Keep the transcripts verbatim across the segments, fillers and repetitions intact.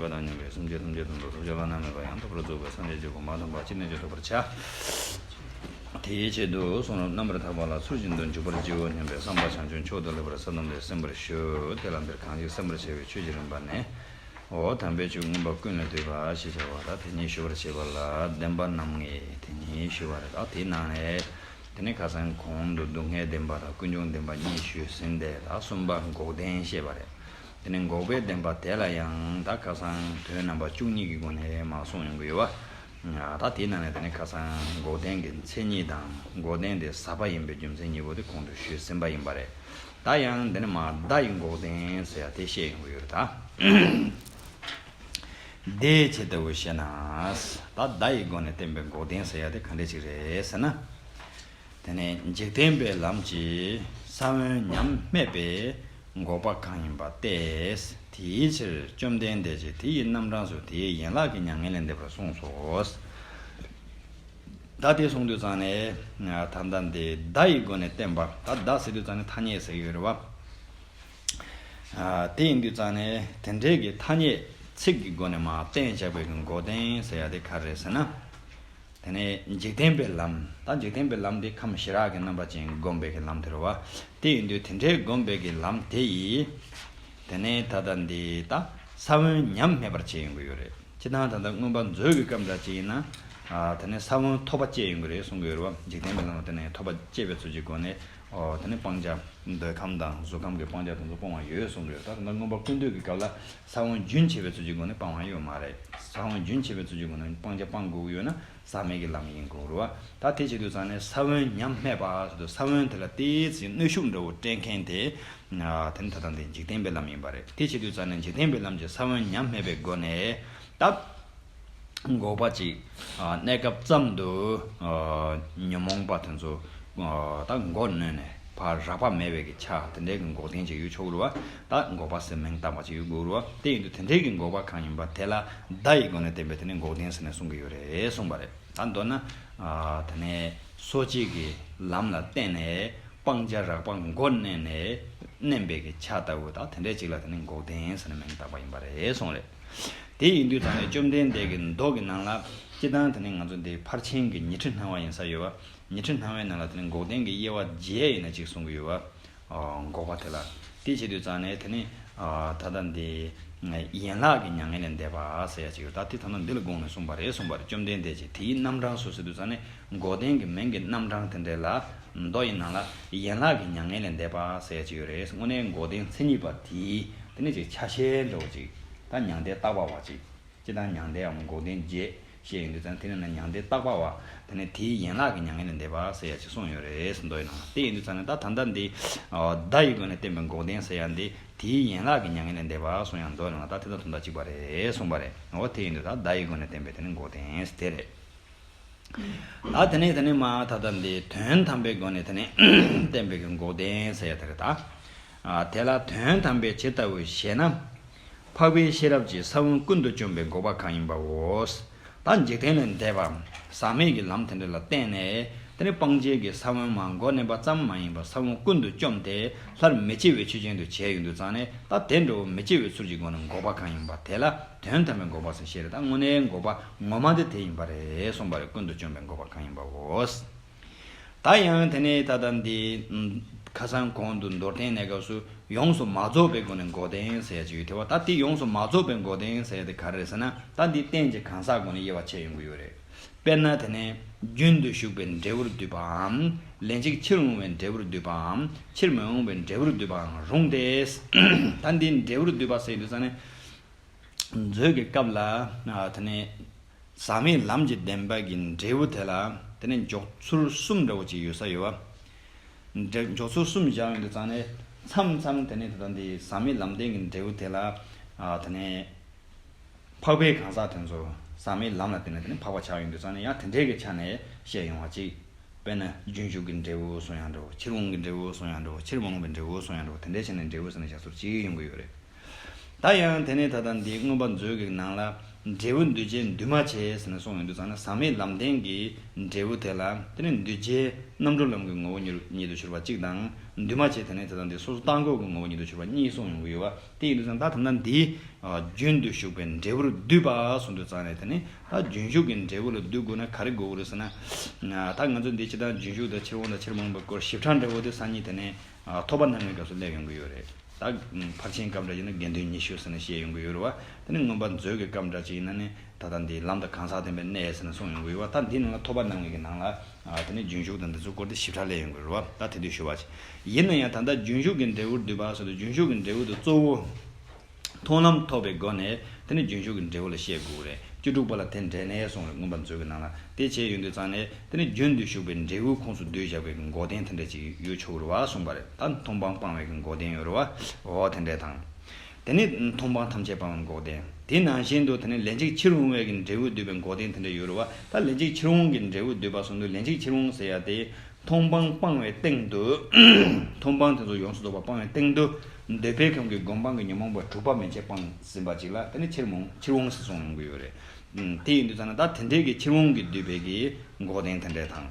བ་དང་མཉམ་པའི་སེམས་བསྐྱེད་ཐམས་ཅད་དོན་དུ་ཐོབ་བྱ་བླ་ན་མེད་པ་ཡང་དག་པར་རྫོགས་པའི་སངས་རྒྱས་ཀྱི་གོ་འཕང་དམ་པ་ཅི་ནས་ཀྱང་ཐོབ་པར་བྱ། དེའི་ཆེད་དུ་གསུང་རབ་རྣམ་པར་ཐར་པ་ལ་ཚུལ་བཞིན་དུ་འཇུག་པར་བགྱིའོ་སྙམ་པའི་བསམ་པ་བྱང་ཆུབ་མཆོག་ཏུ་ལེགས་པར་གསལ་བཏབ་སྟེ་གསན་པར་ཞུ། དེ་ལ་འདིར་གང་ཞིག་གསན་པར་བྱ་བའི་ཆོས་ཀྱི་རིམ་པ་ནི། འོ་དམ་པའི་ཆོས་མངོན་པ་ཀུན་ལས་བཏུས་པ་ཞེས་བྱ་བ་ལ་དེ་ཉིད་ཞུ་བར་བྱེད་པ་ལ་བདེན་པ་རྣམ་ངེས་དེ་ཉིད་ཞུ་བ་རེད། ད་དེའི་ནང་ནས་དེ་ནི་ཁ་སང་གོང་དུ་སྡུག་བསྔལ་བདེན་པ་དང་ཀུན་འབྱུང་བདེན་པ་གཉིས་ཞུས་ཟིན་ཏེ། ད་གསུམ་པ་འགོག་བདེན་བཤད་པ་རེད། དེ་ནས་འགོག་པའི་བདེན་པ་དེ་ལ་ཡང་ད་ཁ་སང་དོན་རྣམ་པ་བཅུ་གཉིས་ཀྱི་སྒོ་ནས་མར་གསུངས་ཡོང་གི་ཡོད་པ། ད་དེའི་ནང་ནས་དེ་ནས་ཁ་སང་འགོག་བདེན་གྱི་མཚན་ཉིད་དང་འགོག་བདེན་དེ་ཟབ་པ་ཡིན་པའི་རྒྱུ་མཚན་གཉིས་པོ་དེ་གོང་དུ་ཞུས་ཟིན་པ་ཡིན་པ་རེད། ད་ཡང་དེ་ནས་མར་བརྡ་ཡི་འགོག་བདེན་ཟེར་ཡ་དེ་བཤད་ཡོང་གི་ཡོད་རེད་ད། དེ་ཇི་ལྟ་བུ་ཞེ་ན། ད་བརྡ་ཡི་སྒོ་ནས་བསྟན་པའི་འགོག་བདེན་ཟེར་ཡ་དེ་ག་འདྲ་ཅིག་རེད་ཟེར་ན། དེ་ནས་འཇིག་རྟེན་པའི་ལམ་གྱི་ས་བོན་ཉམས་སྨད་པའི་འགོག་པ་གང་ཡིན་པ་སྟེ། དེའི་ཕྱིར་བཅོམ་ལྡན་འདས་ཀྱིས་དེ་ཡི་རྣམ་གྲངས་སུ་དེའི་ཡན་ལག་གི་མྱ་ངན་ལས་འདས་པར་གསུངས་སོ། ད་དེ་གསུངས་དུས་ཙང་ནས་ད་ལྟ་འདི་བརྡ་ཡི་སྒོ་ནས་བསྟན་པ། ད་བརྡ་ཟེར་དུས་ཙང་ནས་ཐ་སྙད་ཟེར་གྱི་ཡོད་རེད་བ། དེ་ཡིན་དུས་ཙང་ནས་དེ་འདྲའི་གི་ཐ་སྙད་ཚིག་གི་སྒོ་ནས་མར་བསྟན་བཞག་པའི་གི་འགོག་བདེན་ཟེར་ཡ་དེ་ག་རེ་རེད་ཟེར་ན། དེ་ནས་འཇིག་རྟེན་པའི་ལམ། ད་འཇིག་རྟེན་པའི་ལམ་དེ་ཁམས་ཞི་རགས་ཀྱི་རྣམ་པ་ཅན་བསྒོམ་པའི་གི་ལམ་དེ་རེད་བ། དེ་ཡིན་དུས་དེ་འདྲའི་བསྒོམ་པའི་གི་ལམ་དེ་ཡིས། དེ་ནས་ད་ལྟ་འདི་ད་ས་བོན་ཉམས་སྨད་པར་བྱེད་ཡོང་གི་ཡོད་རེད། སྤྱིར་བཏང་ད་ལྟ་མངོན་པ་མཛོད་ཀྱི་སྐབས་འདྲ་ཅིག་ཡིན་ན། དེ་ནས་ས་བོན་ཐོབ་པ་སྐྱེ་ཡོང་གི་རེད་གསུང་གི་ཡོད་རེད་བ། འཇིག་རྟེན་པའི་ལམ་ལ་དེ་ནས་ཐོབ་པ་སྐྱེ་བའི་ཚུལ་གྱི་སྒོ་ནས། དེ་ནས་སྤང་བྱ་འདོད་ཁམས་དང་གཟུགས་ཁམས་ཀྱི་སྤང་བྱ་དེ་ཚོ་སྤོང་བ་ཡོད་གསུང་གི་ཡོད། ད་ད་ལྟ་མངོན་པ་ཀུན་བཏུས་ཀྱི་སྐབས་ལ་ས་བོན་རྒྱུན་ཆད་པའི་ཚུལ་གྱི་སྒོ་ནས་སྤང་བ་ཡོད་མ་རེད། ས་བོན་རྒྱུན་ཆད་པའི་ཚུལ་གྱི་སྒོ་ནས་སྤང་བྱ་སྤང་དགོས་ཀྱི་ཡོད་ན། ཟག་མེད་ཀྱི་ལམ་ཡིན་དགོས་རེད་བ། ད་དེ་བྱེད་དུས་ཙང་ནས་ས་བོན་ཉམས་སྨད་པ་ཟེར་དུས་ས་བོན་དེ་ལ་ཏོག་ཙམ་གནོན་ཤུགས་འདྲ་བོ་སྤྲད་མཁན་དེ། དེ་ནི་ད་ལྟ་འདི་འཇིག་རྟེན་པའི་ལམ་ཡིན་པ་རེད། དེ་བྱེད་དུས་ཙང་ནས་འཇིག་རྟེན་པའི་ལམ་གྱི་ས་བོན་ཉམས་སྨད་པའི་སྒོ་ནས་ད་འགོག་པ་ཅིག་གནས་སྐབས་ཙམ་དུ་ཉོན་མོངས་པ་དེ་ཚོ་ད་མགོ་གནོན་ནས་ཕར་རགས་པ་མེད་པའི་གི་ཆ་དེ་འདྲའི་གི་འགོག་བདེན་ཅིག་ཡོད་ཆོག་རེད་བ། ད་འགོག་པ་ཟེར་མིང་བཏགས་པ་ཅིག་ཡོད་དགོས་རེད་བ། དེ་ཡིན་དུས་དེ་འདྲའི་གི་འགོག་པ་གང་ཡིན་པ་དེ་ལ་བརྡ་ཡི་སྒོ་ནས་བསྟན་པའི་དེ་ནི་འགོག་བདེན་ཟེར་ནས་གསུང་གི་ཡོད་རེད་གསུངས་པ་རེད། ད་མདོར་ན། དེ་ནས་སོ་སྐྱེ་གི་ལམ་ལ་བརྟེན་ནས་སྤང་བྱ་རགས་པ་མགོ་མནན་ནས་མནན་པའི་གི་ཆ་ལྟ་བུ་དང་དེ་འདྲའི་ཅིག་ལ་དེ་ནི་འགོག་བདེན་ཟེར་ནས་མིང་བཏགས་པ་ཡིན་པ་རེད་གསུངས་རེད། དེ་ཡིན་དུས་ཙང་ནས་བཅོམ་ལྡན་འདས་ཀྱི་མདོ་གི་ནང་ལ་སྤྱིར་བཏང་དེ་ནི་ང་ཚོ་འདི་ཕར་ཕྱིན་གྱི་ཉི་ཁྲི་སྣང་བ་ཡིན་ས་ཡོད་བ། ཉི་ཁྲི་སྣང་བའི་ནང་ལ་དེ་ནི་འགོག་བདེན་གྱི་དབྱེ་བ་བརྒྱད་ཡིན་ན་གཅིག་གསུང་གི་ཡོད་བ། འགོག་པ་དེ་ལ། དེ་བྱེད་དུས་ཙང་ནས་དེ་ནི། ད་ལྟ་འདི། ཡན་ལག་གི་མྱ་ངན་ལས་འདས་པ་ཟེར་ཡ་ཅིག་ཡོད། ད་དེ་ད་ལྟ་འདི་ལ་དགོངས་ནས་གསུངས་པ་རེད་གསུངས་པ་རེད། བཅོམ་ལྡན་འདས་ཀྱིས་དེའི་རྣམ་གྲངས་སུ་ཟེར་དུས་ཙང་ནས་འགོག་བདེན་གྱི་མིང་གི་རྣམ་གྲངས་དེ་འདྲ་ལ། མདོ་ཡི་ནང་ལ་ཡན་ལག་གི་མྱ་ངན་ལས་འདས་པ་ཟེར་ཡ་ཅིག་ཡོད་རེད། དངོས་གནས་འགོག་བདེན་མཚན་ཉིད་པ་དེའི་དེ་ནི་ཅིག་ཆ་ཤས་འདྲ་བོ་ཅིག་ད་མྱང་འདས་བརྟག་པ་བ་ཅིག་སྤྱིར་བཏང་མྱང་འདས་འམ་འགོག་བདེན་བརྒྱད་བཤད་ཡོང་དུས་ཙང་དེ་ནི་ན་མྱང་འདས་བརྟག་པ་བ། དེ་ནི་དེའི་ཡན་ལག་གི་མྱ་ངན་ལས་འདས་པ་ཟེར་ཡ་ཅིག་གསུངས་ཡོད་རེད་ཟེར་མདོ་ཡི་ནང་ལ། དེ་ཡིན་དུས་ཙང་ནས་ད་ད་ལྟ་འདི། བརྡ་ཡི་སྒོ་ནས་བསྟན་པའི་འགོག་བདེན་ཟེར་ཡ་འདི་དེའི་ཡན་ལག་གི་མྱ་ངན་ལས་འདས་པ་གསུངས་ཡ་མདོ་ཡི་ནང་ལ་ད་དེ་དང་དོན་དག་གཅིག་པ་རེད་གསུངས་པ་རེད། འོ་དེ་ཡིན་དུས་ད་བརྡ་ཡི་སྒོ་ནས་བསྟན་པའི་དེ་ནི་འགོག་བདེན་ཟེར་དེ་རེད། ད་དེ་ནས་དེ་ནས་མ་ད་ལྟ་འདི་དོན་དམ་པའི་སྒོ་ནས་དེ་ནས་བསྟན་པའི་གི་འགོག་བདེན་ཟེར་ཡ་དེ་རེད་ད། དེ་ལ་དོན་དམ་པའི་ཇི་ལྟ་བུ་ཞེ་ན། འཕགས་པའི་ཤེས་རབ་ཀྱི་ས་བོན་ཀུན་ཏུ་བཅོམ་པའི་འགོག་པ་གང་ཡིན་པའོ། ད་འཇིག་རྟེན་ལས་འདས་པ། ཟག་མེད་ཀྱི་ལམ་དེ་འདྲ་ལ་བརྟེན་ནས་དེ་ནས་སྤང་བྱའི་གི་ས་བོན་མ་མགོ་མནན་པ་ཙམ་མ་ཡིན་པར་ས་བོན་ཀུན་ཏུ་བཅོམ་སྟེ་སླར་མི་སྐྱེ་བའི་ཆོས་ཅན་དུ་བྱས་ཡོང་དུས་ཙང་ནས་ད་དེ་འདྲ་བོ་མི་སྐྱེ་བའི་ཚུལ་གྱི་སྒོ་ནས་འགོག་པ་གང་ཡིན་པ་དེ་ལ། དོན་དམ་པའི་འགོག་པ་ཟེར་བཤད་རེད། ད་དངོས་གནས་འགོག་པ་ངོ་མ་དེ་དེ་ཡིན་པ་རེད་གསུངས་པ་རེད། ཀུན་ཏུ་བཅོམ་པའི་འགོག་པ་གང་ཡིན་པའོ། ད་ཡང་དེ་ནས་ད་ལྟ་འདི་ཁ་སང་གོང་དུ་མདོར་བསྟན་གནས་སྐབས་སུ་ཡོངས་སུ་མ་རྫོགས་པའི་སྒོ་ནས་འགོག་བདེན་ཟེར་ཡ་ཅིག་ཡོད་དེ་བ། ད་དེ་ཡོངས་སུ་མ་རྫོགས་པའི་འགོག་བདེན་ཟེར་ཡ་དེ་ག་རེ་རེད་ཟེར་ན། ད་འདི་རྟེན་གྱི་གང་ཟག་སྒོ་ནས་དབྱེ་བ་ཕྱེ་ཡོང་གི་ཡོད་རེད། དཔེར་ན་དེ་ནས་རྒྱུན་དུ་ཞུགས་པའི་འབྲས་བུར་འདུས་པའམ། ལན་གཅིག་ཕྱིར་འོང་བའི་འབྲས་བུར་འདུས་པའམ། ཕྱིར་མི་འོང་བའི་འབྲས་བུར་འདུས་པའང་རུང་སྟེ། ད་འདི་འབྲས་བུར་འདུས་པ་ཟེར་དུས་ཙང་ནས། མཛོད་ཀྱི་སྐབས་ལ་དེ་ནས་ཟག་མེད་ལམ་གྱི་བདེན་པ་གི་འབྲས་བུ་དེ་ལ་དེ་ནས་འཇོག་ཚུལ་གསུམ་འདྲ་བོ་ཅིག་ཡོད་ས་ཡོད་བ། འཇོག་ཚུལ་གསུམ་བཞག་ཡོང་དུས་ཙང་ནས་མཚམས་མཚམས་དེ་ནས་ད་ལྟ་འདི་ཟག་མེད་ལམ་བདེན་གྱི་འབྲས་བུ་དེ་ལ་དེ་ནས་འཕགས་པའི་གང་ཟག་དེ་ཚོ་ཟག་མེད་ལམ་ལ་བརྟེན་ནས་དེ་ནས་འཕགས་པ་ཆགས་ཡོང་དུས་ཙང་ནས་ཡང་དེ་འདྲའི་གི་ཆ་ནས་བཤད་ཡོང་བ་ཅིག་དཔེར་ན་རྒྱུན་ཞུགས་ཀྱི་འབྲས་བུ་གསུང་ཡང་འགྲོ། ཕྱིར་འོང་གི་འབྲས་བུ་གསུང་ཡང་འགྲོ། ཕྱིར་མི་འོང་བའི་འབྲས་བུ་གསུང་ཡང་འགྲོ། དེ་འདྲའི་བྱས་ནས་འབྲས་བུ་ཟེར་ནས་བཞག་ཚུལ་ཅིག་ཡོང་གི་ཡོད་རེད། ད་ཡང་དེ་ནས་ད་ལྟ་འདི་མངོན་པ་མཛོད་ཀྱི་ནང་ལ་འབྲས་བུ་འདུས་བྱས་འདུས་མ་བྱས་ཟེར་ནས་གསུངས་ཡོང་དུས་ཙང་ན། ཟག་མེད་ལམ་བདེན་གྱི་འབྲས་བུ་དེ་ལ་དེ་ནས་འདུས་བྱས་རྣམ་གྲོལ་ལམ་གྱི་ངོ་བོ་ཉིད་ཉིད་དུ་གྱུར་པ་གཅིག་དང་། འདུས་མ་བྱས་དེ་ནས་ད་ལྟ་འདི་སོ་སོ་ལྟ་འགོག་གི་ངོ་བོ་ཉིད་དུ་གྱུར་པ་གཉིས་གསུངས་ཡོང་གི་ཡོད་པ། དེ་ཡིན་དུས་ཙང་ད་ད་ལྟ་འདི་རྒྱུན་དུ་ཞུགས་པའི་འབྲས་བུར་འདུས་པ་གསུངས་དུས་ཙང་ནས། དེ་ནས་ད་རྒྱུན་ཞུགས་ཀྱི་འབྲས་བུ་ལ་འདུས་དགོས་ན་ག་རེ་དགོས་ཀྱི་རེད་ཟེར་ན། ད་ང་ཚོ་འདི་སྤྱིར་བཏང་རྒྱུན་ཞུགས་དང་ཕྱིར་འོང་དང་ཕྱིར་མི་འོང་བའི་སྐོར་ཞིབ་ཕྲ་འདྲ་བོ་དེ་སང་ཉིན་དེ་ནས་ཐོགས་པ་རྣམ་ངེས་སྐབས་སུ་སླེབས་ཡོང་གི་ཡོད་རེད། ད་ཕར་ཕྱིན་སྐབས་འདྲ་བྱས་ན་དགེ་འདུན་ཉི་ཤུ་ཟེར་ནས་བཤད་ཡོང་གི་ཡོད་རེད་བ། དེ་ནས་མངོན་པ་མཛོད་ཀྱི་སྐབས་འདྲ་ཅིག་ཡིན་ན་ནི་ད་ལྟ་འདི་ལམ་དང་གང་ཟག་བདེན་པའི་གནས་ཟེར་ནས་གསུངས་ཡོང་གི་ཡོད་བ། ད་འདི་ནང་ལ་ཐོགས་པ་རྣམ་ངེས་ཀྱི་ནང་ལ་དེ་ནས་རྒྱུན་ཞུགས་དང་འདི་ཚོའི་སྐོར་དེ་ཞིབ་ཕྲ་སླེབས་ཡོང་གི་རེད་བ། ད་དེ་དུས་ཞུ་བ་བྱེད། ཡིན་ན་ཡང་ད་ལྟ་རྒྱུན་ཞུགས་ཀྱི་འབྲས་བུར་འདུས་པ་ཟེར་དུས་རྒྱུན་ཞུགས་ཀྱི་འབྲས་བུ་དེ་གཙོ་བོ་མཐོང་ལམ་ཐོབ་པའི་སྒོ་ནས་དེ་ནི་རྒྱུན་ཞུགས་ཀྱི་འབྲས་བུ་ལ་བཤད་དགོས་རེད། བཅུ་དྲུག་པ་ལ་དེ་འབྲས་གནས་གསུངས་རེད། མངོན་པ་མཛོད་ཀྱི་ནང་ལ། དེ་བྱས་ཡོང་དུས་ཙང་ནས་དེ་ནི་རྒྱུན་དུ་ཞུགས་པའི་འབྲས་བུའི་ཁོངས་སུ་བསྡུས་བཞག་པའི་འགོག་བདེན་དེ་འདྲ་ཅིག་ཡོད་ཆོག་རེད་བ་གསུངས་པ་རེད། ད་མཐོང་སྤང་སྤང་བའི་འགོག་བདེན་ཡོད་རེད་བ། འོ་དེ་འདྲ་དང་། དེ་ནི་མཐོང་སྤང་ཐམས་ཅད་སྤང་བའི་འགོག་བདེན། དེ་ནང་བཞིན་དུ་དེ་ནི་ལན་གཅིག་ཕྱིར་འོང་བའི་འབྲས་བུ་བསྡུས་པའི་འགོག་བདེན་དེ་འདྲ་ཡོད་རེད་བ། ད་ལན་གཅིག་ཕྱིར་འོང་གི་འབྲས་བུ་བསྡུས་པ་སོང་དུས་ལན་གཅིག་ཕྱིར་འོང་ཟེར་ཡ་དེ། མཐོང་སྤང་སྤང་བའི་སྟེང་དུ། མཐོང་སྤང་དེ་ཚོ་ཡོངས་སུ་རྫོགས་པ་སྤང་བའི་སྟེང་དུ། འདོད་པའི་ཁམས་ཀྱི་སྒོམ་སྤང་གི་ཉོན་མོངས་པ་དྲུག་པ་མན་ཆད་སྤངས་ཟིན་པ་ཅིག་ལ་དེ་ནི་ཕྱིར་མོང་ཕྱིར་འོང་ཟེར་གསུངས་ཡོང་གི་ཡོད་རེད། ཨུམ། དེ་ཡིན་དུས་ཙང་ན་ད་དེ་འདྲའི་གི་ཕྱིར་འོང་གི་བསྡུས་པའི་གི་འགོག་བདེན་དེ་འདྲ་དང་།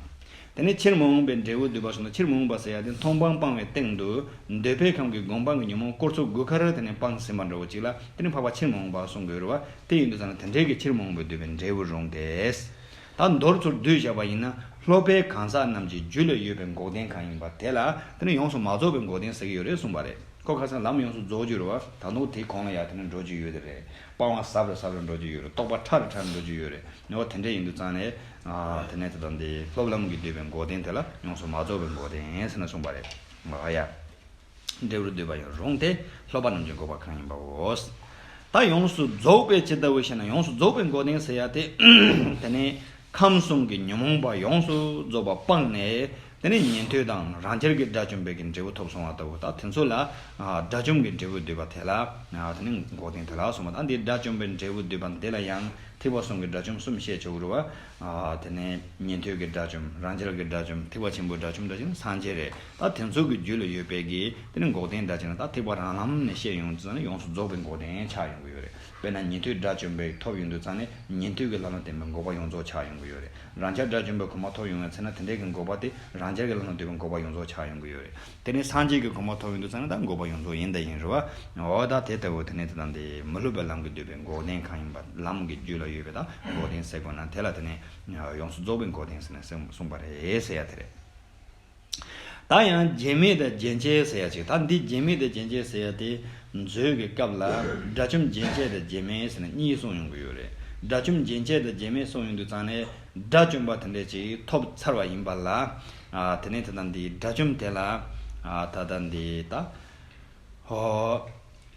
དེ་ནི་ཕྱིར་མི་འོང་བའི་འབྲས་བུ་བསྡུས་པ་སོང་ན། ཕྱིར་མི་འོང་བ་ཟེར་ཡ་དེ་མཐོང་སྤང་སྤང་བའི་སྟེང་དུ་འདོད་པའི་ཁམས་ཀྱི་སྒོམ་སྤང་གི་ཉོན་མོངས་སྐོར་ཚོ་དགུ་ཁར་དེ་ནི་སྤངས་ཟིན་པ་འདྲ་བོ་ཅིག་ལ་དེ་ནི་འཕགས་པ་ཕྱིར་མི་འོང་བ་གསུང་གི་ཡོད་རེད་བ། དེ་ཡིན་དུས་ཙང་ན་དེ་འདྲའི་གི་ཕྱིར་མི་འོང་བའི་བསྡུས་པའི་འབྲས་བུ་རུང་སྟེ། ད་མདོར་ཚུར་བསྡུས་བཞག་པ་ཡིན་ན། སློབ་པའི་གང་ཟག་རྣམས་ཀྱི་རྒྱུད་ལ་ཡོད་པའི་འགོག་བདེན་གང་ཡིན་པ་དེ་ལ་དེ་ནི་ཡོངས་སུ་མ་རྫོགས་པའི་འགོག་བདེན་ཟེར་གྱི་ཡོད་རེད་གསུངས་པ་རེད། ཁོ་ཁ་སང་ལམ་ཡོངས་སུ་རྫོགས་རྒྱུ་རེད་བ། ད་དུང་དེའི་གོང་ལ་ཡ་དེ་ནི་འགྲོ་རྒྱུ་ཡོད་དེ་རེད། སྤང་བ་ཟབ་རུ་ཟབ་རུ་འགྲོ་རྒྱུ་ཡོད་རེད། རྟོགས་པ་ཕྲ་རུ་ཕྲ་རུ་འགྲོ་རྒྱུ་ཡོད་རེད། ནི་འོ་དེ་འདྲ་ཡིན་དུས་ཙང་ནས། ཨ། དེ་ནས་དེ་དང་དེ་སློབ་ལམ་གྱིས་བསྡུས་པའི་འགོག་བདེན་དེ་ལ་ཡོངས་སུ་མ་རྫོགས་པའི་འགོག་བདེན་ཟེར་ནས་གསུངས་པ་རེད། ཨ་ཡ། འབྲས་བུར་འདུས་པ་ཡང་རུང་སྟེ། སློབ་པ་རྣམས་ཀྱི་འགོག་པ་གང་ཡིན་པའོ། ད་ཡོངས་སུ་རྫོགས་པའི་ཇི་ལྟ་བུ་ཞེ་ན། ཡོངས་སུ་རྫོགས་པའི་འགོག་བདེན་ཟེར་ཡ་དེ། དེ་ནས་ཁམས་གསུམ་གྱི་ཉོན་མོངས་པ་ཡོངས་སུ་རྫོགས་པ་སྤངས་ནས། དེ་ནས་ཉན་ཐོས་དང་རང་རྒྱལ་གྱི་དགྲ་བཅོམ་པའི་གི་འབྲས་བུ་ཐོབ་སོང་བ་ལྟ་བུ། ད་དེ་ཚོ་ལ་ཨ་དགྲ་བཅོམ་གྱི་འབྲས་བུ་བསྡུས་པ་དེ་ལ་ཨ་དེ་ནས་འགོག་བདེན་དེ་ལ་གསུངས་པ། ད་འདི་དགྲ་བཅོམ་པའི་འབྲས་བུ་བསྡུས་པ་འདི་ལ་ཡང་ཐེག་པ་གསུམ་གྱི་དགྲ་བཅོམ་གསུམ་བཤད་ཆོག་གི་རེད་བ། ཨ་དེ་ནས་ཉན་ཐོས་ཀྱི་དགྲ་བཅོམ། རང་རྒྱལ་གྱི་དགྲ་བཅོམ། ཐེག་པ་ཆེན་པོའི་དགྲ་བཅོམ་འདྲ་ཅིག་ནི་སངས་རྒྱས་རེད། ད་དེ་ཚོ་གི་རྒྱུད་ལ་ཡོད་པའི་གི་དེ་ནི་འགོག་བདེན་འདྲ་ཅིག་ན། ད་ཐེག་པ་རང་ལམ་ནས་བཤད་ཡོང་དུས་ཙང་ནས་ཡོངས་སུ་རྫོགས་པའི་འགོག་བདེན་ཆགས་ཡོང་གི་ཡོད་རེད། དཔེར་ན་ཉན་ཐོས་དགྲ་བཅོམ་པའི་ཐོབ་ཡོང་དུས་ཙང་ནས་ཉན་ཐོས་ཀྱི་ལམ་ལ་བརྟེན་པའི་འགོག་པ་ཡོངས་རྫོགས་ཆགས་ཡོང་གི་ཡོད་རེད། རང་རྒྱལ་དགྲ་བཅོམ་པའི་གོ་འཕང་ཐོབ་ཡོང་བའི་ཚེ་ན་དེ་འདྲའི་གི་འགོག་པ་དེ་རང་རྒྱལ་གྱི་ལམ་ལ་བསྡུས་པའི་འགོག་པ་ཡོངས་རྫོགས་ཆགས་ཡོང་གི་ཡོད་རེད། དེ་ནས་སངས་རྒྱས་ཀྱི་གོ་འཕང་ཐོབ་ཡོང་དུས་ཙང་ནས་ད་འགོག་པ་ཡོངས་རྫོགས་ཡིན་ད་ཡིན་རེད་བ། འོ་ད་དེ་ལྟ་བུ་དེ་ནས་དེ་དང་དེ་མི་སླུ་བའི་ལམ་གྱིས་བསྡུས་པའི་འགོག་བདེན་གང་ཡིན་པ། ལམ་གྱི་རྒྱུད་ལ་ཡོད་པའི་ད་འགོག་བདེན་ཟེར་དགོས་ན་དེ་ལ་དེ་ནས་ཡོངས་སུ་རྫོགས་པའི་འགོག་བདེན་ཟེར་ནས་གསུངས་པ་རེད་ཟེར་ཡ་དེ་རེད། ད་ཡང་རྒྱན་མེད་དང་རྒྱན་ཅན་ཟེར་ཡ་ཅིག་ད་འདི་རྒྱན་མེད་དང་རྒྱན་ཅན་ཟེར་ཡ་དེ་མཛོད་ཀྱི་སྐབས་ལ་དགྲ་བཅོམ་རྒྱན་ཅན་དང་རྒྱན་མེད་ཟེར་ནས་གཉིས་གསུངས་ཡོང་གི་ཡོད་རེད། དགྲ་བཅོམ་རྒྱན་ཅན་དང་རྒྱན་མེད་གསུངས་ཡོང་དུས་ཙང་ནས་དགྲ་བཅོམ་པ་དེ་འདྲས་ཅིག་ཐོབ་ཚར་བ་ཡིན་པ་ལ། ཨ་དེ་ནས་དེ་དང་འདི་དགྲ་བཅོམ་དེ་ལ་ཨ་ད་ལྟ་འདི་ད། ཧོ།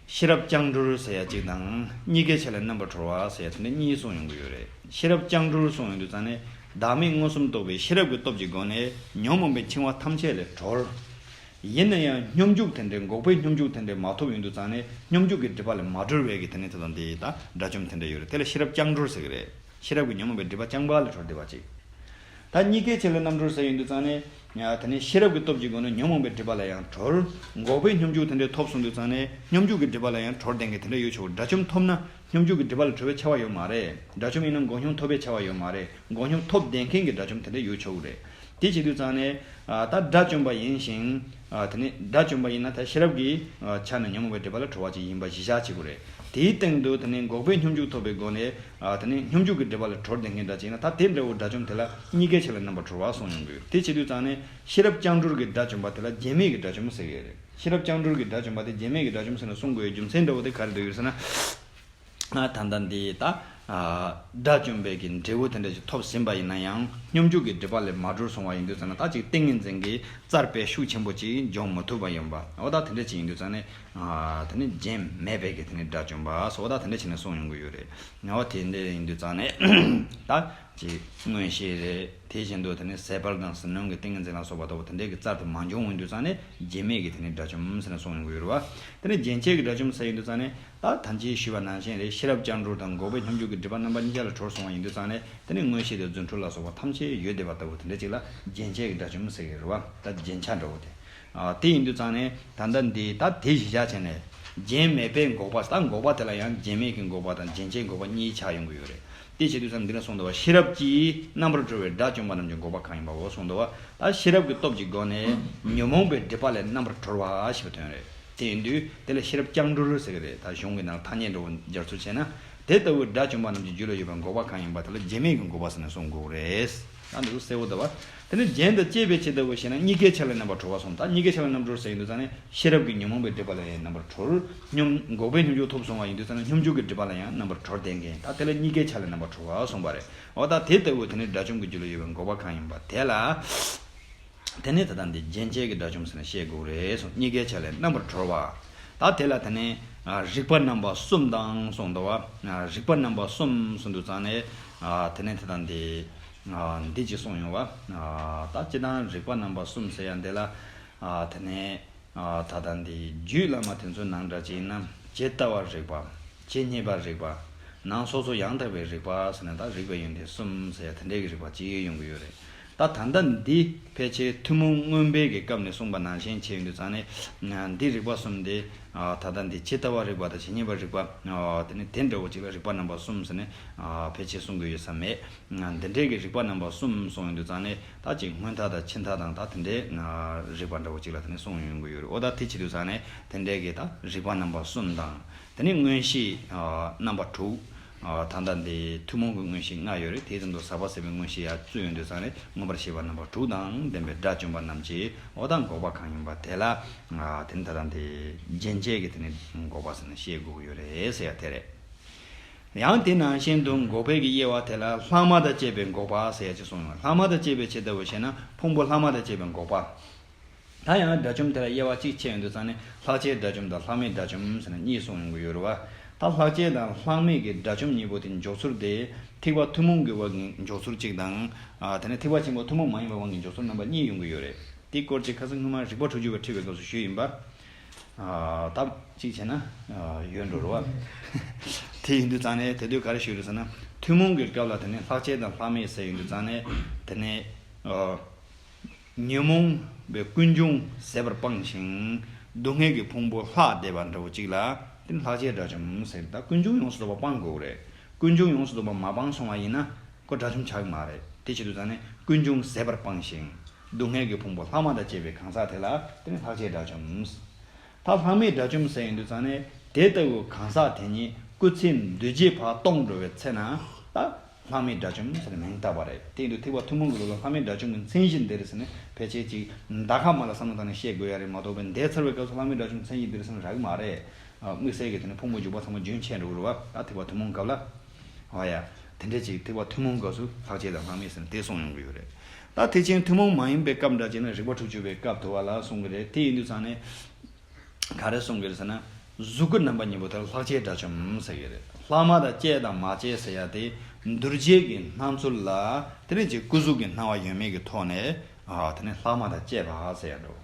ཤེས་རབ་སྤྱང་འགྲུལ་ཟེར་ཡ་གཅིག་དང་། གཉིས་ཀའི་ཆེད་ལ་རྣམ་པར་གྲོལ་བ་ཟེར་ཡ་དེ་འདྲ་གཉིས་གསུངས་ཡོང་གི་ཡོད་རེད། ཤེས་རབ་སྤྱང་འགྲུལ་གསུངས་ཡོང་དུས་ཙང་ནས་བདག་མེད་མངོན་སུམ་རྟོགས་པའི་ཤེས་རབ་ཀྱི་སྟོབས་ཀྱི་སྒོ་ནས་ཉོན་མོངས་པའི་འཆིང་བ་ཐམས་ཅད་ལས་གྲོལ། ཡིན་ན་ཡང་སྙོམས་འཇུག་དེ་འདྲའི་འགོག་པའི་སྙོམས་འཇུག་དེ་འདྲའི་མ་ཐོབ་ཡོང་དུས་ཙང་ནས་སྙོམས་འཇུག་གི་སྒྲིབ་པ་ལས་མ་གྲོལ་བའི་གི་དེ་ནས་དེ་དང་དེ་ད་དགྲ་བཅོམ་དེ་འདྲ་ཡོད་རེད། དེ་ལ་ཤེས་རབ་སྤྱང་འགྲུལ་ཟེར་གི་རེད། ཤེས་རབ་ཀྱི་ཉོན་མོངས་པའི་སྒྲིབ་པ་སྤྱང་པ་ལས་གྲོལ་བསྡད་པ་ཅིག་ད་གཉིས་ཀའི་ཆེད་ལ་རྣམ་གྲོལ་ཟེར་ཡོང་དུས་ཙང་ནས། ཡ་དེ་ནས་ཤེས་རབ་ཀྱི་སྟོབས་ཀྱི་སྒོ་ནས་ཉོན་མོངས་པའི་སྒྲིབ་པ་ལ་ཡང་གྲོལ། འགོག་པའི་སྙོམས་འཇུག་དེ་འདྲས་ཐོབ་སོང་དུས་ཙང་ནས་སྙོམས་འཇུག་གི་སྒྲིབ་པ་ལ་ཡང་གྲོལ་ལྡན་གྱི་དེ་འདྲས་ཡོད་ཆོག་དགྲ་བཅོམ་ཐོབ་ན་སྙོམས་འཇུག་གི་སྒྲིབ་པ་ལ་གྲོལ་བའི་ཆ་བ་ཡོད་མ་རེད། དགྲ་བཅོམ་ཡིན་ན་འགོག་སྙོམས་ཐོབ་པའི་ཆ་བ་ཡོད་མ་རེད། འགོག་སྙོམས་ཐོབ་ལྡན་མཁན་གྱི་དགྲ་བཅོམ་དེ་འདྲས་ཡོད་ཆོག་གི་རེད། དེ་བྱེད་དུས་ཙང་ནས། ཨ་ད་དགྲ་བཅོམ་པ་ཡིན་ཞིང་། ཨ་དེ་ནས་དགྲ་བཅོམ་པ་ཡིན་ན་ད་ཤེས་རབ་ཀྱི་ཨ་ཆ་ནས་ཉོན་མོངས་པའི་སྒྲིབ་པ་ལས་གྲོལ་བ་ཅིག་ཡིན་པ་གཞི་བཞག་བྱེད་དགོས་རེད། དེའི་སྟེང་དུ་དེ་ནས་འགོག་པའི་སྙོམས་འཇུག་ཐོབ་པའི་སྒོ་ནས། ཨ་དེ་ནས་སྙོམས་འཇུག་གི་སྒྲིབ་པ་ལས་གྲོལ་ལྡན་མཁན་འདྲ་ཅིག་ཡིན་ན་ད་དེ་འདྲ་བོ་དགྲ་བཅོམ་དེ་ལ་གཉིས་ཀའི་ཆེད་ལ་རྣམ་པར་གྲོལ་བ་གསུངས་ཡོང་གི་ཡོད། དེ་བྱེད་དུས་ཙང་ནས་ཤེས་རབ་སྤྱང་འགྲུལ་གྱི་དགྲ་བཅོམ་པ་དེ་ལ་རྒྱན་མེད་ཀྱི་དགྲ་བཅོམ་ཟེར་གྱི་ཡོད་རེད། ཤེས་རབ་སྤྱང་འགྲུལ་གྱི་དགྲ་བཅོམ་པ་དེ་རྒྱན་མེད་ཀྱི་དགྲ་བཅོམ་ཟེར་ནས་གསུང་དགོས་པའི་རྒྱུ་མཚན་འདྲ་བོ་དེ་ག་རེ་འདུག་ཡོད་ཟེར་ན། ཨ་ད་ལྟ་འདི་ད་ཨ་དགྲ་བཅོམ་པའི་གི་འབྲས་བུ་དེ་འདྲ་ཞིག་ཐོབ་ཟིན་པ་ཡིན་ན་ཡང་སྙོམས་འཇུག་གི་སྒྲིབ་པ་ལས་མ་གྲོལ་སོང་བ་ཡིན་དུས་ཙང་ན། ད་ཅིག་ཏིང་ངེ་འཛིན་གྱི་རྩལ་དཔེ་ཤུགས་ཆེན་པོ་ཅིག་འཇོག་མི་ཐུབ་པ་ཡིན་པ། འོ་ད་དེ་འདྲ་ཅིག་ཡིན་དུས་ཙང་ནས། ཨ་དེ་ནི་རྒྱན་མེད་པའི་གི་དེ་ནི་དགྲ་བཅོམ་པ་སོགས་ད་དེ་འདྲ་བྱས་ནས་གསུངས་ཡོང་གི་ཡོད་རེད། འོ་དེ་འདྲ་ཡིན་དུས་ཙང་ནས་ད་ཅིག་མངོན་ཤེས་རེད། དེ་བཞིན་དུ་དེ་ནི་ཟད་པར་དང་ཟིལ་གནོན་གྱི་ཏིང་ངེ་འཛིན་ལ་སོགས་པ་ལྟ་བུ་དེ་འདྲའི་གི་རྩལ་དུ་མ་འབྱུང་ཡོང་དུས་ཙང་ནས་རྒྱན་མེད་ཀྱི་དེ་ནི་དགྲ་བཅོམ་ཟེར་ནས་གསུངས་ཡོང་གི་ཡོད་རེད་བ། དེ་ནི་རྒྱན་ཆའི་གི་དགྲ་བཅོམ་ཟེར་ཡོང་དུས་ཙང་ནས། ད་ཐམས་ཅད་ཞུས་པ་ནང་བཞིན་རེད། ཤེས་རབ་སྤྱང་འགྲུལ་དང་འགོག་པའི་སྙོམས་འཇུག་གི་སྒྲིབ་པ་རྣམ་པ་གཉིས་ཆ་ལ་གྲོལ་སོང་བ་ཡིན་དུས་ཙང་ནས་དེ་ནི་མངོན་ཤེས་དང་རྫུ་འཕྲུལ་ལ་སོགས་པ་ཐམས་ཅད་ཡོད་བསྡད་པ་ལྟ་བུ་དེ་འདྲ་ཅིག་ལ་རྒྱན་ཆའི་གི་དགྲ་བཅོམ་ཟེར་གི་རེད་བ། ད་རྒྱན་ཆ་འདྲ་བོ་དེ། ཨ་དེ་ཡིན་དུས་ཙང་ནས་ད་ལྟ་འདི་ད་དེ་གཞི་བཞག་བྱས་ནས། རྒྱན་མེད་པའི་འགོག་པ། ད་འགོག་པ་དེ་ལ་ཡང་རྒྱན་མེད་ཀྱི་འགོག་པ་དང་རྒྱན་ཅན་འགོག་པ་གཉིས་ཆགས་ཡོང་གི་ཡོད་རེད། དེ་བྱེད་དུས་ཙམ་འདི་ལ་གསུངས་འདུག་བ། ཤེས་རབ་ཀྱིས་རྣམ་པར་གྲོལ་བའི་དགྲ་བཅོམ་པ་རྣམས་ཀྱི་འགོག་པ་གང་ཡིན་པའོ་གསུངས་འདུག་བ། ད་ཤེས་རབ་ཀྱི་སྟོབས་ཀྱི་སྒོ་ནས་ཉོན་མོངས་པའི་སྒྲིབ་པ་ལས་རྣམ་པར་གྲོལ་བ་ཞེས་པའི་དོན་རེད། དེ་ཡིན་དུས་དེ་ལ་ཤེས་རབ་སྐྱང་གྲོལ་ཟེར་གི་རེད། ད་གཞུང་གི་ནང་ཐ་སྙད་འདྲ་བོ་སྦྱར་ཚུལ་བྱས་ན། དེ་ལྟ་བུའི་དགྲ་བཅོམ་པ་རྣམས་ཀྱི་རྒྱུད་ལ་ཡོད་པའི་འགོག་པ་གང་ཡིན་པ་དེ་ལ་རྒྱན་མེད་ཀྱི་འགོག་པ་ཟེར་ནས་གསུང་དགོས་རེད། ད་འདི་ཚོ་གསལ་བོ་འདུག་བ། དེ་ནས་རྒྱན་དང་བཅས་པའི་ཕྱིར་ལྟ་བུ་ཞེ་ན། གཉིས་ཀའི་ཆ་ལས་རྣམ་པར་གྲོལ་བ་གསུངས། ད་གཉིས་ཀའི་ཆ་ལས་རྣམ་གྲོལ་ཟེར་ཡོང་དུས་ཙང་ནས་ཤེས་རབ་ཀྱིས་ཉོན་མོངས་པའི་སྒྲིབ་པ་ལས་རྣམ་པར་གྲོལ། སྙོམས་འགོག་པའི་སྙོམས་འཇུག་ཐོབ་སོང་བ་ཡིན་དུས་ཙང་ནས་སྙོམས་འཇུག་གི་སྒྲིབ་པ་ལ་ཡང་རྣམ་པར་གྲོལ་བསྡད་མཁན། ད་དེ་ལ་གཉིས་ཀའི་ཆ་ལས་རྣམ་པར་གྲོལ་བ་གསུངས་པ་རེད། འོ་ད་དེ་ལྟ་བུ་དེ་ནི་དགྲ་བཅོམ་གྱི་རྒྱུད་ལ་ཡོད་པའི་འགོག་པ་གང་ཡིན་པ་དེ་ལ། དེ་ནས་ད་ལྟ་འདི་རྒྱན་བཅས་ཀྱི་དགྲ་བཅོམ་ཟེར་ནས་བཤད་དགོས་རེད་གསུངས། གཉིས་ཀའི་ཆ་ལས་རྣམ་པར་གྲོལ་བ། ད་དེ་ལ་དེ་ནས་ཨ་རིག་པ་རྣམ་པ་གསུམ་དང་གསུངས་འདུག་བ། ཨ་རིག་པ་རྣམ་པ་གསུམ་གསུངས་དུས་ཙང་ནས་ཨ་དེ་ནས་ད་ལྟ་འདི་ཨ་འདི་ཅིག་གསུངས་ཡོང་བ། ཨ་ད་སྤྱིར་བཏང་རིག་པ་རྣམ་པ་གསུམ་ཟེར་ཡ་འདི་ལ་ཨ་དེ་ནས་ཨ་ད་ལྟ་འདི་རྒྱུད་བླ་མ་དེ་ཚོའི་ནང་འདྲ་ཅིག་ཡིན་ན་ཇི་ལྟ་བར་རིག་པ། ཇི་སྙེད་པར་རིག་པ། ནང་སོ་སོ་ཡང་དག་པའི་རིག་པ་ཟེར་ནས། ད་རིག་པའི་ཡོན་ཏན་གསུམ་ཟེར་ཡ་དེ་འདྲའི་གི་རིག་པ་ཅིག་ཡོང་གི་ཡོད་རེད། ད་ད་ལྟ་འདི་ཕལ་ཆེར་ཐུན་མོང་མངོན་པའི་གི་སྐབས་ནས་གསུངས་པ་ནང་བཞིན་བྱས་ཡོང་དུས་ཙང་ནས། འདི་རིག་པ་གསུམ་འདི་ད་ལྟ་འདི་ཇི་ལྟ་བར་རིག་པ་དང་ཇི་སྙེད་པར་རིག་པ། དེ་ནི་དེ་འདྲ་བོ་ཅིག་ལ་རིག་པ་རྣམ་པ་གསུམ་ཟེར་ནས་ཕལ་ཆེར་གསུང་གི་ཡོད་ས་མེད། འདི་འདྲའི་གི་རིག་པ་རྣམ་པ་གསུམ་གསུངས་ཡོང་དུས་ཙང་ནས། ད་ཅིག་སྔོན་མཐའ་དང་ཕྱི་མཐའ་དང་ད་དེ་འདྲའི་རིག་པ་འདྲ་བོ་ཅིག་ལ་དེ་ནས་གསུངས་ཡོང་གི་ཡོད་རེད། འོ་ད་དེ་བྱེད་དུས་ཙང་ནས་དེ་འདྲའི་གི་ད་རིག་པ་རྣམ་པ་གསུམ་དང་། དེ་ནས་མངོན་ཤེས་རྣམ་པ་དྲུག་ད་ལྟ་འདི་ཐུན་མོང་གི་མངོན་ཤེས་ལྔ་ཡོད་རེད། དེའི་ཙམ་དུ་ཟབ་པ་ཟད་པའི་མངོན་ཤེས་ཡར་བཙུད་ཡོང་དུས་ཙང་ནས་མངོན་པར་ཤེས་པ་རྣམ་པ་དྲུག་དང་ལྡན་པའི་དགྲ་བཅོམ་པ་རྣམས་ཀྱི་འོ་ད་འགོག་པ་གང་ཡིན་པ་དེ་ལ། དེ་ནི་ད་ལྟ་འདི་རྒྱན་བཅས་ཀྱི་དེ་ནི་འགོག་པ་ཟེར་ནས་བཤད་དགོས་ཀྱི་ཡོད་རེད་ཟེར་ཡ་དེ་རེད། ཡང་དེ་ནང་བཞིན་དུ་འགོག་པའི་གི་དབྱེ་བ་དེ་ལ་ལྷག་མ་དང་བཅས་པའི་འགོག་པ་ཟེར་ཡ་ཅིག་གསུངས་ཡོད། ལྷག་མ་དང་བཅས་པའི་ཕྱིར་ལྟ་བུ་ཞེ་ན་ཕུང་པོ་ལྷག་མ་དང་བཅས་པའི་འགོག་པ། ད་ཡང་དགྲ་བཅོམ་དེ་ལ་དབྱེ་བ་གཅིག་ཕྱེ་ཡོང་དུས་ཙང་ནས་ལྷག་བཅས་དགྲ་བཅོམ་དང་ལྷག་མེད་དགྲ་བཅོམ་ཟེར་ནས་གཉིས་གསུངས་ཡོང་གི་ཡོད་རེད་བ། ད་ལྷག་བཅས་དང་ལྷག་མེད་ཀྱི་དགྲ་བཅོམ་གཉིས་པོ་དེ་འཇོག་ཚུལ་དེ་ཐེག་པ་ཐུན་མོང་གི་དབང་གིས་འཇོག་ཚུལ་གཅིག་དང་། དེ་ནས་ཐེག་པ་ཆེན་པོ་ཐུན་མོང་མ་ཡིན་པའི་དབང་གིས་འཇོག་ཚུལ་རྣམ་པ་གཉིས་ཡོང་གི་ཡོད་རེད། དེའི་སྐོར་གྱི་ཁ་སང་སྔོན་མ་རིགས་པ་དྲུག་ཅུ་པ་ཁྲིད་པའི་སྐབས་སུ་ཞུས་ཡིན་པ། ད་གཅིག་བྱས་ན་ཡོད་འགྲོ་རེད་བ། དེ་ཡིན་དུས་ཙང་ནས་དེ་དུས་ག་རེ་ཞུས་རེད་ཟེར་ན། ཐུན་མོང་གི་སྐབས་ལ་དེ་ནས་ལྷག་བཅས་དང་ལྷག་མེད་ཟེར་ཡོང་དུས་ཙང་ནས། དེ་ནས་ཉོན་མོངས་པའི་ཀུན་འབྱུང་ཟད་པར་སྤངས་ཤིང་། སྡུག་བསྔལ་གྱི་ཕུང་པོ་ལྷག་བསྡད་པ་འདྲ་བོ་གཅིག་ལ་དེ་ནི་ལྷག་བཅས་དགྲ་བཅོམ་ཟེར། ད་ཀུན་འབྱུང་ཡོངས་སུ་རྫོགས་པ་སྤང་དགོས་རེད། ཀུན་འབྱུང་ཡོངས་སུ་རྫོགས་པ་མ་སྤངས་སོང་བ་ཡིན་ན་ཁོ་དགྲ་བཅོམ་ཆགས་ཀྱི་མ་རེད། དེ་བྱེད་དུས་ཙང་ནས་ཀུན་འབྱུང་ཟད་པར་སྤངས་ཤིང་། སྡུག་བསྔལ་གྱི་ཕུང་པོ་ལྷག་མ་དང་བཅས་པའི་གང་ཟག་དེ་ལ་དེ་ནི་ལྷག་བཅས་དགྲ་བཅོམ། ད་ལྷག་མེད་དགྲ་བཅོམ་ཟེར་ཡོང་དུས་ཙང་ནས་དེ་ལྟ་བུའི་གང་ཟག་དེ་ཉིད་སྐུ་ཚེ་འདུས་བྱས་ཕར་སྟོངས་འགྲོ་བའི་ཚེ་ན་ད་ལྷག་མེད་དགྲ་བཅོམ་ཟེར་ནས་མིང་བཏགས་པ་རེད། དེ་ཡིན་དུས་ཐེག་པ་ཐུན་མོང་གི་ལུགས་ལ་ལྷག་མེད་དགྲ་བཅོམ་གྱི་མཚན་གཞི་འདི་རེད་ཟེར་ནས་ཕལ་ཆེར་ཅིག་འདའ་ཁ་མ་ལ་བསམ་བློ་བཏང་ནས་བཤད་དགོས་ཡ་རེད་མ་གཏོགས་པའི་འདས་ཚར་བའི་སྐབས་སུ་ལྷག་མེད་དགྲ་བཅོམ་མཚན་གཞི་འདི་རེད་ཟེར་ནས་རག་གི་མ་རེད། དམིགས་བསལ་གྱི་དེ་ནི་ཕུང་པོ་འཇུག་པ་ཚང་མ་རྒྱུན་ཆད་འགྲོ་གི་རེད་བ། ད་ཐེག་པ་ཐུན་མོང་སྐབས་ལ། ཨོ་ཡ། དེ་འདྲ་ཅིག་ཐེག་པ་ཐུན་མོང་སྐབས་སུ་ལྷག་བཅས་དང་ལྷག་མེད་ཟེར་ནས་དེ་གསུངས་ཡོང་གི་ཡོད་རེད། ད་ཐེག་ཆེན་ཐུན་མོང་མ་ཡིན་པའི་སྐབས་འདྲ་ཅིག་ན་རིགས་པ་དྲུག་ཅུ་པའི་སྐབས་དུ་བ་ལ་གསུང་གི་རེད། དེ་ཡིན་དུས་ཙང་ནས། ག་རེ་གསུང་གི་རེད་ཟེར་ན། གཟུགས་སྐུ་རྣམ་པ་གཉིས་པོ་དེར་ལྷག་བཅས་དགྲ་བཅོམ་ཟེར་གི་རེད། ལྷག་མ་དང་བཅས་དང་མ་བཅས་ཟེར་ཡ་དེ། འདུ་བྱེད་ཀྱི་སྣང་ཚུལ་ལ་དེ་ནས་ཅིག་སྐུ་གཟུགས་ཀྱི་སྣང་བ་ཡོད་མེད་ཀྱི་ཐོག་ནས། ཨ་དེ་ནས་ལྷག་མ་དང་བཅས་པ་ཟེར་ཡ་འགྲོ།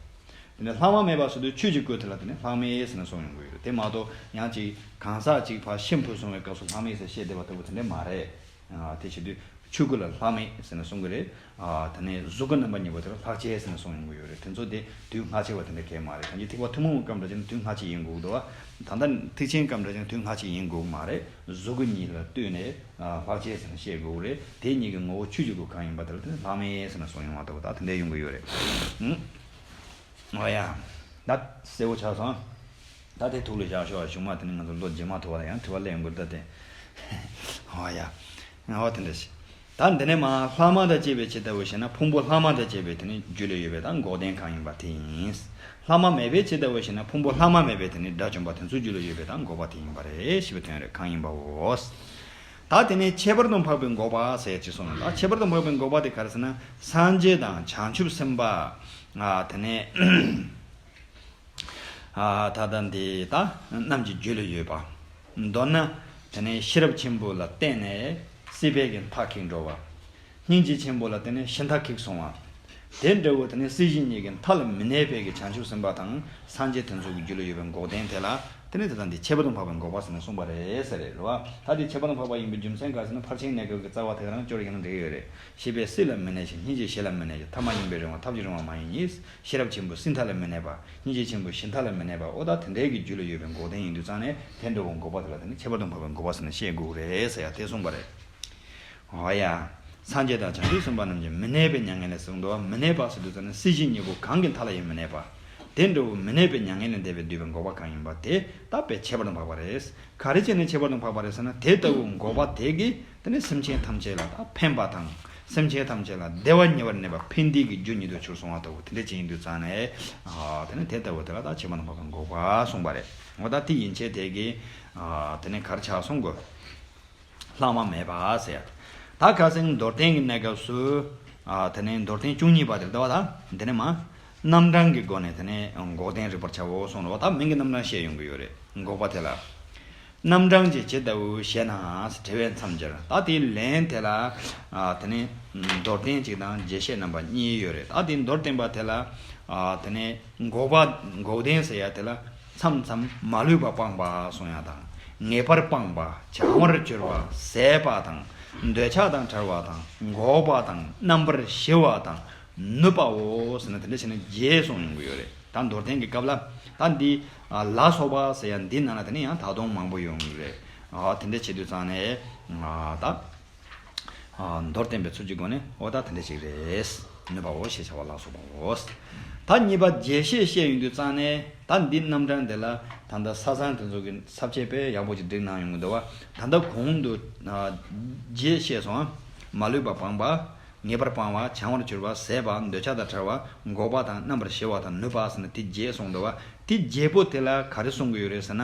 དེ་ནས་ལྷག་མ་མེད་པ་ཟེར་དུས་ཆོས་ཀྱི་སྐུ་དེ་ལ་དེ་ནས་ལྷག་མེད་ཟེར་ནས་གསུངས་ཡོང་གི་ཡོད་རེད། དེ་མ་གཏོགས་ཡང་ཅིག་གང་ཟག་ཅིག་ཕར་ཤི་འཕོས་སོང་བའི་སྐབས་སུ་ལྷག་མེད་ཟེར་བཤད་བསྡད་པ་ལྟ་བུ་དེ་འདྲ་མ་རེད། ཨ་དེ་བྱེད་དུས་ཆོས་སྐུ་ལ་ལྷག་མེད་ཟེར་ནས་གསུང་གི་རེད། ཨ་དེ་ནས་གཟུགས་སྐུ་རྣམ་པ་གཉིས་པོ་དེར་ལྷག་བཅས་ཟེར་ནས་གསུངས་ཡོང་གི་ཡོད་རེད། དེ་ཚོ་དེ་དུས་སྔ་ཕྱི་བ་དེ་འདྲ་གང་ཡང་མ་རེད། གང་ཅི་ཐེག་པ་ཐུན་མོང་གི་སྐབས་འདྲ་བྱས་ན་དུས་སྔ་ཕྱི་ཡིན་དགོས་འདུག་བ། ད་ལྟ་ཐེག་ཆེན་སྐབས་འདྲ་བྱས་ན་དུས་སྔ་ཕྱི་ཡིན་དགོས་མ་རེད། གཟུགས་སྐུ་གཉིས་ལ་ལྟོས་ནས་ཨ་ལྷག་བཅས་ཟེར་ནས་བཤད་དགོས་རེད། དེ་གཉིས་ཀྱི་ངོ་བོ་ཆོས་ཀྱི་སྐུ་གང་ཡིན་པ་དེ་ལ་དེ་ནས་ལྷག་མེད་ཟེར་ནས་གསུངས་ཡོང་བ་ལྟ་བུ་ད་དེ་འདྲ་ཡོང་གི་ཡོད་རེད། ཨང་། ཨོ་ཡ། ད་གསལ་བོ་ཆགས་སོང་། ད་དེ་ཐུགས་ལ་བཞག་ཤོག་གཞུག་མ་དེ་ནི་ང་ཚོ་ལོ་རྗེས་མ་ཐུག་པ་ལ་ཡང་དྲི་བ་སླེབས་ཡོང་གི་རེད་ད་དེ། ཨོ་ཡ། ཨོ་དེ་འདྲ་ཞིག་ད་འདི་ནས་མ་ལྷག་མ་དང་བཅས་པའི་ཕྱིར་ལྟ་བུ་ཞེ་ན་ཕུང་པོ་ལྷག་མ་དང་བཅས་པའི་དེ་ནི་རྒྱུད་ལ་ཡོད་པའི་ད་འགོག་བདེན་གང་ཡིན་པ་དེ་ཡིན། ལྷག་མ་མེད་པའི་ཕྱིར་ལྟ་བུ་ཞེ་ན་ཕུང་པོ་ལྷག་མ་མེད་པའི་དེ་ནི་དགྲ་བཅོམ་པ་དེ་ཚོའི་རྒྱུད་ལ་ཡོད་པའི་ད་འགོག་པ་དེ་ཡིན་པ་རེད་ཞེས་པའི་དོན་རེད། གང་ཡིན་པའོ། ད་དེ་ནས་ཁྱད་པར་དུ་འཕགས་པའི་འགོག་པ་ཟེར་ཅིག་གསུངས་ཡོད། ད་ཁྱད་པར་དུ་འཕགས་པའི་འགོག་པ་དེ་ག་རེ་ཟེར་ན་སངས་རྒྱས་དང་བྱང་ཆུབ་སེམས་དཔའ། ཨ་དེ་ནས་ཨ་ད་ལྟ་འདི་ད་རྣམས་ཀྱི་རྒྱུད་ལ་ཡོད་པ། མདོར་ན་དེ་ནས་ཤེས་རབ་ཆེན་པོ་ལ་བརྟེན་ནས་སྲིད་པའི་གི་མཐའ་ཁེགས་འགྲོ་བ། སྙིང་རྗེ་ཆེན་པོ་ལ་བརྟེན་ནས་ཤི་མཐའ་ཁེགས་སོང་བ། དེ་འདྲ་བོ་དེ་ནས་སྲིད་ཞི་གཉིས་ཀྱི་མཐའ་ལ་མི་གནས་པའི་གི་བྱང་ཆུབ་སེམས་དཔའ་དང་སངས་རྒྱས་དེ་ཚོ་གི་རྒྱུད་ལ་ཡོད་པའི་འགོག་བདེན་དེ་ལ་ དེ་ནས་ད་ལྟ་འདི་ཁྱད་པར་དུ་འཕགས་པའི་འགོག་པ་ཟེར་ནས་གསུངས་པ་རེད་ཟེར་རེད་རེད་བ། ད་འདི་ཁྱད་པར་དུ་འཕགས་པ་ཡིན་པའི་རྒྱུ་མཚན་ག་ཟེར་ན། ཕར་ཕྱིན་གནས་སྐབས་ཀྱི་རྩ་བ་དེ་རང་སྐྱོར་ཡང་འགྲིག་ཡོད་རེད། ཤེས་པས་སྲིད་ལ་མི་གནས་ཤིང་། སྙིང་རྗེས་གཞན་ལ་མི་གནས་ཤིང་། ཐ་མ་ཡིན་པས་རིང་བ་ཐབས་ཀྱིས་རིང་བ་མ་ཡིན་གཉིས། ཤེས་རབ་ཆེན་པོས་སྲིད་མཐའ་ལ་མི་གནས་པ། སྙིང་རྗེ་ཆེན་པོས་གཞན་མཐའ་ལ་མི་གནས་པ། འོ་ད་དེ་འདྲའི་གི་རྒྱུད་ལ་ཡོད་པའི་འགོག་བདེན་ཡིན་དུས་ཙང་ནས་དེ་འདྲ་བོ་འགོག་པ་དེ་ལ་དེ་ནི་ཁྱད་པར་དུ་འཕགས་པའི་འགོག་པ་ཟེར་ནས་བཤད་དགོས་རེད་ཟེར་ཡ་དེ་གསུངས་པ་རེད། འོ་ཡ། སངས་རྒྱས་དང་བྱང་ཆུབ་སེམས་དཔའ་རྣམས་ཀྱིས་མི་གནས་པའི་མྱ་ངན་ལས་གསུངས་འདུག་བ། མི་གནས་པ་ཟེར་དུས་ཙང་ནས་སྲིད་ཞི་གཉིས་པོ་གང་གི་མཐའ་ལ་ཡང་མི་གནས་པ། དེ་འདྲ་བོ་མི་གནས་པའི་མྱ་ངན་ལས་འདས་པའི་བསྡུས་པའི་འགོག་པ་གང་ཡིན་པ་དེ་ད་དཔེ་ཁྱད་པར་དུ་འཕགས་པ་རེད། ག་རེ་བྱས་ནས་ཁྱད་པར་དུ་འཕགས་པ་རེད་ཟེར་ན། དེ་ལྟ་བུ་འགོག་པ་དེ་གིས་དེ་ནི་སེམས་ཅན་ཐམས་ཅད་ལ་ད་ཕན་པ་དང་། སེམས་ཅན་ཐམས་ཅད་ལ་བདེ་བ་ཉེ་བར་གནས་པ་ཕན་བདེ་གི་རྒྱུ་ཉིད་དུ་གྱུར་སོང་བ་ལྟ་བུ་དེ་འདྲ་ཅིག་ཡིན་དུས་ཙང་ནས། ཨ་དེ་ནི་དེ་ལྟ་བུ་དེ་ལ་ད་ཁྱད་པར་དུ་འཕགས་པའི་འགོག་པ་གསུངས་པ་རེད། འོ་ད་དེ་ཡན་ཆད་དེ་གིས་ཨ་དེ་ནི་ག་རེ་ཆགས་སོང་གོ། ལྷག་མ་མེད་པ་ཟེར། ད་ཁ་སང་མདོར་བསྟན་གྱི་གནས་སྐབས་སུ། ཨ་དེ་ནས་མདོར་བསྟན་བཅུ་གཉིས་པ་དེར་ལྟ་བ་ད་འདི་ནས་མ། རྣམ་གྲངས་ཀྱི་སྒོ་ནས་དེ་ནས་འགོག་བདེན་རིག་པར་བྱའོ་གསུངས་རེད་བ། ད་མིང་གི་རྣམ་གྲངས་བཤད་ཡོང་གི་ཡོད་རེད། འགོག་པ་དེ་ལ། རྣམ་གྲངས་ཀྱིས་ཇི་ལྟ་བུ་ཞེ་ན་ཟེར་དྲི་བའི་མཚམས་སྦྱར། ད་དེའི་ལན་དེ་ལ། ཨ་དེ་ནས་མདོར་བསྟན་གཅིག་དང་རྒྱས་བཤད་རྣམ་པ་གཉིས་ཡོད་རེད། ད་དེ་མདོར་བསྟན་པ་དེ་ལ། ཨ་དེ་ནས་འགོག་པ་འགོག་བདེན་ཟེར་ཡ་དེ་ལ། མཚམས་མཚམས་མ་ལུས་པ་སྤངས་པ་གསུང་ཡ་དང་། ངེས་པར་སྤངས་པ། བྱང་བར་གྱུར་པ། ཟད་པ་དང་། འདོད་ཆགས་དང་བྲལ་བ་དང་། འགོག་པ་དང་། རྣམ་པར་ཞི་བ་དང་། ནུབ་པའོ་ཟེར་ནས་དེ་འདྲ་བྱས་ནས་རྒྱས་གསུངས་ཡོང་གི་ཡོད་རེད། ད་མདོར་བསྟན་གྱི་སྐབས་ལ་ད་འདི་ལ་སོགས་པ་ཟེར་ཡ་འདི་ནང་ལ་དེ་ནས་ཡང་ད་དུང་མང་པོ་ཡོང་གི་རེད། ཨ་དེ་འདྲ་བྱེད་དུས་ཙང་ནས་ཨ་ད། ཨ་མདོར་བསྟན་པའི་ཚུལ་གྱི་སྒོ་ནས་འོ་ད་དེ་འདྲ་ཞིག་རེད། ནུབ་པའོ་ཞེས་བྱ་བ་ལ་སོགས་པའོ། ད་གཉིས་པ་རྒྱས་བཤད་བཤད་ཡོང་དུས་ཙང་ནས་ད་འདི་རྣམ་གྲངས་འདི་ལ་ད་ལྟ་ས་བཟང་དེ་ཚོ་གི་ས་བཅད་དཔེ་ཡག་པོ་ཅིག་བསྒྲིགས་གནང་ཡོང་གི་འདུག་བ། ད་ལྟ་གོང་དུ་ཨ་རྒྱས་བཤད་སོང་ཨ། མ་ལུས་པ་སྤངས་པ། ངེས་པར་སྤངས་པ། བྱང་བར་གྱུར་པ། ཟད་པ། འདོད་ཆགས་དང་བྲལ་བ། འགོག་པ་དང་རྣམ་པར་ཞི་བ་དང་ནུབ་པ་ཟེར་ནས་དེ་རྒྱས་གསུངས་འདུག་བ། དེ་རྒྱས་པོ་དེ་ལ་ག་རེ་གསུང་གི་ཡོད་རེད་ཟེར་ན།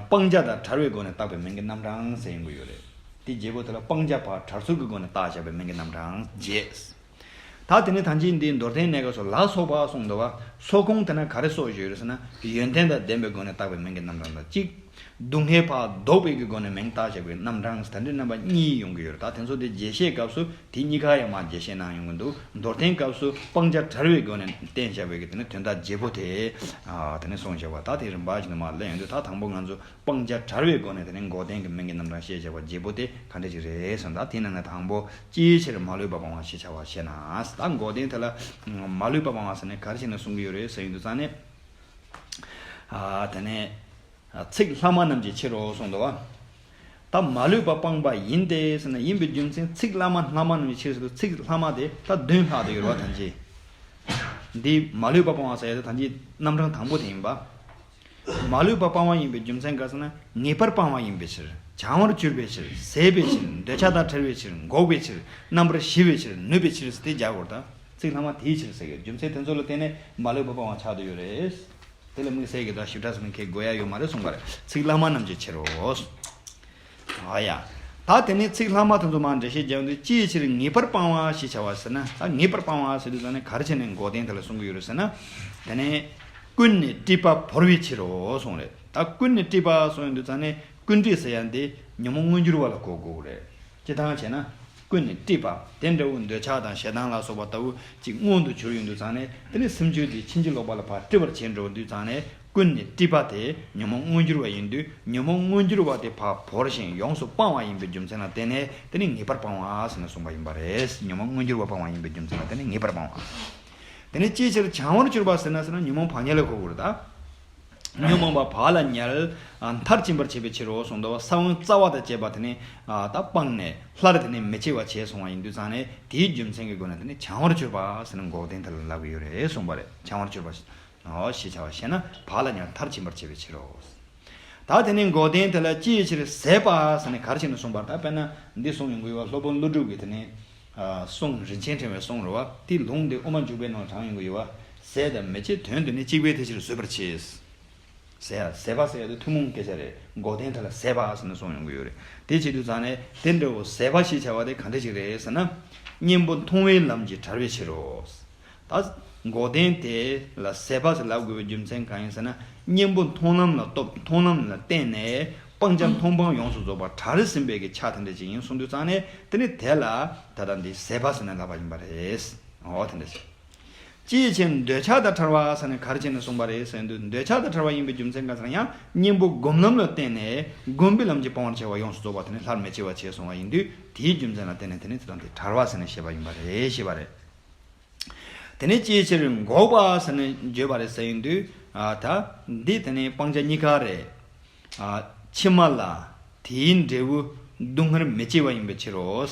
སྤང་བྱ་དང་བྲལ་བའི་སྒོ་ནས་བཏགས་པའི་མིང་གི་རྣམ་གྲངས་ཟེར་ཡོང་གི་ཡོད་རེད། དེ་རྒྱས་པོ་དེ་ལ་སྤང་བྱ་ཕར་བྲལ་ཚུལ་གྱི་སྒོ་ནས་བཏགས་བཞག་པའི་མིང་གི་རྣམ་གྲངས་རྒྱས། ད་དེ་ནས་ད་ཅི་འདིའི་མདོར་བསྟན་གནས་སྐབས་སུ་ལ་སོགས་པ་གསུངས་འདུག་བ། སོགས་གོང་དེ་ན་ག་རེ་སོགས་ཡོད་རེད་ཟེར་ན། ཡོན་ཏན་དང་ལྡན་པའི་སྒོ་ནས་བཏགས་པའི་མིང་གི་རྣམ་གྲངས་དང་གཅིག་སྡུག་བསྔལ་ཕར་ལྡོག་པའི་གི་སྒོ་ནས་མིང་བཏགས་བཞག་པའི་རྣམ་གྲངས་དེ་འདྲའི་རྣམ་པ་གཉིས་ཡོང་གི་ཡོད་རེད། ད་དེ་ཚོ་དེ་རྒྱས་བཤད་སྐབས་སུ་དེ་གཉིས་ཀ་ཡང་མར་རྒྱས་བཤད་གནང་ཡོང་གི་འདུག་མདོར་བསྟན་སྐབས་སུ་སྤང་བྱ་བྲལ་བའི་སྒོ་ནས་བསྟན་བཞག་པའི་གི་དེ་ནི་དོན་དག་རྒྱས་པོ་དེ། ཨ་དེ་ནི་གསུངས་བཞག་པ། ད་དེ་རིམ་པ་བཞིན་དུ་མར་ལེན་ཡོང་དུས། ད་དང་པོ་ང་ཚོ་སྤང་བྱ་བྲལ་བའི་སྒོ་ནས་དེ་ནི་འགོག་བདེན་གྱི་མིང་གི་རྣམ་གྲངས་བཤད་བཞག་པ་རྒྱས་པོ་དེ་ག་འདྲ་ཞིག་རེད་ཟེར་ན། ད་དེ་ནང་ནས་དང་པོ་ཅིའི་ཕྱིར་མ་ལུས་པ་སྤང་བ་ཞེས་བྱ་བ་ཞེ་ན། ད་འགོག་བདེན་དེ་ལ་མ་ལུས་པ་སྤང་བ་ཟེར་ནས་ག་རེ་བྱས་ནས་གསུང་གི་ཡོད་རེད་ཟེར་ཡོང་དུས་ཙང་ནས། ཨ་དེ་ནས། ཚིག་ལྷག་མ་རྣམས་ཀྱི་ཕྱིར་རོ་གསུངས་འདུག་བ། ད་མ་ལུས་པ་སྤངས་པ་ཡིན་ཏེ་ཟེར་ན། ཡིན་པའི་རྒྱུ་མཚན་ཚིག་ལྷག་མ་ལྷག་མ་རྣམས་ཀྱི་ཕྱིར་ཟེར་དུས། ཚིག་ལྷག་མ་དེ་ད་བདུན་ལྷག་བསྡད་ཡོད་རེད་བ། ད་ཅི་འདི་མ་ལུས་པ་སྤང་བ་ཟེར་ཡ་དེ་ད་ཅི་རྣམ་གྲངས་དང་པོ་དེ་ཡིན་པ། མ་ལུས་པ་སྤང་བ་ཡིན་པའི་རྒྱུ་མཚན་ག་ཟེར་ན། ངེས་པར་སྤངས་པ་ཡིན་པའི་ཕྱིར། བྱང་བར་གྱུར་པའི་ཕྱིར། ཟད་པའི་ཕྱིར། འདོད་ཆགས་དང་བྲལ་བའི་ཕྱིར། འགོག་པའི་ཕྱིར། རྣམ་པར་ཞི་བའི་ཕྱིར། ནུབ་པའི་ཕྱིར་ཟེར་དེ་རྒྱག་དགོས་རེད། ད་ཚིག་ལྷག་མ་དེའི་ཕྱིར་ཟེར་གི་རྒྱུ་མཚན་དེ་ཚོ་ལ་བརྟེན་ནས་མ་ལུས་པ་སྤང་བ་ཆགས་བསྡད་ཡོད་རེད། དེ་ལ་དམིགས་བསལ་གྱི་ད་ཞིབ་ཕྲ་ཟེར་ན་མཁས་དགོས་ཡ་ཡོད་མ་རེད་གསུངས་པ་རེད། ཚིག་ལྷག་མ་རྣམས་ཀྱི་ཕྱིར་རོ། ཨ་ཡ། ད་དེ་ནས་ཚིག་ལྷག་མ་དེ་ཚོ་མར་འགྲེལ་བཤད་རྒྱག་དུས། ཅིའི་ཕྱིར་ངེས་པར་སྤང་བ་ཞེས་བྱ་བ་ཟེར་ན། ད་ངེས་པར་སྤང་བ་ཟེར་དུས་ཙང་ནས་ག་རེ་བྱས་ནས་འགོག་བདེན་དེ་ལ་གསུང་གི་ཡོད་རེད་ཟེར་ན། དེ་ནས་ཀུན་ནས་དཀྲིས་པ་བོར་བའི་ཕྱིར་རོ་གསུངས་རེད། ད་ཀུན་ནས་དཀྲིས་པ་གསུངས་ཡོང་དུས་ཙང་ནས། ཀུན་དཀྲིས་ཟེར་ཡ་འདི་ཉོན་མོངས་མངོན་གྱུར་བ་ལ་གོ་དགོས་རེད། སྤྱིར་བཏང་བྱས་ན། ཀུན་ནས་དཀྲིས་པ་དེ་འདྲ་བོ་འདོད་ཆགས་དང་ཞེ་སྡང་ལ་སོགས་པ་ལྟ་བུ་ཅིག་མངོན་དུ་གྱུར་ཡོང་དུས་ཙང་ནས། དེ་ནི་སེམས་རྒྱུད་དེ་ཕྱིན་ཅི་ལོག་པ་ལ་ཕར་དཀྲི་བར་བྱེད་འགྲོ་དུས་ཙང་ནས། ཀུན་ནས་དཀྲིས་པ་དེ་ཉོན་མོངས་མངོན་གྱུར་བ་ཡིན་དུས། ཉོན་མོངས་མངོན་གྱུར་བ་དེ་ཕར་བོར་ཞིང་ཡོངས་སུ་སྤངས་པ་ཡིན་པའི་རྒྱུ་མཚན་ལ་བརྟེན་ནས། དེ་ནི་ངེས་པར་སྤང་བ་ཟེར་ནས་གསུངས་པ་ཡིན་པ་རེད། ཉོན་མོངས་མངོན་གྱུར་བ་སྤངས་པ་ཡིན་པའི་རྒྱུ་མཚན་ལ་བརྟེན་ནས་ངེས་པར་སྤང་བ། དེ་ནས་ཅིའི་ཕྱིར་བྱང་བར་གྱུར་པ་ཟེར་ན་ཟེར་ན། ཉོན་མོངས་ཕར་ཉལ་ལ་གོ་དགོས་རེད་ད། ཉོན་མོངས་པ་བག་ལ་ཉལ། ཨ་མཐར་ཕྱིན་པར་བྱེད་པའི་ཕྱིར་རོ་གསུངས་འདུག་བ། ས་བོན་རྩ་བ་དང་བཅས་པ་དེ་ནི་ཨ་ད་སྤངས་ནས་སླར་དེ་ནི་མི་སྐྱེ་བར་བྱས་སོང་བ་ཡིན་དུས་ཙང་ནས། དེའི་རྒྱུ་མཚན་གྱི་སྒོ་ནས་དེ་ནི་བྱང་བར་གྱུར་པ་ཟེར་ནས་འགོག་བདེན་དེ་ལ་ལབ་ཀྱི་ཡོད་རེད་གསུངས་པ་རེད། བྱང་བར་གྱུར་པ། ཨོ་ཞེས་བྱ་བ་ཞེ་ན། བག་ལ་ཉལ་མཐར་ཕྱིན་པར་བྱེད་པའི་ཕྱིར་རོ། ད་དེ་ནི་འགོག་བདེན་དེ་ལ་ཅིའི་ཕྱིར་ཟད་པ་ཟེར་ནས་ག་རེ་བྱས་ནས་གསུངས་པ། ད་དཔེར་ན་འདི་གསུངས་ཡོང་གི་ཡོད་བ། སློབ་དཔོན་ཀླུ་སྒྲུབ་ཀྱི་དེ་ནི་ཨ་གསུང་རིན་ཆེན་ཕྲེང་བའི་གསུང་རེད་བ། དེའི་ལུང་དེ་དབུ་མ་འཇུག་པའི་ནང་དྲངས་ཡོང་གི་ཡོད་བ། ཟད་དང་མི་སྐྱེ་དོན་དུ་ནི། གཅིག་པའི་དེ་ཕྱིར་བཟོད་པར་བྱེད། ཟད་ཡ། ཟད་པ་ཟེར་ཡ་དེ་ཐུན་མོང་སྐད་ཆ་རེད། འགོག་བདེན་དེ་ལ་ཟད་པ་ཟེར་ནས་གསུངས་ཡོང་གི་ཡོད་རེད། དེ་བྱེད་དུས་ཙང་ནས་དེ་འདྲ་བོ་ཟད་པ་ཞེས་བྱ་བ་དེ་ག་འདྲ་ཞིག་རེད་ཟེར་ན། གཉེན་པོ་མཐོང་བའི་ལམ་གྱིས་བྲལ་བའི་ཕྱིར་རོ། ད་འགོག་བདེན་དེ་ལ་ཟད་པ་ཟེར་ལབ་དགོས་པའི་རྒྱུ་མཚན་གང་ཡིན་ཟེར་ན། གཉེན་པོ་མཐོང་ལམ་ལ་སྟོབས། མཐོང་ལམ་ལ་བརྟེན་ནས་སྤང་བྱ་མཐོང་སྤང་ཡོངས་སུ་རྫོགས་པ་བྲལ་ཟིན་པའི་གི་ཆ་དེ་འདྲ་ཅིག་ཡིན་གསུངས་དུས་ཙང་ནས། དེ་ནི་དེ་ལ་ད་ལྟ་འདི་ཟད་པ་ཟེར་ནས་ལབ་པ་ཡིན་པ་རེད། འོ་དེ་འདྲ་ཞིག་ཅིའི་ཕྱིར་འདོད་ཆགས་དང་བྲལ་བ་ཟེར་ནས་ག་རེ་བྱས་ནས་གསུངས་པ་རེད་ཟེར་དུས། འདོད་ཆགས་དང་བྲལ་བ་ཡིན་པའི་རྒྱུ་མཚན་ག་ཟེར་ན། ཡང་གཉེན་པོ་སྒོམ་ལམ་ལ་བརྟེན་ནས་སྒོམ་པའི་ལམ་གྱིས་སྤང་བར་བྱ་བ་ཡོངས་སུ་རྫོགས་པ་དེ་ནི་སླར་མི་སྐྱེ་བར་བྱས་གསུངས་པ་ཡིན་དུས། དེའི་རྒྱུ་མཚན་ལ་བརྟེན་ནས་དེ་ནི་དེ་དང་དེ་བྲལ་བ་ཟེར་ནས་བཤད་པ་ཡིན་པ་རེད། ཞེས་པ་རེད། དེ་ནས་ཅིའི་ཕྱིར་འགོག་པ་ཟེར་ནས་བརྗོད་པ་རེད་ཟེར་ཡིན་དུས། ཨ་ད་འདི་དེ་ནི་སྤང་བྱ་གཉིས་ཀ་རེད། ཨ་ཕྱི་མ་ལ་དེའི་འབྲས་བུ་སྡུག་བསྔལ་མི་སྐྱེ་བ་ཡིན་པའི་ཕྱིར་རོ།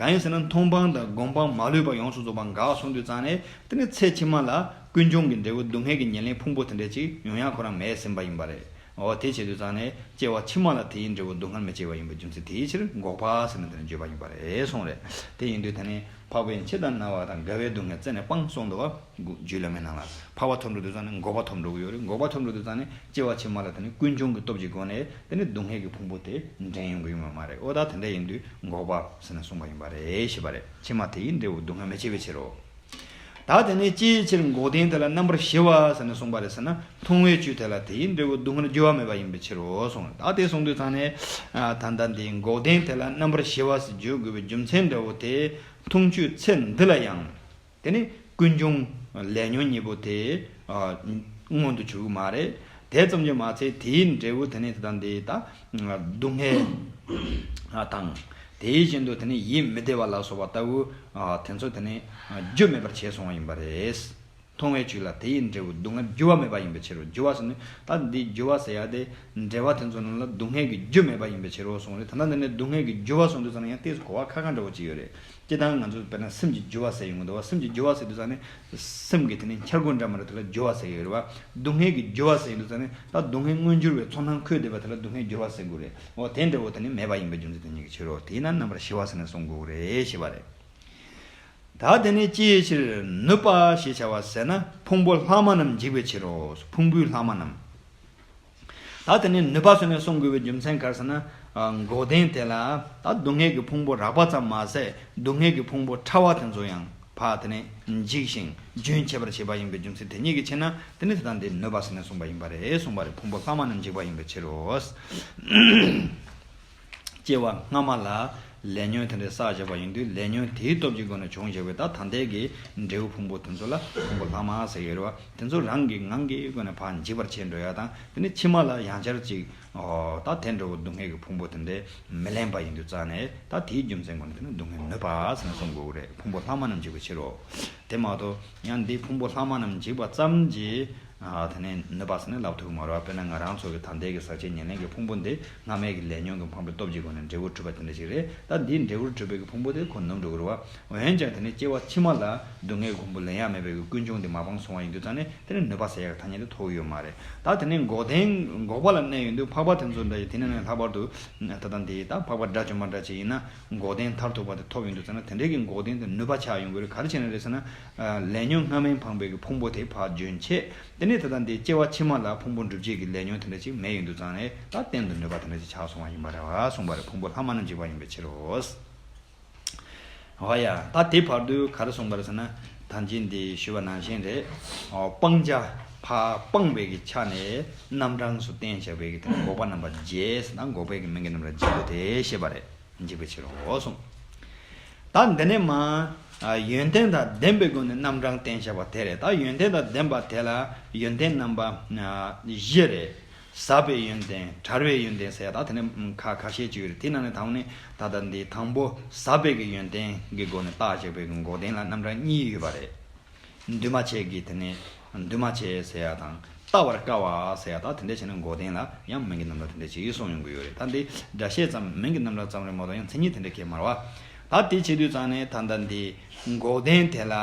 གང་ཡིན་ཟེར་ན། མཐོང་སྤང་དང་སྒོམ་སྤང་མ་ལུས་པ་ཡོངས་སུ་རྫོགས་པ་འགགས་སོང་དུས་ཙང་ནས། དེ་ནི་ཚེ་ཕྱི་མ་ལ་ཀུན་འབྱུང་གི་འབྲས་བུ་སྡུག་བསྔལ་གྱི་ཉེར་ལེན་ཕུང་པོ་དེ་འདྲ་ཅིག་ཡོང་ཡ་ཁོ་རང་མེད་ཟིན་པ་ཡིན་པ་རེད། འོ་དེ་བྱེད་དུས་ཙང་ནས་སྐྱེ་བ་ཕྱི་མ་ལ་དེའི་འབྲས་བུ་སྡུག་བསྔལ་མི་སྐྱེ་བ་ཡིན་པའི་རྒྱུ་མཚན་དེའི་ཕྱིར་འགོག་པ་ཟེར་ནས་དེ་ནས་བརྗོད་པ་ཡིན་པ་རེད་གསུངས་རེད། དེ་ཡིན་དུས་དེ་ནས་འཕགས་པས་འཆི་དང་ན་བ་དང་རྒ་བའི་སྡུག་བསྔལ་རྩད་ནས་སྤངས་གསུངས་འདུག་བ། རྒྱུད་བླ་མའི་ནང་ལ། འཕགས་པ་ཐོབ་འགྲོ་དུས་ཙང་ནས་འགོག་པ་ཐོབ་འགྲོ་གི་ཡོད་རེད། འགོག་པ་ཐོབ་འགྲོ་དུས་ཙང་ནས་སྐྱེ་བ་ཕྱི་མ་ལ་དེ་ནས་ཀུན་འབྱུང་གི་སྟོབས་ཀྱི་སྒོ་ནས་དེ་ནས་སྡུག་བསྔལ་གྱི་ཕུང་པོ་དེ་འདྲེན་ཡོང་གི་ཡོད་མ་མ་རེད། འོ་ད་དེ་འདྲ་ཡིན་དུས་འགོག་པ་ཟེར་ནས་གསུངས་པ་ཡིན་པ་རེད། ཞེས་པ་རེད། ཕྱི་མ་དེ་ཡི་འབྲས་བུ་སྡུག་བསྔལ་མི་སྐྱེ་བའི་ཕྱིར་རོ། ད་དེ་ནས་ཅིའི་ཕྱིར་འགོག་བདེན་དེ་ལ་རྣམ་པར་ཞི་བ་ཟེར་ནས་གསུངས་པ་རེད་ཟེར་ན། མཐོང་བའི་ཆོས་དེ་ལ་དེ་ཡི་འབྲས་བུ་སྡུག་བསྔལ་རྒྱུ་བ་མེད་པ་ཡིན་པའི་ཕྱིར་རོ་གསུངས། ད་དེ་གསུངས་དུས་ཙང་ནས། ཨ་ད་ལྟ་འདི་འགོག་བདེན་དེ་ལ་རྣམ་པར་ཞི་བ་ཟེར་བརྗོད་དགོས་པའི་རྒྱུ་མཚན་འདྲ་བོ་དེ། མཐོང་ཆོས་ཚེ་འདི་ལ་ཡང་དེ་ནི་ཀུན་འབྱུང་ལས་ཉོན་གཉིས་པོ་དེ་ཨ་མངོན་དུ་གྱུར་གྱི་མ་རེད། དེ་ཙམ་གྱིས་མ་ཚད་དེའི་འབྲས་བུ་དེ་ནི་དེ་དང་དེ་ད་སྡུག་བསྔལ་དང་། དེ་བཞིན་དུ་དེ་ནི་ཡིད་མི་བདེ་བ་ལ་སོགས་པ་ལྟ་བུ་ཨ་དེ་ཚོ་དེ་ནི་རྒྱུ་མེད་པར་བྱས་སོང་བ་ཡིན་པ་རེད། མཐོང་བའི་ཆོས་ལ་དེ་ཡི་འབྲས་བུ་སྡུག་བསྔལ་རྒྱུ་བ་མེད་པ་ཡིན་པའི་ཕྱིར་རོ། རྒྱུ་བ་ཟེར་ནས་ད་འདི་རྒྱུ་བ་ཟེར་ཡ་དེ། འབྲེལ་བ་དེ་ཚོ་རྣམས་ལ་སྡུག་བསྔལ་གྱི་རྒྱུ་མེད་པ་ཡིན་པའི་ཕྱིར་རོ་གསུངས་རེད། ད་ལྟ་འདི་ནས་སྡུག་བསྔལ་གྱི་རྒྱུ་བ་གསུངས་དུས་ཙམ་ན་ཡང་ཏོག་ཙམ་གོ་བ་ཁ་ཁ་འདྲ་བོ་ཅིག་ཡོད་རེད། སྤྱིར་བཏང་ང་ཚོ་དཔེར་ན་སེམས་ཀྱི་རྒྱུ་བ་ཟེར་ཡོང་གི་འདུག་བ། སེམས་ཀྱི་རྒྱུ་བ་ཟེར་དུས་ཙམ་ནས་སེམས་ཀྱི་དེ་ནས་འཆར་སྒོ་འདྲ་མི་འདྲ་དེ་ལ་རྒྱུ་བ་ཟེར་གྱི་ཡོད་རེད་བ། སྡུག་བསྔལ་གྱི་རྒྱུ་བ་ཟེར་དུས་ཙམ་ནས་ད་སྡུག་བསྔལ་མངོན་གྱུར་བའི་ཚོར་སྣང་འཁོད་བསྡད་པ་དེ་ལ་སྡུག་བསྔལ་རྒྱུ་བ་ཟེར་དགོས་རེད། འོ་དེ་འདྲ་བོ་དེ་ནི་མེད་པ་ཡིན་པའི་རྒྱུ་མཚན་དེ་ཉིད་ཀྱི་ཕྱིར་རོ། དེས་ན་རྣམ་པར་ཞི་བ་ཟེར་ནས་གསུང་དགོས་རེད། ཞེས་པ་རེད། ད་དེ་ནས་ཅིའི་ཕྱིར་ནུབ་པ་ཞེས་བྱ་བ་ཟེར་ན། ཕུང་པོ་ལྷག་མ་རྣམས་འཇིག་པའི་ཕྱིར་རོ། ཕུང་པོའི་ལྷག་མ་རྣམས། ད་དེ་ནས་ནུབ་པ་ཟེར་ནས་གསུང་དགོས་པའི་རྒྱུ་མཚན་ག་རེ་ཟེར་ན། ཨ་འགོག་བདེན་དེ་ལ་ད་སྡུག་བསྔལ་གྱི་ཕུང་པོ་རགས་པ་ཙམ་མ་ཟད། སྡུག་བསྔལ་གྱི་ཕུང་པོ་ཕྲ་བ་དེ་ཚོ་ཡང་ཕར་དེ་ནས་འཇིག་ཞིང་རྒྱུན་ཆད་པར་བྱེད་པ་ཡིན་པའི་རྒྱུ་མཚན་དེ་ཉིད་ཀྱི་ཕྱིར་ན། དེ་ནི་དེ་དང་དེ་ནུབ་པ་ཟེར་ནས་གསུངས་པ་ཡིན་པ་རེད་གསུངས་པ་རེད། ཕུང་པོ་ལྷག་མ་རྣམས་འཇིག་པ་ཡིན་པའི་ཕྱིར་རོ། སྐྱེ་བ་སྔ་མ་ལ་ལས་ཉོན་དེ་འདྲ་བསགས་བཞག་པ་ཡིན་དུས། ལས་ཉོན་དེའི་སྟོབས་ཀྱི་སྒོ་ནས་བྱུང་བཞག་པའི་ད་ད་ལྟའི་གི་འབྲས་བུ་ཕུང་པོ་དེ་ཚོ་ལ་ཕུང་པོ་ལྷག་མ་ཟེར་ཡོད་རེད་བ། དེ་ཚོ་རང་གི་ངང་གི་སྒོ་ནས་ཕར་འཇིག་པར་བྱེད་འགྲོ་ཡ་དང་། དེ་ནི་ཕྱི་མ་ལ་ཡང་བསྐྱར་ཅིག་ཨོ་ད་དེ་འདྲ་བོ་སྡུག་བསྔལ་གྱི་ཕུང་པོ་དེ་འདྲ་མི་ལེན་པ་ཡིན་དུས་ཙང་ནས། ད་དེའི་རྒྱུ་མཚན་སྒོ་ནས་དེ་ནི་སྡུག་བསྔལ་ནུབ་པ་ཟེར་ནས་གསུང་དགོས་ཀྱི་རེད། ཕུང་པོ་ལྷག་མ་རྣམས་འཇིག་པའི་ཕྱིར་རོ། དེ་མ་གཏོགས་ཡང་འདི་ཕུང་པོ་ལྷག་མ་རྣམས་འཇིག་པ་ཙམ་གྱིས། ཨ་དེ་ནས་ནུབ་པ་ཟེར་ནས་ལབ་ཐུབ་ཀྱི་མ་རེད་བ། དཔེར་ན་ང་རང་ཚོ་གི་ད་ལྟའི་གི་ཟག་བཅས་ཉེར་ལེན་གྱི་ཕུང་པོ་འདི་སྔ་མའི་གི་ལས་ཉོན་གྱིས་འཕངས་པའི་སྟོབས་ཀྱི་སྒོ་ནས་འབྲས་བུ་གྲུབ་པ་དེ་འདྲ་ཞིག་རེད། ད་འདིའི་འབྲས་བུ་གྲུབ་པའི་གི་ཕུང་པོ་དེ་ཁོ་ནུབ་འགྲོ་གི་རེད་བ། འོན་ཀྱང་དེ་ནས་སྐྱེ་བ་ཕྱི་མ་ལ་སྡུག་བསྔལ་གྱི་ཕུང་པོ་ལེན་ཡ་མེད་པའི་གི་ཀུན་འབྱུང་དེ་མ་སྤངས་སོང་བ་ཡིན་དུས་ཙང་ནས། དེ་ནས་ནུབ་པ་ཟེར་ཡ་གི་ཐ་སྙད་དེ་ཐོགས་ཡོད་མ་རེད། ད་དེ་ནས་འགོག་བདེན་འགོག་པ་ལ་གནས་ཡོང་དུས། འཕགས་པ་དེ་ཚོ་འདྲ་ཞིག་དེ་ནས་ནས་ལྷག་པར་དུ་ད་ལྟ་འདི་ད་འཕགས་པ་དགྲ་བཅོམ་པ་འདྲ་ཞིག་ཡིན་ན། འགོག་བདེན་མཐར་ཐུག་པ་དེ་ཐོབ་ཡོང་དུས་ཙང་ན། དེ་འདྲའི་གི་འགོག་བདེན་དེ་ནུབ་པ་ཆགས་ཡོང་གི་རེད། ག་རེ་བྱས་ནས་རེད་ཟེར་ན། ལས་ཉོན་སྔ་མས་འཕངས་པའི་གི་ཕུང་པོ་དེ་ཕར་རྒྱུན་ཆད། དེ་ནས་ད་ལྟ་འདི་སྐྱེ་བ་ཕྱི་མ་ལ་ཕུང་པོ་འགྲུབ་བྱེད་ཀྱི་ལས་ཉོན་དེ་འདྲ་ཅིག་མེད་ཡོང་དུས་ཙང་ནས། ད་གཏན་དུ་ནུབ་པ་དེ་འདྲ་ཅིག་ཆགས་སོང་བ་ཡིན་པ་རེད་བ་གསུངས་པ་རེད། ཕུང་པོ་ལྷག་མ་རྣམས་འཇིག་པ་ཡིན་པའི་ཕྱིར་རོ། འོ་ཡ། ད་དེ་བར་དུ་ག་རེ་གསུངས་པ་རེད་ཟེར་ན། ད་ཅི་འདི་ཞུས་པ་ནང་བཞིན་རེད། ཨོ་སྤང་བྱ་ཕར་སྤངས་པའི་གི་ཆ་ནས་རྣམ་གྲངས་སུ་བསྟན་བྱ་བའི་གི་དེ་འགོག་པ་རྣམ་པ་བརྒྱད་ཟེར་ན། འགོག་པའི་གི་མིང་གི་རྣམ་གྲངས་བརྒྱད་པོ་དེ་བཤད་པ་རེད། འཇིག་པའི་ཕྱིར་རོ་གསུངས། ད་འདི་ནས་མ། ཨ་ཡོན་ཏན་དང་ལྡན་པའི་སྒོ་ནས་རྣམ་གྲངས་བསྟན་བྱ་བ་དེ་རེད། ད་ཡོན་ཏན་དང་ལྡན་པ་དེ་ལ་ཡོན་ཏན་རྣམ་པ་ཨ་བཞི་རེད། ཟབ་པའི་ཡོན་ཏན། བྲལ་བའི་ཡོན་ཏན་ཟེར་ཡ་ད་དེ་ནས་ཁ་ཁ་ཤས་ཅིག་ཡོད་རེད། དེ་ནང་ནས་དང་པོ་ནས་ད་ལྟ་འདི་དང་པོ་ཟབ་པའི་གི་ཡོན་ཏན་གྱི་སྒོ་ནས་བརྟག་དཔྱད་པའི་གི་འགོག་བདེན་ལ་རྣམ་གྲངས་གཉིས་ཡོད་པ་རེད། འདུས་མ་བྱས་ཀྱི་དེ་ནས་འདུས་མ་བྱས་ཟེར་ཡ་དང་། བལྟ་བར་དཀའ་བ་ཟེར་ཡ་ད་དེ་འདྲ་བྱས་ན་འགོག་བདེན་ལ་ཡང་མིང་གི་རྣམ་གྲངས་དེ་འདྲ་ཅིག་གསུངས་ཡོང་གི་ཡོད་རེད། ད་འདི་སྒྲ་བཤད་ཙམ། མིང་གི་རྣམ་གྲངས་ཙམ་རེད་མ་གཏོགས་ཡང་མཚན་ཉིད་དེ་འདྲ་གང་ཡང་མ་རེད་བ། ད་དེ་བྱེད་དུས་ཙང་ནས་ད་ལྟ་འདི་འགོག་བདེན་དེ་ལ་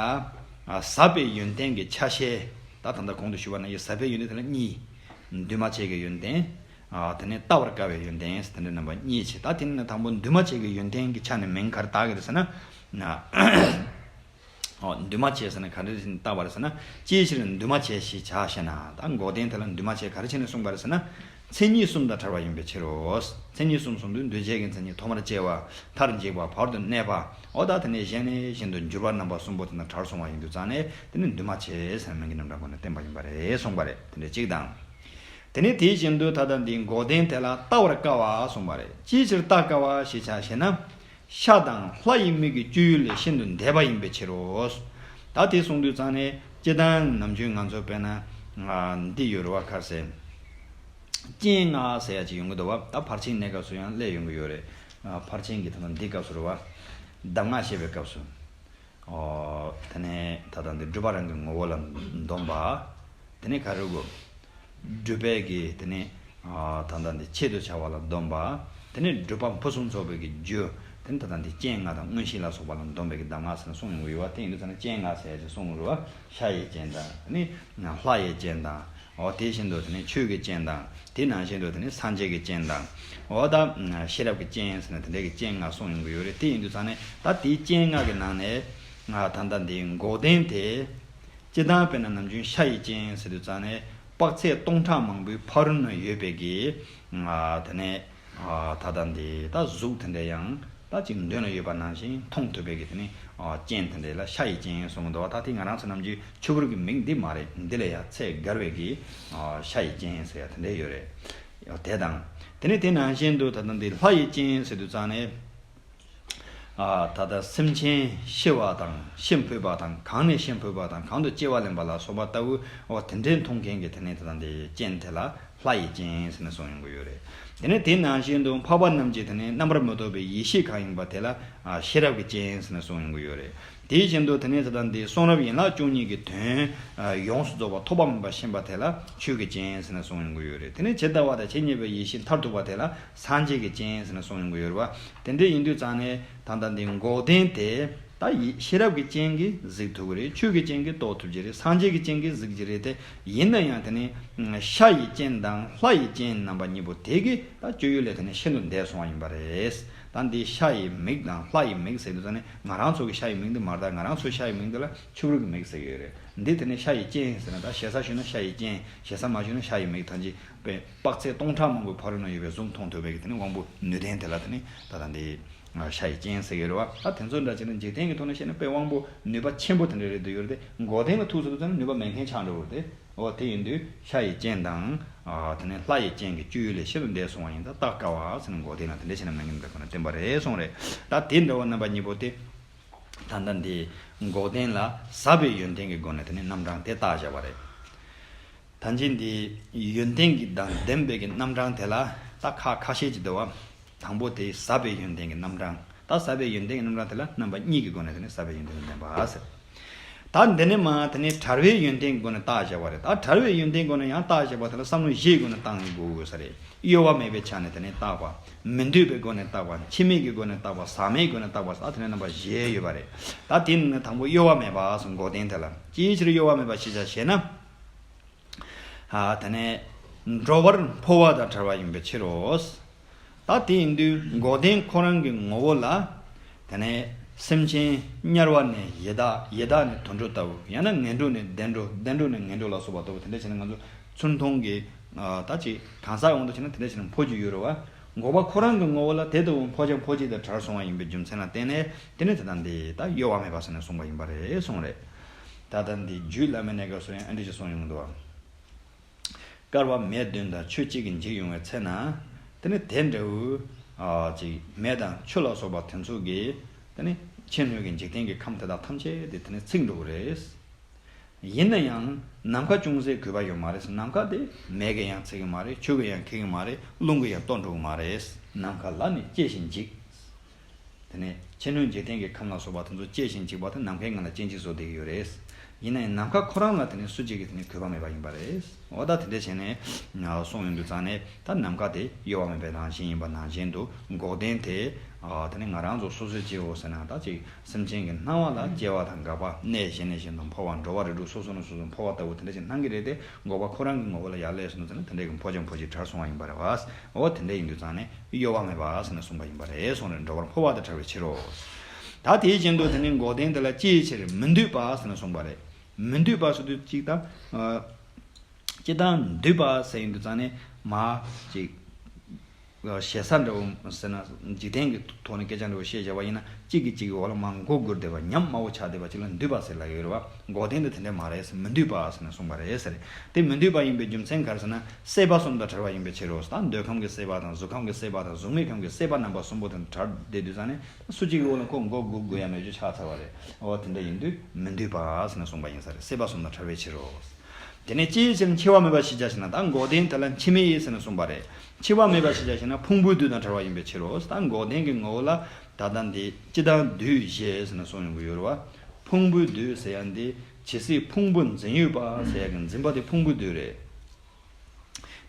ཨ་ཟབ་པའི་ཡོན་ཏན་གྱི་ཆ་ཤས། ད་ད་ལྟ་གོང་དུ་ཞུས་པ་ནང་བཞིན་ཟབ་པའི་ཡོན་ཏན་དེ་ལ་གཉིས། འདུས་མ་བྱས་ཀྱི་ཡོན་ཏན། ཨ་དེ་ནས་བལྟ་བར་དཀའ་བའི་ཡོན་ཏན་ཟེར་དེ་འདྲ་རྣམ་པ་གཉིས་བྱས། ད་དེ་ནས་དང་པོ་འདུས་མ་བྱས་ཀྱི་ཡོན་ཏན་གྱི་ཆ་ནས་མིང་ག་རེ་བཏགས་ཀྱི་རེད་ཟེར་ན། ཨོ་འདུས་མ་བྱས་ཟེར་ན་ག་འདྲ་ཞིག་བཏགས་པ་རེད་ཟེར་ན། ཅིའི་ཕྱིར་འདུས་མ་བྱས་ཞེས་བྱ་ཞེ་ན། ད་འགོག་བདེན་དེ་ལ་འདུས་མ་བྱས་ག་རེ་བྱས་ནས་གསུངས་པ་རེད་ཟེར་ན། མཚན་ཉིད་གསུམ་དང་བྲལ་བ་ཡིན་པའི་ཕྱིར་རོ། མཚན་ཉིད་གསུམ་གསུངས་དུས་འདུས་བྱས་ཀྱི་མཚན་ཉིད། ཐོག་མར་སྐྱེ་བ། མཐར་འཇིག་པ། བར་དུ་གནས་པ། འོ་ད་དེ་ནས་གཞན་ནས་གཞན་དུ་འགྱུར་བ་རྣམ་པ་གསུམ་པོ་དེ་དང་བྲལ་སོང་བ་ཡིན་དུས་ཙང་ནས། དེ་ནི་འདུས་མ་བྱས་ཟེར་ན་མིང་གི་རྣམ་གྲངས་སྒོ་ནས་བསྟན་པ་ཡིན་པ་རེད་གསུངས་པ་རེད། དེ་འདྲ་གཅིག་དང་། དེ་ནས་དེ་བཞིན་དུ་ད་ལྟ་འདིའི་འགོག་བདེན་དེ་ལ་བལྟ་བར་དཀའ་བ་གསུངས་པ་རེད། ཅིའི་ཕྱིར་བལྟ་དཀའ་བ་ཞེས་བྱ་ཞེ་ན། ཤ་དང་ལྷ་ཡི་མིག་གི་སྤྱོད་ཡུལ་ལས་ཤིན་ཏུ་འདས་པ་ཡིན་པའི་ཕྱིར་རོ། ད་དེ་གསུངས་དུས་ཙང་ནས་ སྤྱིར་བཏང་ནམ་རྒྱུན་ང་ཚོ་དཔེར་ན་ང་འདི་ཡོད་རེད་བ། ཁ་ཟས་སྤྱན་ལྔ་ཟེར་ཡ་ཅིག་ཡོང་གི་འདུག་བ། ད་ཕར་ཕྱིན་གནས་སྐབས་སུ་ཡང་སླེབས་ཡོང་གི་ཡོད་རེད། ཨ། ཕར་ཕྱིན་གྱི་ཐ་ན་འདི་སྐབས་སུ་རེད་བ། གདམས་ངག་བཤད་པའི་སྐབས་སུ། ཨོ། དེ་ནས་ད་ལྟ་འདི་སྒྲུབ་པ་རང་གི་ངོ་བོ་ལ་འདོམས་པ། དེ་ནས་ག་རེ་དགོས། སྒྲུབ་པའི་གི་དེ་ནས་ཨ། ད་ལྟ་འདི་ཆེད་དུ་བྱ་བ་ལ་འདོམས་པ། དེ་ནས་སྒྲུབ་པ་ཕུན་སུམ་ཚོགས་པའི་གི་རྒྱུ། དེ་ནས་ད་ལྟ་འདི་སྤྱན་ལྔ་དང་མངོན་ཤེས་ལ་སོགས་པ་ལ་འདོམས་པའི་གི་གདམས་ངག་ཟེར་ནས་གསུངས་ཡོང་གི་ཡོད་བ། དེ་ཡིན་དུས་ཙང་ནས་སྤྱན་ལྔ་ཟེར་ཡ་ཅིག་གསུངས་ཡོང་རེད་བ། ཤ་ཡི་སྤྱན་དང་ནི་ལྷ་ཡི་སྤྱན་དང་། འོ། དེ་བཞིན་དུ་དེ་ནས་ཆོས་ཀྱི་སྤྱན་དང་། དེ་ནང་བཞིན་དུ་དེ་ནས་སངས་རྒྱས་ཀྱི་སྤྱན་དང་། འོ། ད་ཤེས་རབ་ཀྱི་སྤྱན་ཟེར་ནས་དེ་འདྲའི་གི་སྤྱན་ལྔ་གསུངས་ཡོང་གི་ཡོད་རེད། དེ་ཡིན་དུས་ཙང་ནས་ད་དེའི་སྤྱན་ལྔ་གི་ནང་ནས་ད་ལྟ་འདི་འགོག་བདེན་དེ། སྤྱིར་བཏང་དཔེར་ན་ནམ་རྒྱུན་ཤ་ཡི་སྤྱན་ཟེར་དུས་ཙང་ནས་དཔག་ཚད་སྟོང་ཕྲག་མང་པོའི་ཕ་རོལ་ན་ཡོད་པའི་གི། དེ་ནས་ད་ལྟ་འདི་ད་གཟུགས་དེ་འདྲ་ཡང་ད་ཅིག་མདུན་ལ་ཡོད་པ་ནང་བཞིན་མཐོང་ཐུབ་པའི་གི་དེ་ནས་སྤྱན་དེ་འདྲ་ལ་ཤ་ཡི་སྤྱན་གསུངས་འདུག་བ། ད་དེ་ང་རང་ཚོ་ནམ་རྒྱུན་ཆོས་སྐོར་གྱི་མིང་འདི་མ་རེད། འདི་ལས་ཡང་ཚད་བརྒལ་བའི་གི་ཤ་ཡི་སྤྱན་ཟེར་ཡ་དེ་འདྲ་ཡོད་རེད། དེ་དང་། དེ་ནས་དེ་ནང་བཞིན་དུ་ད་ལྟ་འདི་ལྷ་ཡི་སྤྱན་ཟེར་དུས་ཙང་ནས། ཨ། ད་ལྟ་སེམས་ཅན་ཤི་བ་དང་ཤི་འཕོས་པ་དང་། གང་ནས་ཤི་འཕོས་པ་དང་། གང་དུ་སྐྱེ་བ་ལེན་པ་ལ་སོགས་པ་ལྟ་བུ། འོ། དེ་འདྲའི་མཐོང་མཁན་གྱི་དེ་ནས་ད་ལྟ་འདི་སྤྱན་དེ་ལ་ལྷ་ཡི་སྤྱན་ཟེར་ནས་གསུངས་ཡོང་གི་ཡོད་རེད། དེ་ནས་དེ་ནང་བཞིན་དུ་འཕགས་པ་རྣམས་ཀྱི་དེ་ནས་རྣམ་པར་མི་རྟོག་པའི་ཡེ་ཤེས་གང་ཡིན་པ་དེ་ལ། ཨ། ཤེས་རབ་ཀྱི་སྤྱན་ཟེར་ནས་གསུངས་ཡོང་གི་ཡོད་རེད། དེ་བཞིན་དུ་དེ་ནས་ད་ལྟ་འདི་གསུང་རབ་ཡན་ལག་བཅུ་གཉིས་ཀྱི་དོན་ཡོངས་སུ་རྫོགས་པ་ཐོགས་པ་མེད་པར་ཤེས་པ་དེ་ལ་ཆོས་ཀྱི་སྤྱན་ཟེར་ནས་གསུངས་ཡོང་གི་ཡོད་རེད། དེ་ནས་ཇི་ལྟ་བ་དང་ཇི་སྙེད་པའི་ཡེ་ཤེས་མཐར་ཐུག་པ་དེ་ལ་སངས་རྒྱས་ཀྱི་སྤྱན་ཟེར་ནས་གསུངས་ཡོང་གི་ཡོད་རེད་བ། དེ་འདྲ་ཡིན་དུས་ཙང་ནས་ད་ལྟ་འདི་འགོག་བདེན་དེ་ད་ཡི་ཤེས་རབ་ཀྱི་སྤྱན་གྱིས་གཟིགས་ཐུབ་ཀྱི་རེད། ཆོས་ཀྱི་སྤྱན་གྱིས་རྟོགས་ཐུབ་ཀྱི་རེད། སངས་རྒྱས་ཀྱི་སྤྱན་གྱིས་གཟིགས་ཀྱི་རེད་དེ། ཡིན་ན་ཡང་དེ་ནི་ཤ་ཡི་སྤྱན་དང་ལྷ་ཡི་སྤྱན་རྣམ་པ་གཉིས་པོ་དེ་གིས་ད་སྤྱོད་ཡུལ་ལས་དེ་ནི་ཤིན་ཏུ་འདས་སོང་བ་ཡིན་པ་རེད། ད་འདི་ཤ་ཡི་མིག་དང་ལྷ་ཡི་མིག་ཟེར་དུས་ཙང་ནས་ང་རང་ཚོ་གི་ཤ་ཡི་མིག་འདི་མ་རེད། ད་ང་རང་ཚོའི་ཤ་ཡི་མིག་འདི་ལ་ཆོས་སྐུ་གི་མིག་ཟེར་གྱི་ཡོད་རེད། འདི་དེ་ནི་ཤ་ཡི་སྤྱན་ཟེར་ན། ད་ཞེ་ས་ཞུས་ན་ཤ་ཡི་སྤྱན། ཞེ་ས་མ་ཞུས་ན་ཤ་ཡི་མིག། ཐམས་ཅད་པའི་དཔག་ཚད་སྟོང་ཕྲག་མང་པོའི་ཕ་རོལ་ན་ཡོད་པའི་གཟུགས་མཐོང་ཐུབ་པའི་གི་དེ་ནི་དབང་པོ་ནུས་ལྡན་དེ་ལ་དེ་ནི་ད་ལྟ་འདི་ཤ་ཡི་སྤྱན་ཟེར་གྱི་རེད་བ། ད་དེ་ཚོ་འདྲ་བྱས་ན་འཇིག་རྟེན་གྱི་ཐོག་ནས་བཤད་ན་དཔེ་དབང་པོ་ནུས་པ་ཆེན་པོ་དེ་འདྲ་རེད་འདུག་ཡོད་རེད་དེ། འགོག་བདེན་ལ་ཐུག་ཚར་དུས་ཙམ་ནས་ནུས་པ་མེད་མཁན་ཆགས་འགྲོ་གི་རེད་དེ། འོ། དེ་ཡིན་དུས་ཤ་ཡི་སྤྱན་དང་། ཨ། དེ་ནས་ལྷ་ཡི་སྤྱན་གྱི་སྤྱོད་ཡུལ་ལས་ཤིན་ཏུ་འདས་སོང་བ་ཡིན་ཙང་བརྟག་དཀའ་བ་ཟེར་ནས། འགོག་བདེན་ལ་དེ་འདྲ་བྱས་ན་མ་ངེས་པའི་སྒོ་ནས་བསྟན་པ་རེད་གསུངས་རེད། ད་དེ་འདྲ་བ་རྣམ་པ་གཉིས་པོ་དེ། ད་ལྟ་འདི་འགོག་བདེན་ལ་ཟབ་པའི་ཡོན་ཏན་གྱི་སྒོ་ནས་དེ་ནི་རྣམ་གྲངས་དེ་བརྟག་བཞག་པ་རེད། ད་ཅི་འདི་ཡོན་ཏན་གྱི་དང་ལྡན་པའི་གི་རྣམ་གྲངས་དེ་ལ་ད་ཁག་ཁ་ཤས་ཅིག་འདུག་བ། དང་པོ་དེ་ཟབ་པའི་ཡོན་ཏན་གྱི་རྣམ་གྲངས། ད་ཟབ་པའི་ཡོན་ཏན་གྱི་རྣམ་གྲངས་དེ་ལ་རྣམ་པ་གཉིས་ཀྱི་སྒོ་ནས་དེ་ནི་ཟབ་པའི་ཡོན་ཏན་གྱི་ལྡན་པ་ཟེར། ད་འདི་ནས་མར་དེ་ནི་བྲལ་བའི་ཡོན་ཏན་གྱི་སྒོ་ནས་བརྟག་བཞག་པ་རེད། ད་བྲལ་བའི་ཡོན་ཏན་གྱི་སྒོ་ནས་ཡང་བརྟག་བཞག་པ་དེ་ལ་བསམ་བློ་བཞིའི་སྒོ་ནས་བཏང་ཡོང་དགོས་དགོས་ས་རེད། གཡོ་བ་མེད་པའི་ཆ་ནས་དེ་ནི་བརྟག་པ། མི་འདོད་པའི་སྒོ་ནས་བརྟག་པ། འཆི་མེད་ཀྱི་སྒོ་ནས་བརྟག་པ། ཟག་མེད་ཀྱི་སྒོ་ནས་བརྟག་པ། ད་དེ་ནི་རྣམ་པ་བཞི་ཡོད་པ་རེད། ད་དེ་ནི་དང་པོ་གཡོ་བ་མེད་པ་ཟེར། འགོག་བདེན་དེ་ལ་ཅིའི་ཕྱིར་གཡོ་བ་མེད་པ་ཞེས་བྱ་ཞེ་ན། ཨ། དེ་ནས་འགྲོ་བར་འཕོ་བ་དང་བྲལ་བ་ཡིན་པའི་ཕྱིར་རོ། ད་དེ་ཡིན་དུས་འགོག་བདེན་ཁོ་རང་གི་ངོ་བོ་ལ། དེ་ནས་སེམས་ཅན་དམྱལ་བ་ནས་ཡི་དྭགས། ཡི་དྭགས་ནས་དུད་འགྲོ་ལྟ་བུ། ཡང་ན་ངན་འགྲོ་ནས་བདེ་འགྲོ། བདེ་འགྲོ་ནས་ངན་འགྲོ་ལ་སོགས་པ་ལྟ་བུ། དེ་འདྲ་བྱས་ན་ང་ཚོ་ཚུར་མཐོང་གི། ཨ། ད་ཅིག་གང་ཟག་དབང་དུ་བྱས་ན་དེ་འདྲ་བྱས་ན་འཕོ་རྒྱུ་ཡོད་རེད་བ། འགོག་པ་ཁོ་རང་གི་ངོ་བོ་ལ་དེ་ལྟ་བུ་འཕོ་བྱ་འཕོ་བྱེད་དང་བྲལ་སོང་བ་ཡིན་པའི་རྒྱུ་མཚན་ལ་བརྟེན་ནས། དེ་ནི་དེ་དང་འདི་ད་གཡོ་བ་མེད་པ་ཟེར་ནས་གསུངས་པ་ཡིན་པ་རེད་གསུངས་རེད། ད་ལྟ་འདི་རྒྱུད་བླ་མའི་གནས་སྐབས་སུ་ཡང་ཨ་འདྲ་ཞིག་གསུངས་ཡོང་གི་འདུག་བ། བསྐལ་པ་མེ་བདུན་དང་ཆུ་གཅིག་གིས་འཇིག་ཡོང་བའི་ཚེ་ན། དེ་ནི་དེ་འདྲ་བོ། ཨ། ཅིག་མེ་དང་ཆུ་ལ་སོགས་པ་དེ་ཚོ་གིས་དེ་ནི་ཕྱི་སྣོད་ཀྱི་འཇིག་རྟེན་གྱི་ཁམས་དེ་དག་ཐམས་ཅད་དེ་དེ་ནི་ཚིག་འགྲོ་གི་རེད། ཡིན་ན་ཡང་ནམ་མཁའ་ཅུང་ཟད་གུད་པ་ཡོད་མ་རེད། ནམ་མཁའ་དེ་མེ་གིས་ཡང་ཚིག་གི་མ་རེད། ཆུ་གིས་ཡང་འཁྱིལ་གི་མ་རེད། རླུང་གིས་ཡང་གཏོར་འགྲོ་གི་མ་རེད། ནམ་མཁའ་ལ་ནི་སྐྱེ་ཞིང་འཇིག། དེ་ནས་ཕྱི་སྣོད་འཇིག་རྟེན་གྱི་ཁམས་ལ་སོགས་པ་དེ་ཚོ་སྐྱེ་ཞིང་འཇིག་པ་དེ་ནམ་མཁའི་ངང་ལ་སྐྱེ་འཇིག་བཟོ་བསྡད་ཀྱི་ཡོད་རེད། ཡིན་ན་ཡང་ནམ་མཁའ་ཁོ་རང་ལ་དེ་ནི་སུ་གཅིག་གིས་དེ་ནི་གུད་པ་མེད་པ་ཡིན་པ་རེད། འོ། ད་དེ་འདྲ་བྱས་ནས་གསུངས་ཡོང་དུས་ཙང་ནས། ད་ནམ་མཁའ་དེ་གཡོ་བ་མེད་པའི་རང་བཞིན་ཡིན་པ་ནང་བཞིན་དུ། འགོག་བདེན་དེ། ཨ། དེ་ནི་ང་རང་ཚོ་སོ་སོའི་སྐྱེ་བོ་ཟེར་ན། ད་ཅིག་སེམས་ཅན་གྱི་སྣང་བ་ལ་སྐྱེ་བ་དང་འགག་པ། གནས་གཞན་ནས་གཞན་དུ་འཕོ་བ། འགྲོ་བ་རིགས་དྲུག་སོ་སོ་ནས་སོ་སོར་འཕོ་བ་ལྟ་བུ་དེ་འདྲ་ཞིག་སྣང་གི་རེད་དེ། འགོག་པ་ཁོ་རང་གི་ངོ་བོ་ལ་ཡར་སླེབས་སོང་ན་དེ་ནི་དེ་འདྲའི་གི་འཕོ་བྱ་འཕོ་བྱེད་བྲལ་སོང་བ་ཡིན་པ་རེད་བ། འོ། དེ་འདྲ་ཡིན་དུས་ཙང་ནས་གཡོ་བ་མེད་པ་ཟེར་ནས་གསུངས་པ་ཡིན་པ་རེད་གསུངས་རེད། འགྲོ་བར་འཕོ་བ་དང་བྲལ་བའི་ཕྱིར་རོ། ད་དེའི་རྐྱེན་དུ་དེ་ནི་འགོག་བདེན་དེ་ལ་ཅིའི་ཕྱིར་མི་འདོད་པ་ཟེར་ནས་གསུངས་པ་རེད། མི་འདོད་པ་ཟེར་དུས་གཅིག་ད། ཨ། སྤྱིར་བཏང་འདོད་པ་ཟེར་ཡོང་དུས་ཙང་ནས་མར་ཅིག་ ཞེ་ས་འདྲ་བོ་ཟེར་ན། འཇིག་རྟེན་གྱི་ཐོག་ནས་སྐད་ཆ་འདྲ་བོ་བཤད་བྱ་བ་ཡིན་ན། གཅིག་གིས་གཅིག་གི་འོག་ལ་མར་མགོ་སྒུར་བསྡད་པ། ཉམ་དམའ་བོ་ཆགས་བསྡད་པ་ཅིག་ལ་འདུས་པ་ཟེར་ལབ་ཡོད་རེད་བ། འགོག་བདེན་དེ་དེ་འདྲ་མ་རེད། མི་འདུས་པ་ཟེར་ནས་གསུངས་པ་རེད་ཟེར། དེ་མི་འདུས་པ་ཡིན་པའི་རྒྱུ་མཚན་ག་རེ་ཟེར་ན། སྲེད་པ་གསུམ་དང་བྲལ་བ་ཡིན་པའི་ཕྱིར་རོ། ད་འདོད་ཁམས་ཀྱི་སྲེད་པ་དང་། གཟུགས་ཁམས་ཀྱི་སྲེད་པ་དང་། གཟུགས་མེད་ཁམས་ཀྱི་སྲེད་པ་རྣམ་པ་གསུམ་པོ་དེ་བྲལ་བསྡད་དུས་ཙང་ནས། སུ་གཅིག་གི་འོག་ལ་ཁོ་མགོ་སྒུར་དགོས་ཡ་མེད་རྒྱུ་ཆགས་ཚར་བ་རེད། འོ་དེ་འདྲ་ཡིན་དུས་མི་འདུས་པ་ཟེར་ནས་གསུངས་པ་ཡིན་ས་རེད། སྲེད་པ་གསུམ་དང་བྲལ་བའི་ཕྱིར་རོ། དེ་ནས་ཅིའི་ཕྱིར་འཆི་བ་མེད་པ་ཞེས་བྱ་ཞེ་ན། ད་འགོག་བདེན་དེ་ལ་འཆི་མེད་ཟེར་ནས་གསུངས་པ་རེད། འཆི་བ་མེད་པ་ཞེས་བྱ་ཞེ་ན། ཕུང་པོའི་དུས་དང་བྲལ་བ་ཡིན་པའི་ཕྱིར་རོ། ད་འགོག་བདེན་གྱི་ངོ་བོ་ལ་ད་ལྟ་འདི་སྤྱི་དང་དུས་བཞི་ཟེར་ནས་གསུངས་ཡོང་གི་ཡོད་རེད་བ། ཕུང་པོའི་དུས་ཟེར་ཡ་འདི་ཇི་སྲིད་ཕུང་པོ་འཛིན་ཡོད་པ་ཟེར་ཡ་གི་འཛིན་པ་དེ་ཕུང་པོའི་དུས་རེད།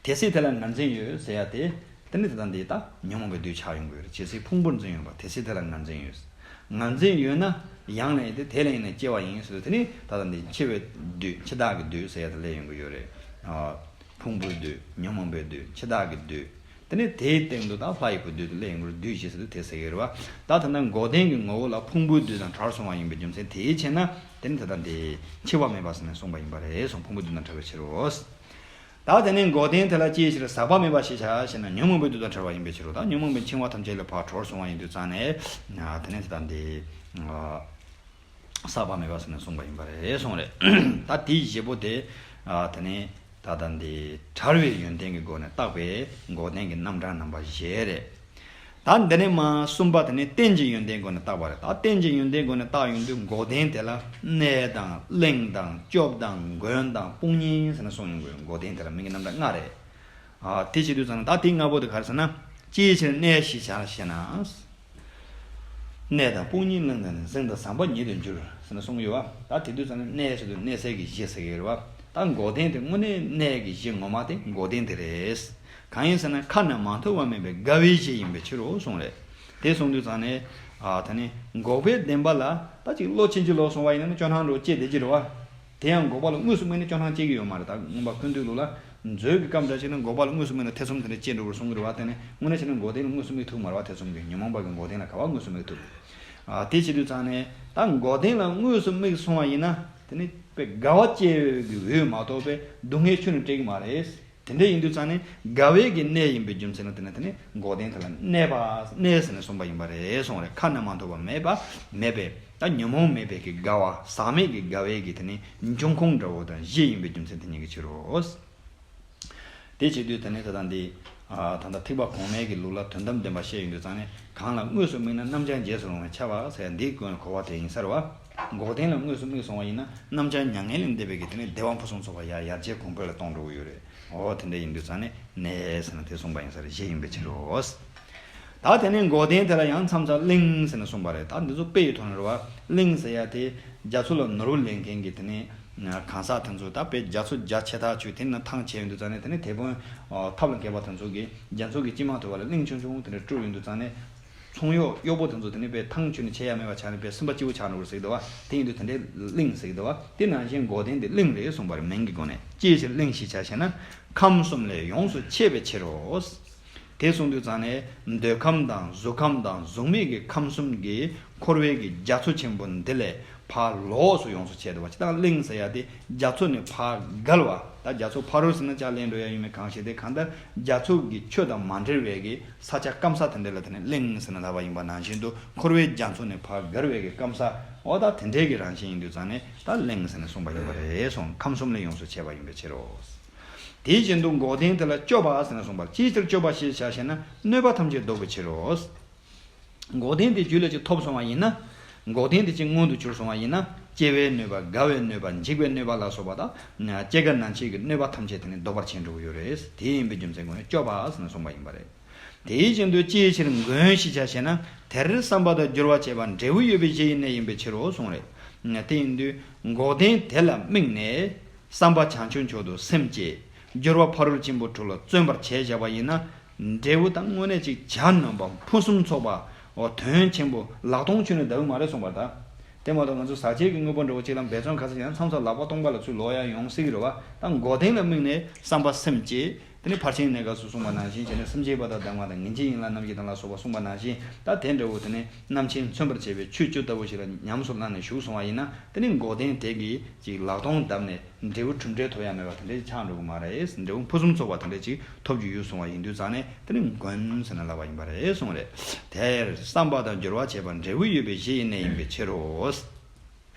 དེ་སྲིད་དེ་ལ་ངར་འཛིན་ཡོད་ཟེར་ཡ་དེ། དེ་ནི་དེ་དང་འདི་ད་ཉོན་མོངས་པའི་དུས་ཆགས་ཡོང་གི་ཡོད་རེད། ཇི་སྲིད་ཕུང་པོར་འཛིན་ཡོད་པ། དེ་སྲིད་དེ་ལ་ངར་འཛིན་ཡོད། ངར་འཛིན་ཡོད་ན་ཡང་ལས་དེ་དེ་ལས་ནས་སྐྱེ་བ་ཡིན་ཟེར་དུས། དེ་ནི་ད་ལྟ་འདི་འཆི་བའི་དུས། འཆི་བདག་གི་དུས་ཟེར་ཡ་དེ་སླེབས་ཡོང་གི་ཡོད་རེད། ཨ། ཕུང་པོའི་དུས། ཉོན་མོངས་པའི་དུས། འཆི་བདག་གི་དུས། དེ་ནི་དེའི་སྟེང་དུ་ད་ལྷ་ཡི་བུ་དུས་དེ་སླེབས་ཡོང་གི་རེད། དུས་བཞི་ཟེར་དུས་དེ་ཟེར་གི་རེད་བ། ད་ད་ལྟ་འགོག་བདེན་གྱི་ངོ་བོ་ལ་ཕུང་པོའི་དུས་དང་བྲལ་སོང་བ་ཡིན་པའི་རྒྱུ་མཚན་དེའི་ཕྱིར་ན། དེ་ནི་ད་ལྟ་འདི་འཆི་བ་མེད་པ་ཟེར་ནས་གསུངས་པ་ཡིན་པ་རེད་གསུངས། ཕུང་པོའི་དུས་དང་བྲལ་བའི་ཕྱིར་རོ། ད་དེ་ནས་འགོག་བདེན་དེ་ལ་ཅིའི་ཕྱིར་ཟག་པ་མེད་པ་ཞེས་བྱ་ཞེ་ན། ཉོན་མོངས་པའི་དུས་དང་བྲལ་བ་ཡིན་པའི་ཕྱིར་རོ། ད་ཉོན་མོངས་པའི་འཆིང་བ་ཐམས་ཅད་ལས་ཕར་གྲོལ་སོང་བ་ཡིན་དུས་ཙང་ནས། དེ་ནས་ད་ལྟ་འདི་ཟག་པ་མེད་པ་ཟེར་ནས་གསུངས་པ་ཡིན་པ་རེད་གསུངས་རེད། ད་དེའི་བཞི་པོ་དེ། དེ་ནས་ད་ལྟ་འདི་བྲལ་བའི་ཡོན་ཏན་གྱི་སྒོ་ནས་བརྟག་པའི་འགོག་བདེན་གྱི་རྣམ་གྲངས་རྣམ་པ་བཞི་རེད། ད་འདི་ནས་མ་གསུམ་པ་དེ་ནི་རྟེན་གྱི་ཡོན་ཏན་སྒོ་ནས་བརྟག་པ་རེད། ད་རྟེན་གྱི་ཡོན་ཏན་སྒོ་ནས་བརྟག་ཡོང་དུས་འགོག་བདེན་དེ་ལ་གནས་དང་གླིང་དང་སྐྱོབ་དང་མགོན་དང་དཔུང་གཉེན་ཟེར་ནས་གསུངས་ཡོང་གི་ཡོད། འགོག་བདེན་དེ་ལ་མིང་གི་རྣམ་གྲངས་ལྔ་རེད། ཨ། དེ་བྱེད་དུས་ཙང་ནས་ད་དེ་ལྔ་པོ་དེ་ག་རེ་ཟེར་ན། ཅིའི་ཕྱིར་གནས་ཞེས་བྱ་ཞེ་ན། གནས་དང་དཔུང་གཉེན་གླིང་དང་ནི། གཟིངས་དང་ཟམ་པ་ཉིད་དུ་འགྱུར་ཟེར་ནས་གསུངས་ཡོད་བ། ད་དེ་དུས་ཙང་ནས་གནས་ཟེར་དུས་གནས་སའི་གི་གཞི་ཟེར་གི་རེད་བ། ད་འགོག་བདེན་དེ་དངོས་གནས་གནས་ཀྱི་གཞི་ངོ་མ་དེ་འགོག་བདེན་དེ་རེད། གང་ཡིན་ཟེར་ན། ཁ་ན་མ་ཐོ་བ་མེད་པའི་དགའ་བའི་གཞི་ཡིན་པའི་ཕྱིར་རོ་གསུངས་རེད། དེ་གསུངས་དུས་ཙང་ནས། ཨ། ད་ནི་འགོག་པའི་བདེན་པ་ལ་ད་ཅིག་བློ་ཕྱིན་ཅི་ལོག་སོང་བ་ཡིན་ན་ནི་སྐྱོ་སྣང་འདྲ་བོ་སྐྱེ་བསྡད་ཀྱི་རེད་བ། དེ་ཡང་འགོག་པ་ལ་དངོས་སུ་དམིགས་ན་སྐྱོ་སྣང་སྐྱེ་གི་ཡོད་མ་རེད། ད་མངོན་པ་ཀུན་བཏུས་ལུགས་ལ། མཛོད་ཀྱི་སྐབས་འདྲ་ཞིག་ན་འགོག་པ་ལ་དངོས་སུ་དམིགས་ན་ཐེ་ཚོམ་དེ་འདྲ་སྐྱེ་འགྲོ་བར་གསུང་གི་རེད་བ། དེ་ནི་དངོས་གནས་བྱས་ན་འགོག་བདེན་ལ་དངོས་སུ་དམིགས་ཐུབ་མ་རེད་བ། ཐེ་ཚོམ་གྱིས། ཉོན་མོངས་པ་གི་འགོག་བདེན་ལ་ག་བ་དངོས་སུ་དམིགས་ཐུབ། ཨ། དེ་བྱེད་དུས་ཙང་ནས་ད་འགོག་བདེན་ལ་དངོས་སུ་དམིགས་སོང་བ་ཡིན་ན། དེ་ནི་དཔེ་དགའ་བ་སྐྱེ་བའི་གི་འོས་མ་གཏོགས་པའི་སྡུག་བསྔལ་ཁྱོན་ནས་སྤྲད་ཀྱི་མ་རེད། དེ་འདྲ་ཡིན་དུས་ཙང་ནས་དགའ་བའི་གི་གནས་ཡིན་པའི་རྒྱུ་མཚན་ལ་བརྟེན་ནས། དེ་ནི་འགོག་བདེན་དེ་ལ་གནས་པ། གནས་ཟེར་ནས་གསུངས་པ་ཡིན་པ་རེད་གསུངས་རེད། ཁ་ན་མ་ཐོ་བ་མེད་པ། མེད་པའི་ད་ཉོན་མོངས་མེད་པའི་གི་དགའ་བ། ཟག་མེད་ཀྱི་དགའ་བའི་གི་དེ་ནི་འབྱུང་ཁུངས་འདྲ་བོ་དང་གཞི་ཡིན་པའི་རྒྱུ་མཚན་དེ་ཉིད་ཀྱི་ཕྱིར་རོ། དེ་བྱེད་དུས་དེ་ནི་ད་ལྟ་འདི། ཨ། ད་ལྟ་ཐེག་པ་གོང་མའི་གི་ལུགས་ལ་དོན་དམ་བདེན་པ་བཤད་ཡོང་དུས་ཙང་ནས། གང་ལ་དངོས་སུ་དམིགས་ན་རྣམ་བྱང་རྗེས་སུ་རུང་བས་ཁྱབ་པ་ཟེར་འདིའི་སྒོ་ནས་གོ་བ་དེ་ཡིན་ས་རེད་བ། འགོག་བདེན་ལ་དངོས་སུ་དམིགས་སོང་བ་ཡིན་ན། རྣམ་བྱང་མྱ་ངན་ལས་འདས་པའི་གི་དེ་ནི་བདེ་བ་ཕུན་སུམ་ཚོགས་པ་ཡར་ཡར་རྒྱས་གོང་འཕེལ་ལ་གཏོང་འགྲོ་གི་ཡོད་རེད། འོ་དེ་འདྲ་ཡིན་དུས་ཙང་ནས་གནས་ཟེར་ན་དེ་གསུངས་པ་ཡིན་ས་རེད། གཞི་ཡིན་པའི་ཕྱིར་རོ། ད་དེ་ནས་འགོག་བདེན་དེ་ལ་ཡང་མཚམས་མཚམས་གླིང་ཟེར་ནས་གསུངས་པ་རེད། ད་འདི་ཚོ་དཔེ་ཡི་ཐོག་ནས་རེད་བ། གླིང་ཟེར་ཡ་དེ་རྒྱ་མཚོ་ལ་ནོར་བུ་ལེན་མཁན་གྱི་དེ་ནས་གང་ཟག་དེ་ཚོ། ད་དཔེ་རྒྱ་མཚོ་རྒྱ་ཆེ་ཐག་ཆོད་དེ་ནས་ཐང་ཆད་ཡོང་དུས་ཙང་ནས། དེ་ནས་དེད་དཔོན་ཐབས་ལ་མཁས་པ་དེ་ཚོ་གིས་རྒྱ་མཚོ་གི་དཀྱིལ་མ་དེ་བ་ལ་གླིང་ཆུང་ཆུང་དེ་འདྲ་བསྐྲུན་ཡོང་དུས་ཙང་ནས། ཚོང་གཡོག་གཡོག་པོ་དེ་ཚོ་དེ་ནས་དཔེ་ཐང་ཆད་ནས་ཆད་ཡ་མེད་པ་ཆགས་ནས། དཔེ་སུན་པ་སྐྱིད་པོ་ཆགས་འགྲོ་གི་ཟེར་གི་འདུག་བ། དེ་ཡིན་དུས་དེ་འདྲའི་གླིང་ཟེར་གི་འདུག་བ། དེ་ནང་བཞིན་འགོག་བདེན་དེ་གླིང་རེད་གསུངས་པ་རེད། མིང་གི་སྒོ་ནས། ཅིའི་ཕྱིར་གླིང་ཞེས་བྱ་ཞེ་ན། ཁམས་གསུམ་ལས་ཡོངས་སུ་ཆད་པའི་ཕྱིར་རོ། དེ་གསུངས་དུས་ཙང་ནས། འདོད་ཁམས་དང་གཟུགས་ཁམས་དང་གཟུགས་མེད་ཀྱི་ཁམས་གསུམ་གྱི་འཁོར་བའི་གི་རྒྱ་མཚོ་ཆེན་པོ་འདི་ལས་ཕར་ལོགས་སུ་ཡོངས་སུ་ཆད་འདུག་བ། ཅི་ལྟར་གླིང་ཟེར་ཡ་དེ་རྒྱ་མཚོ་ནས་ཕར་བརྒལ་བ། ད་རྒྱ་མཚོ་ཕ་རོལ་ཟེར་ན་ཅིག་གླེང་འགྲོ་ཡ་ཡོད་མེད་གང་ཤེས་ཏེ། གང་ལྟར་རྒྱ་མཚོ་གི་ཆུ་དང་མ་འབྲེལ་བའི་གི་ས་ཆ་སྐམ་ས་དེ་འདྲ་ལ་དེ་ནས་གླིང་ཟེར་ནས་ལབ་པ་ཡིན་པ་ནང་བཞིན་དུ། འཁོར་བའི་རྒྱ་མཚོ་ནས་ཕར་བརྒལ་བའི་གི་སྐམ་ས། འོ་ད་དེ་འདྲའི་གི་རང་བཞིན་ཡིན་དུས་ཙང་ནས་ད་གླིང་ཟེར་ནས་གསུངས་པ་ཡིན་པ་རེད་གསུངས། ཁམས་གསུམ་ལས་ཡོངས་སུ་ཆད་པ་ཡིན་པའི་ཕྱིར་རོ། དེ་བཞིན་དུ་འགོག་བདེན་དེ་ལ་སྐྱོབ་པ་ཟེར་ནས་གསུངས་པ། ཅིའི་ཕྱིར་སྐྱོབ་པ་ཞེས་བྱ་ཞེ་ན། གནོད་པ་ཐམས་ཅད་བཟློག་པའི་ཕྱིར་རོ། འགོག་བདེན་དེ་རྒྱུད་ལ་ཅིག་ཐོབ་སོང་བ་ཡིན་ན། འགོག་བདེན་དེ་ཅིག་མངོན་དུ་གྱུར་སོང་བ་ཡིན་ན། སྐྱེ་བའི་གནོད་པ། རྒ་བའི་གནོད་པ། འཇིག་པའི་གནོད་པ་ལ་སོགས་པ་དང་། སྐྱེ་རྒ་ན་འཆི་གི་གནོད་པ་ཐམས་ཅད་དེ་ནི་བཟློག་པར་བྱེད་འགྲོ་གི་ཡོད་རེད། དེ་ཡིན་པའི་རྒྱུ་མཚན་སྒོ་ནས་སྐྱོབ་པ་ཟེར་ནས་གསུངས་པ་ཡིན་པ་རེད། དེའི་རྒྱུན་དུ་ཅིའི་ཕྱིར་མགོན་ཞེས་བྱ་ཞེ་ན། དེར་བསམ་པ་དང་སྦྱོར་བ་བཅས་པ་འབྲས་བུ་ཡོད་པའི་གཞི་ཡི་གནས་ཡིན་པའི་ཕྱིར་རོ་གསུངས་རེད། དེ་ཡིན་དུས་འགོག་བདེན་དེ་ལ་དམིགས་ནས། བསམ་པ་བྱང་ཆུབ་མཆོག་ཏུ་སེམས་བསྐྱེད། སྦྱོར་བ་ཕ་རོལ་ཕྱིན་པོ་དྲུག་ལ་བརྩོན་པར་བྱས་བཞག་པ་ཡིན་ན། འབྲས་བུ་དང་དངོས་གནས་ཅིག་གྱ་ནོམ་པ་ཕུན་སུམ་ཚོགས་པ། འོ་དོན་ཆེན་པོ་ལག་སྟོང་ཆུད་ནས་འདའ་གི་མ་རེད་གསུངས་པ་རེད་ད། དེ་མ་གཏོགས་ང་ཚོ་ཟག་བཅས་ཀྱི་དངོས་པོ་འདྲ་བོ་ཅིག་ལ་འབད་བརྩོན་ག་ཚོད་བྱས་ན་མཚམས་མཚམས་ལག་པ་སྟོང་པ་ལ་ཚུར་ལོག་ཡ་ཡོང་སྲིད་ཀྱི་རེད་བ། ད་འགོག་བདེན་ལ་དམིགས་ནས་བསམ་པ་སེམས་བསྐྱེད། དེ་ནས་ཕར་ཕྱིན་གནས་སྐབས་སུ་གསུངས་པ་ནང་བཞིན་བྱས་ནས་སེམས་བསྐྱེད་པ་དང་ལྡན་པ་དང་ངེས་འབྱེད་ཡན་ལག་རྣམ་བཞི་དང་ལ་སོགས་པ་གསུངས་པ་ནང་བཞིན། ད་དེ་འདྲ་བོ་དེ་ནས་རྣམ་མཁྱེན་མཚོན་པར་བྱེད་པའི་ཆོས་བཅུ་ལྟ་བུ་ཞིག་ལ་ཉམས་སུ་བླངས་ནས་བཞུགས་སོང་བ་ཡིན་ན། དེ་ནས་འགོག་བདེན་དེ་གི་ཅིག་ལག་སྟོང་བརྡབས་ནས་འབྲས་བུ་གྲུབ་འབྲས་ཐོབ་ཡ་མེད་པ་དེ་འདྲ་ཆགས་འགྲོ་གི་མ་རེད། འབྲས་བུ་ཕུན་སུམ་ཚོགས་པ་དེ་འདྲ་ཅིག་ཐོབ་རྒྱུ་ཡོད་སོང་བ་ཡིན་དུས་ཙང་ནས། དེ་ནི་མགོན་ཟེར་ནས་ལབ་པ་ཡིན་པ་རེད་གསུངས་རེད། དེར་བསམ་པ་དང་སྦྱོར་བ་བྱས་པ་འབྲས་བུ་ཡོད་པའི་གཞི་ཡི་གནས་ཡིན་པའི་ཕྱིར་རོ།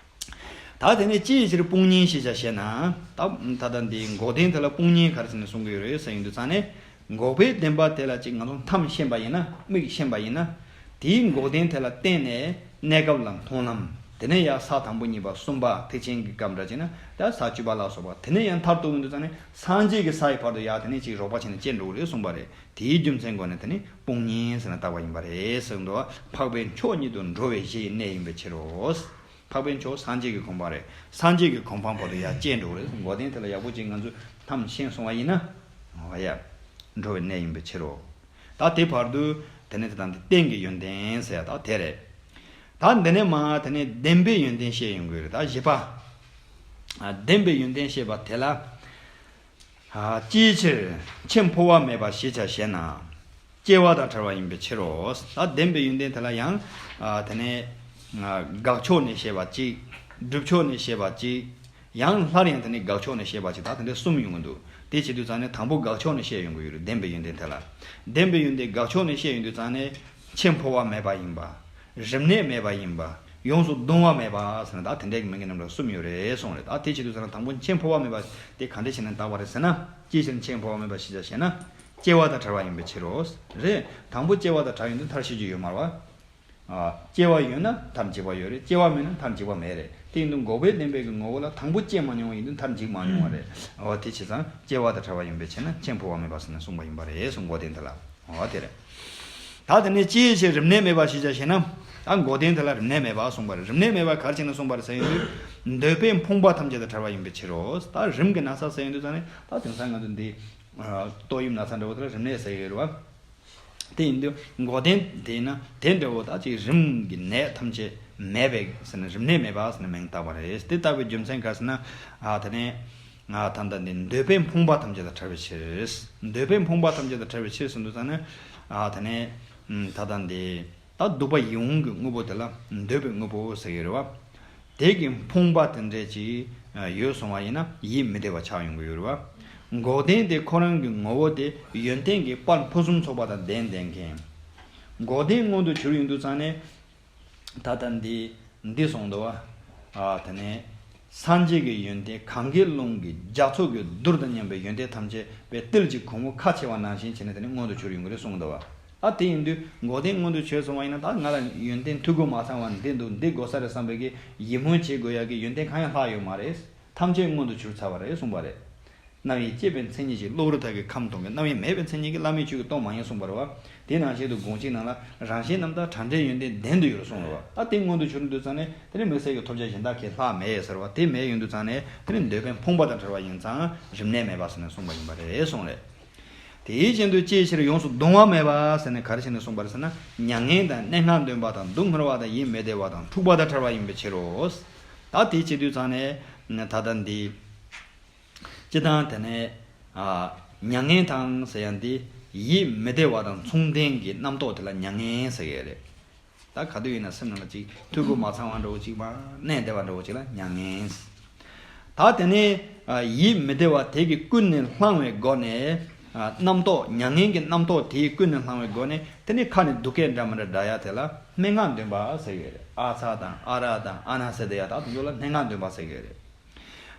ད་དེ་ནས་ཅིའི་ཕྱིར་དཔུང་གཉེན་ཞེས་བྱ་ཞེ་ན། ད་ད་ལྟ་འདི་འགོག་བདེན་དེ་ལ་དཔུང་གཉེན་ག་རེ་ཟེར་ནས་གསུང་གི་ཡོད་རེད་ཟེར་ཡོང་དུས་ཙང་ནས། འགོག་པའི་བདེན་པ་དེ་ལ་ཅིག་ང་ཚོ་མཐའ་ཤེས་པ་ཡིན་ན། མིག་ཤེས་པ་ཡིན་ན། དེའི་འགོག་བདེན་དེ་ལ་བརྟེན་ནས་གནས་སྐབས་ལ་མཐོང་ལམ། དེ་ནས་ཡང་ས་དང་པོ་གཉིས་པ་གསུམ་པ་ཐེག་ཆེན་གྱི་སྐབས་འདྲ་བྱས་ན་ད་ས་བཅུ་པ་ལ་སོགས་པ། དེ་ནས་ཡང་མཐར་ཐུག་ཡོང་དུས་ཙང་ནས་སངས་རྒྱས་ཀྱི་ས་ཡི་བར་དུ་ཡང་དེ་ནས་ཅིག་རོགས་པ་བྱས་ནས་བསྐྱལ་འགྲོ་གི་རེད་གསུངས་པ་རེད། དེའི་རྒྱུ་མཚན་སྒོ་ནས་དེ་ནི་དཔུང་གཉེན་ཟེར་ནས་བཏགས་པ་ཡིན་པ་རེད་ཟེར་འདུག་འཕགས་པའི་མཆོག་ཉིད་དུ་འགྲོ་བའི་གཞི་ཡི་གནས་ཡིན་པའི་ཕྱིར་རོ། འཕགས་པའི་མཆོག་སངས་རྒྱས་ཀྱི་གོ་འཕང་རེད། སངས་རྒྱས་ཀྱི་གོ་འཕང་བར་དུ་ཡར་བསྐྱལ་འགྲོ་གི་རེད། འགོག་བདེན་དེ་ལ་ཡག་པོ་ཅིག་ང་ཚོས་མཐའ་ཤེས་སོང་བ་ཡིན་ན། འོ་ཡ། འགྲོ་བའི་གནས་ཡིན་པའི་ཕྱིར་རོ། ད་དེ་བར་དུ། དེ་ནས་དེ་དང་དེ་རྟེན་གྱི་ཡོན་ཏན་ཟེར་ཡ་ད་དེ་རེད། ད་འདི་ནས་མ་དེ་ནས་བདེན་པའི་ཡོན་ཏན་བཤད་ཡོང་གི་རེད། ད་བཞི་པ། ཨ། བདེན་པའི་ཡོན་ཏན་བཤད་པ་དེ་ལ། ཨ། ཅིའི་ཕྱིར་འཆི་འཕོ་བ་མེད་པ་ཞེས་བྱ་ཞེ་ན། སྐྱེ་བ་དང་བྲལ་བ་ཡིན་པའི་ཕྱིར་རོ། ད་བདེན་པའི་ཡོན་ཏན་དེ་ལ་ཡང་། ཨ། དེ་ནས། ཨ། དགག་ཕྱོགས་ནས་བཤད་པ་གཅིག་སྒྲུབ་ཕྱོགས་ནས་བཤད་པ་གཅིག་ཡང་སླར་ཡང་དེ་ནས་དགག་ཕྱོགས་ནས་བཤད་པ་གཅིག་ད་དེ་འདྲ་གསུམ་ཡོང་གི་འདུག་དེ་བྱེད་དུས་ཙང་ནས་དང་པོ་དགག་ཕྱོགས་ནས་བཤད་ཡོང་གི་ཡོད་རེད། བདེན་པའི་ཡོན་ཏན་དེ་ལ། བདེན་པའི་ཡོན་ཏན་དགག་ཕྱོགས་ནས་བཤད་ཡོང་དུས་ཙང་ནས། འཆི་འཕོ་བ་མེད་པ་ཡིན་པ། རིམས་ནད་མེད་པ་ཡིན་པ། ཡོངས་སུ་གདུང་བ་མེད་པ་ཟེར་ན་ད་དེ་འདྲའི་གི་མིང་གི་རྣམ་གྲངས་གསུམ་ཡོད་རེད་གསུངས་རེད། ད་དེ་བྱེད་དུས་ཙང་ན་དང་པོ་འཆི་འཕོ་བ་མེད་པ་དེ་ག་འདྲ་བྱས་ནས་བཏགས་པ་རེད་ཟེར་ན། ཅིའི་ཕྱིར་འཆི་འཕོ་བ་མེད་པ་ཞེས་བྱ་ཞེ་ན། སྐྱེ་བ་དང་བྲལ་བ་ཡིན་པའི་ཕྱིར་རོ། རེད། དང་པོ་སྐྱེ་བ་དང་བྲལ་ཡོང་དུས་མཐར་ཤེས་རྒྱུ་ཡོད་མ་རེད་བ། ཨ། སྐྱེ་བ་ཡོད་ན་མཐར་འཇིག་པ་ཡོད་རེད། སྐྱེ་བ་མེད་ན་མཐར་འཇིག་པ་མེད་རེད། དེ་ཡིན་དུས་འགོག་པའི་བདེན་པའི་གི་ངོ་བོ་ལ་དང་པོ་སྐྱེ་མ་མྱོང་བ་ཡིན་དུས་མཐར་འཇིག་མ་མྱོང་བ་རེད། འོ་དེ་བྱས་ཙང་སྐྱེ་བ་དང་བྲལ་བ་ཡིན་པའི་ཕྱིར་ན་འཆི་འཕོ་བ་མེད་པ་ཟེར་ནས་གསུངས་པ་ཡིན་པ་རེད་གསུངས། འགོག་བདེན་དེ་ལ། འོ་དེ་རེད། ད་དེ་ནས་ཅིའི་ཕྱིར་རིམས་ནད་མེད་པ་ཞེས་བྱ་ཞེ་ན། ད་འགོག་བདེན་དེ་ལ་རིམས་ནད་མེད་པ་གསུངས་པ་རེད། རིམས་ནད་མེད་པ་ག་རེ་བྱས་ནས་གསུངས་པ་རེད་ཟེར་ཡོང་དུས། འདོད་པའི་ཕོངས་པ་ཐམས་ཅད་དང་བྲལ་བ་ཡིན་པའི་ཕྱིར་རོ། ད་རིམས་ཀྱི་ན་ཚ་ཟེར་ཡོང་དུས་ཙང་ནས་ད་དེང་སང་ང་ཚོ་འདི། ཨ། ཏོག་དབྱིབས་ན་ཚ་འདྲ་བོ་དེ་ལ་རིམས་ནད་ཟེར་གྱི་ཡོད་རེད་བ། དེ་ཡིན་དུས་འགོག་བདེན་དེ་ཡིན་ན་དེ་འདྲ་བོ་ད་ཅིག་རིམས་ཀྱི་ནད་ཐམས་ཅད་མེད་པའི་ཟེར་ནས་རིམས་ནད་མེད་པ་ཟེར་ནས་མིང་བཏགས་པ་རེད། དེ་བཏགས་པའི་རྒྱུ་མཚན་ག་ཟེར་ན། ཨ། དེ་ནས། ཨ། ད་ལྟ་འདི་འདོད་པའི་ཕོངས་པ་ཐམས་ཅད་དང་བྲལ་བའི་ཕྱིར། འདོད་པའི་ཕོངས་པ་ཐམས་ཅད་དང་བྲལ་བའི་ཕྱིར་ཟེར་དུས་ཙང་ནས། ཨ། དེ་ནས། ཨུམ། ད་ལྟ་འདི། ད་སྡུག་པ་ཡིད་འོང་གི་དངོས་པོ་དེ་ལ་འདོད་པའི་དངོས་པོ་ཟེར་གྱི་རེད་བ། དེ་གི་ཕོངས་པ་དེ་འདྲས་ཅིག་ཡོད་སོང་བ་ཡིན་ན་ཡིད་མི་བདེ་བ་ཆགས་ཡོང་གི་ཡོད་རེད་བ། འགོག་བདེན་དེ་ཁོ་རང་གི་ངོ་བོ་དེ་ཡོན་ཏན་གྱི་དཔལ་ཕུན་སུམ་ཚོགས་པ་དང་ལྡན་ལྡན་མཁན། འགོག་བདེན་མངོན་དུ་གྱུར་ཡོང་དུས་ཙང་ནས། ད་ལྟ་འདི་འདི་གསུངས་འདུག་བ། ཨ། དེ་ནས་སངས་རྒྱས་ཀྱི་ཡོན་ཏན་གང་གི་ཀློང་གི་རྒྱ་མཚོ་གི་རྡུལ་དང་མཉམ་པའི་ཡོན་ཏན་ཐམས་ཅད་པའི་ཏིལ་གྱི་གོང་བུ་ཁ་ཕྱེ་བ་ནང་བཞིན་བྱས་ནས་དེ་ནས་མངོན་དུ་གྱུར་ཡོང་གི་རེད་གསུངས་འདུག་བ། ཨ། དེ་ཡིན་དུས་འགོག་བདེན་མངོན་དུ་གྱུར་སོང་བ་ཡིན་ན་ད་ང་ལ་ཡོན་ཏན་འཐུས་སྒོ་མ་ཚང་བ་འདི་འདུག་འདི་དགོས་ས་རེད་བསམ་པའི་གི་ཡིད་སྨོན་བྱེད་དགོས་ཡ་གི་ཡོན་ཏན་གང་ཡང་ལྷག་ཡོད་མ་རེད། ཐམས་ཅད་མངོན་དུ་གྱུར་ཚར་བ་རེད་གསུངས་པ་རེད། རྣམ་དབྱེ་བསྐྱེད་པའི་མཚན་ཉིད་ཀྱིས་གློ་བུར་དག་གི་ཁམས་སྟོང་གི། རྣམ་དབྱེ་མེད་པའི་མཚན་ཉིད་ཀྱིས་བླ་མེད་ཆོས་ཀྱིས་སྟོང་མ་ཡིན་གསུངས་པ་རེད་བ། དེ་ནང་བཞིན་དུ་དགོངས་གཅིག་ནང་ལ་རང་གཞན་རྣམ་དག་བྲལ་འབྲས་ཡོན་ཏན་ལྡན་དུ་ཡོད་གསུངས་རེད་བ། ད་དེ་མངོན་དུ་གྱུར་འདུག་ཙང་ནས་དེ་ནི་དམིགས་བསལ་གྱི་ཐོབ་བྱ་གཞན་དག་གི་ལྷག་མེད་ཟེར་བ་དེ་མེད་ཡོང་དུས་ཙང་ནས་དེ་ནི་འདོད་པའི་ཕོངས་པ་དང་བྲལ་བ་ཡིན་ཙང་རིམས་ནད་མེད་པ་ཟེར་ནས་གསུངས་པ་ཡིན་པ་རེད་གསུངས་རེད། དེའི་རྐྱེན་དུ་ཅིའི་ཕྱིར་ཡོངས་སུ་གདུང་བ་མེད་པ་ཟེར་ནས་ག་རེ་བྱས་ནས་གསུངས་པ་རེད་ཟེར་ན། མྱ་ངན་དང་སྙན་ངག་འདོན་པ་དང་སྡུག་བསྔལ་བ་དང་ཡིད་མི་བདེ་བ་དང་འཁྲུགས་པ་དང་བྲལ་བ་ཡིན་པའི་ཕྱིར་རོ། ད་དེ་བྱེད་དུས་ཙང་ནས་ད་ལྟ་འདི། སྤྱིར་བཏང་དེ་ནས། ཨ། མྱ་ངན་དང་ཟེར་ཡ་འདི་ཡིད་མི་བདེ་བ་དང་མཚུངས་ལྡན་གྱི་རྣམ་རྟོག་དེ་ལ་མྱ་ངན་ཟེར་གྱི་རེད། ད་ག་དུས་ཡིན་ན་སེམས་ནང་ལ་ཅིག་འཐུས་སྒོ་མ་ཚང་བ་འདྲ་བོ་ཅིག་མ་གནས་བདེ་བ་འདྲ་བོ་ཅིག་ལ་མྱ་ངན། ད་དེ་ནས། ཨ། ཡིད་མི་བདེ་བ་དེ་གིས་ཀུན་ནས་བསླངས་པའི་སྒོ་ནས། ཨ། རྣམ་རྟོག་མྱ་ངན་གྱི་རྣམ་རྟོག་དེས་ཀུན་ནས་བསླངས་པའི་སྒོ་ནས་དེ་ནས་ཁ་ནས་སྡུག་སྐད་འདྲ་མི་འདྲ་བསྒྲགས་ཡ་དེ་ལ་སྨྲེ་སྔགས་འདོན་པ་ཟེར་གྱི་རེད། ཨ་ཚ་དང་ཨ་ར་དང་ཨ་ན་ཟེར་བསྡད་ཡ་ད་དེ་ཚོ་ལ་སྨྲེ་སྔགས་འདོན་པ་ཟེར་གྱི་རེད།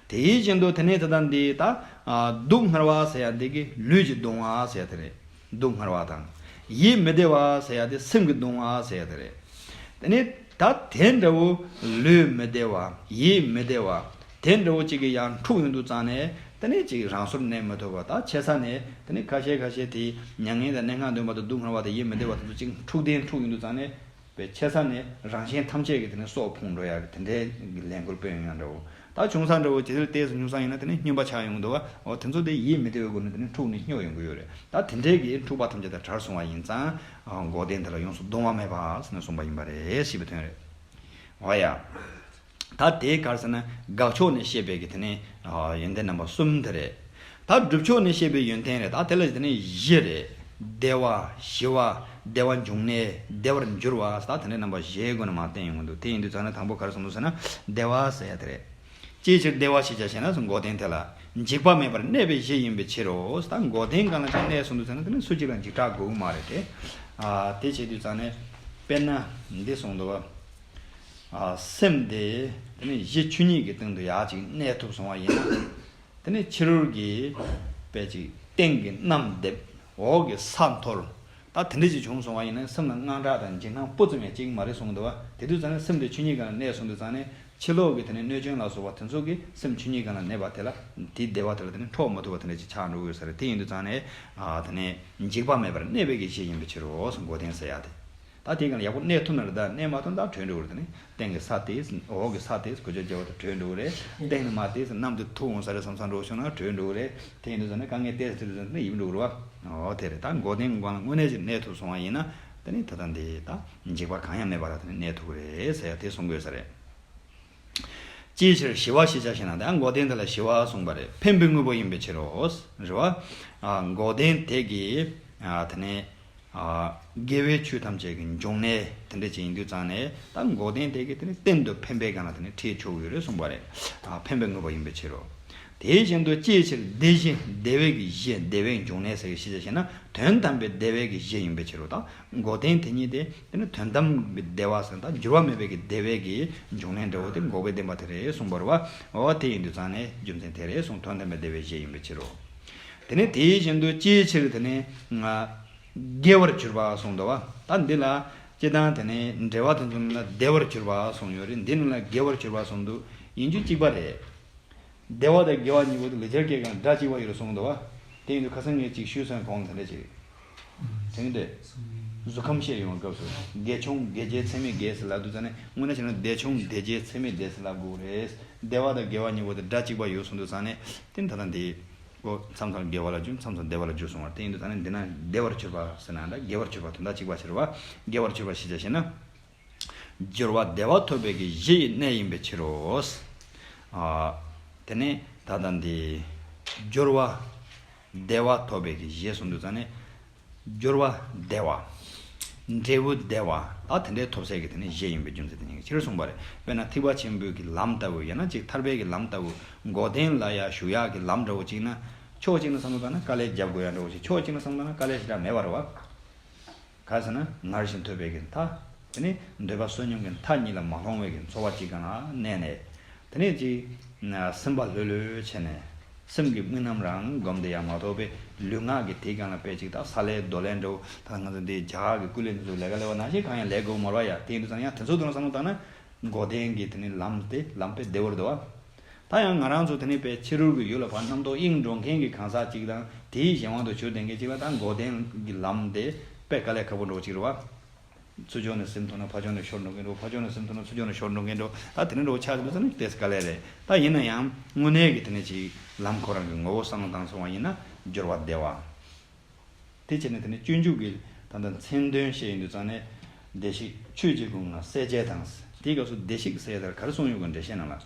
དེའི་རྐྱེན་དུ་དེ་ནས་ད་ལྟ་འདི་ད། ཨ། སྡུག་བསྔལ་བ་ཟེར་ཡ་འདི་གི་ལུས་ཀྱི་གདུང་བ་ཟེར་ཡ་དེ་རེད། སྡུག་བསྔལ་བ་དང་། ཡིད་མི་བདེ་བ་ཟེར་ཡ་དེ་སེམས་ཀྱི་གདུང་བ་ཟེར་ཡ་དེ་རེད། དེ་ནས་ད་དེ་འདྲ་བོ་ལུས་མི་བདེ་བ་ཡིད་མི་བདེ་བ་དེ་འདྲ་བོ་ཅིག་གི་ཡང་འཁྲུགས་ཡོང་དུས་ཙང་ནས་དེ་ནས་ཅིག་རང་སོར་གནས་མི་ཐུབ་པ་ད་ཆེ་ས་ནས་དེ་ནས་ཁ་ཤས་ཁ་ཤས་དེ་མྱ་ངན་དང་སྨྲེ་སྔགས་འདོན་པ་དང་སྡུག་བསྔལ་བ་དང་ཡིད་མི་བདེ་བ་དེ་ཚོ་ཅིག་འཁྲུགས་ལྡན་འཁྲུགས་ཡོང་དུས་ཙང་ནས། པའི་ཆེ་ས་ནས་རང་གཞན་ཐམས་ཅད་ཀྱི་དེ་ནས་སྲོག་ཕུང་འགྲོ་ཡ་གི་དེ་འདྲའི་གི་ལས་འགུལ་སྤེལ་ཡོང་ཡ་འདྲ་བོ། ད་བྱུང་ས་འདྲ་བོ་དེ་ལྟས་སུ་སྨྱུག་ས་ཡིན་ན་དེ་ནས་སྨྱོན་པ་ཆགས་ཡོང་གི་འདུག་བ། འོ་དེ་ཚོ་དེ་ཡིད་མི་བདེ་བའི་སྒོ་ནས་དེ་ནས་འཁྲུགས་ནས་སྨྱོ་ཡོང་གི་ཡོད་རེད། ད་དེ་འདྲའི་གི་འཁྲུགས་པ་ཐམས་ཅད་དང་བྲལ་སོང་བ་ཡིན་ཙང་འགོག་བདེན་དེ་ལ་ཡོངས་སུ་གདུང་བ་མེད་པ་ཟེར་ནས་གསུངས་པ་ཡིན་པ་རེད་ཞེས་པའི་དོན་རེད། འོ་ཡ། ད་དེ་ག་རེ་ཟེར་ན་དགག་ཕྱོགས་ནས་བཤད་པའི་གི་དེ་ནས་ཡོན་ཏན་རྣམ་པ་གསུམ་དེ་རེད། ད་སྒྲུབ་ཕྱོགས་ནས་བཤད་པའི་ཡོན་ཏན་རེད། ད་དེ་ལ་དེ་ནས་བཞི་རེད། བདེ་བ། ཞི་བ། བདེ་བ་འབྱུང་གནས། བདེ་བར་འགྱུར་བ། ད་དེ་འདྲའི་རྣམ་པ་བཞིའི་སྒོ་ནས་མར་བསྟན་ཡོང་གི་འདུག་དེ་ཡིན་དུས་ཙང་ནས་དང་པོ་ག་རེ་གསུངས་འདུག་ཟེར་ན། བདེ་བ་ཟེར་ཡ་དེ་རེད། ཅིའི་ཕྱིར་བདེ་བ་ཞེས་བྱ་ཞེ་ན། འགོག་བདེན་དེ་ལ་འཇིགས་པ་མེད་པར་གནས་པའི་གཞི་ཡིན་པའི་ཕྱིར་རོ། ད་འགོག་བདེན་སྒང་ལ་ཅང་གནས་གསུངས་འདུག་ཟེར་ན། དེ་ནི་སུ་གཅིག་ལ་འཇིགས་སྐྲག་དགོས་ཀྱི་མ་རེད་དེ། ཨ་དེ་བྱེད་དུས་ཙང་ནས་དཔེར་ན་འདི་གསུངས་འདུག་བ། ཨ་སེམས་དེ་དེ་ནི་གཞི་ཆོས་ཉིད་ཀྱི་སྟེང་དུ་ཡར་ཅིག་གནས་ཐུབ་སོང་བ་ཡིན་ན། དེ་ནས་ཕྱི་རོལ་གྱི་དཔེ་ཅིག་སྟེང་གི་གནམ་རྡིབ། འོག་གི་ས་འཐོར། ད་དེ་འདྲ་ཅིག་བྱུང་སོང་བ་ཡིན་ན། སེམས་ལ་དངངས་སྐྲག་དང་འཇིགས་སྣང་སྤུ་ཙམ་ཡང་སྐྱེ་གི་མ་རེད་གསུངས་འདུག་བ། དེ་དུས་ཙང་ནས་སེམས་དེ་ཆོས་ཉིད་སྒང་ལ་གནས་གསུངས་དུས་ཙང་ནས། ཕྱི་ལོགས་ཀྱི་དེ་ནས་གནོད་སྐྱོན་ལ་སོགས་པ་དེ་ཚོ་གིས་སེམས་ཆོས་ཉིད་སྒང་ལ་གནས་པ་དེ་ལ། དེའི་བདེ་བ་དེ་ལ་དེ་ནས་འཕྲོག་མ་ཐུབ་པ་དེ་འདྲ་ཅིག་ཆགས་འགྲོ་གི་ཡོད་ས་རེད། དེ་ཡིན་དུས་ཙང་ནས། ཨ་དེ་ནས་འཇིགས་པ་མེད་པར་གནས་པའི་གི་གཞི་ཡིན་པའི་ཕྱིར་རོ། འགོག་བདེན་ཟེར་ཡ་དེ། ད་དེའི་སྒང་ལ་ཡག་པོ་གནས་ཐུབ་ན་རེད། ད་གནས་མ་ཐུབ་ན་ད་བྲོས་འགྲོ་གི་རེད། དེ་ནི་སྟེང་གི་ས་དེས། འོག་གི་ས་དེས་གོ་ཆ་རྒྱབ་པ་དང་བྲོས་འགྲོ་གི་རེད། སྟེང་ནས་མར་དེས་གནམ་དེ་ཐུག་འོང་ས་རེད་བསམ་བསམ་འགྲོ་བྱུང་ན་བྲོས་འགྲོ་གི་རེད། དེ་ཡིན་དུས་ཙང་ནས་དཀའ་ངལ་ཏོག་ཙམ་དེ་ཚོ་ནི་ཡིན་འགྲོ་གི་རེད་བ། འོ་དེ་རེད། ད་འགོག་བདེན་སྒང་ལ་དངོས་གནས་ཅིག་གནས་ཐུབ་སོང་བ་ཡིན་ན། དེ་ནི་ད་ལྟ་འདི་ད་འཇིགས་པ་གང་ཡང་མེད་པ་ར་དེ་ནི་གནས་ཐུབ་ཀྱི་རེད་ཟེར་ཡ་དེ་གསུང་དགོས་ས་རེད། ཅིའི་ཕྱིར་ཞི་བ་ཞེས་བྱ་ཞེ་ན། ད་འགོག་བདེན་དེ་ལ་ཞི་བ་གསུངས་པ་རེད། འཕེན་པའི་དངོས་པོ་ཡིན་པའི་ཕྱིར་རོ། རེད་བ། ཨ་འགོག་བདེན་དེ་གིས། ཨ་དེ་ནས། ཨ་དགེ་བའི་ཆོས་ཐམས་ཅད་ཀྱི་འབྱུང་གནས་དེ་འདྲ་ཅིག་ཡིན་དུས་ཙང་ནས། ད་འགོག་བདེན་དེ་གིས་དེ་ནི་གཏན་དུ་འཕེན་པའི་སྒང་ལ་དེ་ནི་ཁྲིད་ཆོག་གི་ཡོད་རེད་གསུངས་པ་རེད། ཨ་འཕེན་པའི་དངོས་པོ་ཡིན་པའི་ཕྱིར་རོ། དེ་བཞིན་དུ་ཅིའི་ཕྱིར་བདེ་གཞི། བདེ་བའི་གི་གཞི། བདེ་བའི་འབྱུང་གནས་ཟེར་གི་ཞེས་བྱ་ཞེ་ན། དོན་དམ་པའི་བདེ་བའི་གི་གཞི་ཡིན་པའི་ཕྱིར་རོ། ད་འགོག་བདེན་དེ་ཉིད་དེ། དེ་ནི་དོན་དམ་གྱི་བདེ་བ་ཟེར་ན། ད་འགྱུར་བ་མེད་པའི་གི་བདེ་བའི་གི་འབྱུང་གནས་འདྲ་བོ་དེ་འགོག་པའི་བདེན་པ་དེ་རེད་གསུངས་པ་རེད་བ། འོ་དེ་ཡིན་དུས་ཙང་ནས་རྒྱུ་མཚན་དེ་རེད་གསུངས། དོན་དམ་པའི་བདེ་བའི་གཞི་ཡིན་པའི་ཕྱིར་རོ། དེ་ནས་དེའི་བཞིན་དུ་ཅིའི་ཕྱིར་དེ་ནས་དགེ་བར་གྱུར་པ་གསུངས་འདུག་བ། ད་འདི་ལ་སྤྱིར་བཏང་དེ་ནས་འགྲེལ་པ་དེ་ཚོ་ནང་ལ་བདེ་བར་གྱུར་པ་གསུངས་ཡོད་རེད། འདི་ནང་ལ་དགེ་བར་གྱུར་པ་གསུངས་འདུག་ཡིན་རྒྱུ་གཅིག་པ་རེད། བདེ་བ་དང་དགེ་བ་གཉིས་པོ་དེ་ལེགས་སྦྱར་སྐད་ཀྱང་སྒྲ་གཅིག་པ་ཡོད་རེད་གསུངས་འདུག་བ། དེ་ཡིན་དུས་ཁ་སང་ངས་ཅིག་ཞུས་སོང་གོང་དེ་འདྲ་ཅིག་དྲན་གྱི་འདུག་གཟུགས་ཁམས་བཤད་ཡོང་བའི་སྐབས་སུ། དགེ་ཆུང་དགེ་རྒྱས་ཚད་མེད་དགེ་ཟེར་ལབ་དུས་ཙ་ནས། དངོས་གནས་བྱས་ན་བདེ་ཆུང་བདེ་རྒྱས་ཚད་མེད་བདེ་ཟེར་ལབ་དགོས་རེད། བདེ་བ་དང་དགེ་བ་གཉིས་པོ་དེ་སྒྲ་གཅིག་པ་ཡོད་གསུངས་དུས་ཙ་ནས། དེ་ནི་ད་ལྟ་འདི། ཨོ་མཚམས་མཚམས་དགེ་བ་ལ་འགྱུར། མཚམས་མཚམས་བདེ་བ་ལ་འགྱུར་གསུངས་པ་རེད། དེ་ཡིན་དུས་ཙ་ནས་འདི་ན་བདེ་བར་གྱུར་པ་ཟེར་ན་འདྲ། དགེ་བར་གྱུར་པ་དོན་དག་གཅིག་པ་ཕྱིར་བ། དགེ་བར་གྱུར་པ་ཞེས་བྱ་ཞེ་ན། སྦྱོར་བ་བདེ་བ་ཐོབ་པའི་གི་གཞི་ཡི་གནས་ཡིན་པའི་ཕྱིར་རོ། ཨ། དེ་ནས་ད་ལྟ་འདི། སྦྱོར་བ་བདེ་བ་ཐོབ་པའི་གི་གཞི་གསུངས་དུས་ཙ་ནས། སྦྱོར་བ་བདེ་བ། འབྲས་བུ་བདེ་བ། ད་དེ་འདྲའི་ཐོབ་སའི་གི་དེ་ནས་གཞི་ཡིན་པའི་རྒྱུ་མཚན་དེ་ཉིད་ཀྱི་ཕྱིར་གསུངས་པ་རེད། དཔེར་ན་ཐེག་པ་ཆེན་པོའི་གི་ལམ་ལྟ་བུ། ཡང་ན་ཅིག་ཐར་པའི་གི་ལམ་ལྟ་བུ། འགོག་བདེན་ལ་ཡ་ཞུགས་ཡག་གི་ལམ་འདྲ་བོ་ཅིག་ན། ཕྱོགས་གཅིག་ནས་བསམ་བློ་བཏང་ན་དཀའ་ལས་རྒྱབ་དགོས་ཡ་འདྲ་བོ་ཞིག་ཕྱོགས་གཅིག་ནས་བསམ་བློ་བཏང་ན་དཀའ་ལས་ཞེ་དྲག་མེད་པ་རེད་བ། ག་རེ་ཟེར་ན། སྔར་བཞིན་ཐོས་པའི་གི་མཐའ། དེ་ནས་འདོད་པ་བསོད་སྙོམས་ཀྱི་མཐའ་གཉིས་ལ་མ་ལྷུང་བའི་གི་འཚོ་བ་གཅིག་སྒང་ལ་གནས་ནས། དེ་ནས་ཅིག་སེམས་པ་ལྷོད་ལྷོད་བྱས་ནས། སེམས་ཀྱི་དམིགས་རྣམ་རང་སྒོམ་དེ་ཡང་མ་གཏོགས་པའི་ལུས་ངག་གི་དེའི་སྒང་ལ་དཔེ་ཅིག་ད་ས་ལས་རྡོ་ལས་འགྲོ། ད་ང་ཚོ་འདི་རྒྱ་གར་གྱི་ཀུན་ལས་འདི་ཚོ་ལས་ཀ་ལས་པ་ནང་བཞིན་གང་ཡང་ལས་དགོས་མ་རེད་བ་ཡ། དེ་ཡིན་དུས་ཙང་ཡང་དེ་ཚོ་དོན་ལ་བསམ་བློ་བཏང་ན། འགོག་བདེན་གྱི་དེ་ནི་ལམ་དེ་ལམ་དཔེ་བདེ་བོར་འདུག་བ། ད་ཡང་ང་རང་ཚོ་དེ་ནི་དཔེ་ཕྱི་རོལ་གྱི་ཡུལ་ལ་ཕར་རྣམ་རྟོག་གཡེང་འགྲོ་མཁན་གྱི་གང་ཟག་ཅིག་དང་། དེའི་གཞན་དབང་དུ་གྱུར་བསྡད་མཁན་ཅིག་ལ་ད་འགོག་བདེན་གྱི་ལམ་དེ་དཔེ་དཀའ་ལས་ཁག་པོ་འདྲ་བོ་ཅིག་རེད་བ། ཚུར་ཕྱོགས་ནས་སེམས་ཐོན་ན་ཕར་ཕྱོགས་ནས་ཤོར་འགྲོ་མཁན་འདྲ་བོ། ཕར་ཕྱོགས་ནས་སེམས་ཐོན་ན་ཚུར་ཕྱོགས་ནས་ཤོར་འགྲོ་མཁན་འདྲ་བོ། ད་དེ་འདྲ་འདྲ་བོ་ཆགས་འདུག་ཟེར་ན་དེ་དཀའ་ལས་རེད། ད་ཡིན་ན་ཡང་དངོས་གནས་ཀྱི་དེ་ནི་ཅིག་ལམ་ཁོ་རང་གི་ངོ་བོ་བསམ་བློ་བཏང་སོང་བ་ཡིན་ན་སྦྱོར་བ་བདེ་བ། དེ་བྱས་ནས་དེ་ནས་སྤྱོད་འཇུག་གི་ད་ལྟ་མཚན་དོན་བཤད་ཡོང་དུས་ཙང་ནས། བདེ་གཤེགས་ཆོས་ཀྱི་སྐུ་མངའ་སྲས་བཅས་དང་། དེའི་སྐབས་སུ་བདེ་གཤེགས་ཟེར་ཡ་དེར་ག་རེ་གསུངས་ཡོད་གི་འགྲེལ་བཤད་ནང་ལ།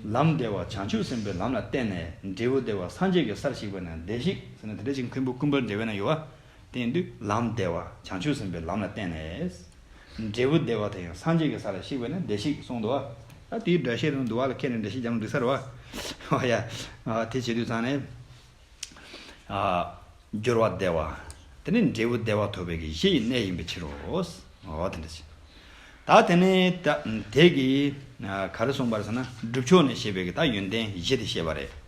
ལམ་བདེ་བ་བྱང་ཆུབ་སེམས་དཔའི་ལམ་ལ་བརྟེན་ནས་འབྲས་བུ་བདེ་བ་སངས་རྒྱས་ཀྱི་སར་གཤེགས་པ་ན་བདེ་གཤེགས་ཟེར་ནས་དེ་འདྲ་ཅིག་མཁན་པོ་ཀུན་པར་འགྲེལ་པའི་ནང་ཡོད་བ། དེ་ཡིན་དུས་ལམ་བདེ་བ་བྱང་ཆུབ་སེམས་དཔའི་ལམ་ལ་བརྟེན་ནས། འབྲས་བུ་བདེ་བ་དེ་ཡང་སངས་རྒྱས་ཀྱི་ས་ལ་གཤེགས་པས་ན་བདེ་གཤེགས་གསུངས་འདུག་བ། ད་དེའི་འགྲེལ་བཤད་རང་འདུག་བ་ལ་ཁྱེད་ནས་འགྲེལ་བཤད་རྒྱབ་ན་འགྲིག་ས་རེད་བ། ཨོ་ཡ། ཨ་དེ་བྱེད་དུས་ཙང་ནས། ཨ་སྦྱོར་བ་བདེ་བ། དེ་ནི་འབྲས་བུ་བདེ་བ་ཐོབ་པའི་གི་གཞི་ཡི་གནས་ཡིན་པའི་ཕྱིར་རོ། ཨོ་དེ་འདྲ་ཞིག་ད་དེ་ནས་ད་དེ་གི་ཨ་ག་རེ་གསུངས་པ་རེད་ཟེར་ན། སྒྲུབ་ཕྱོགས་ནས་བཤད་པའི་གི་ད་ཡོན་ཏན་བཞི་དེ་བཤད་པ་རེད།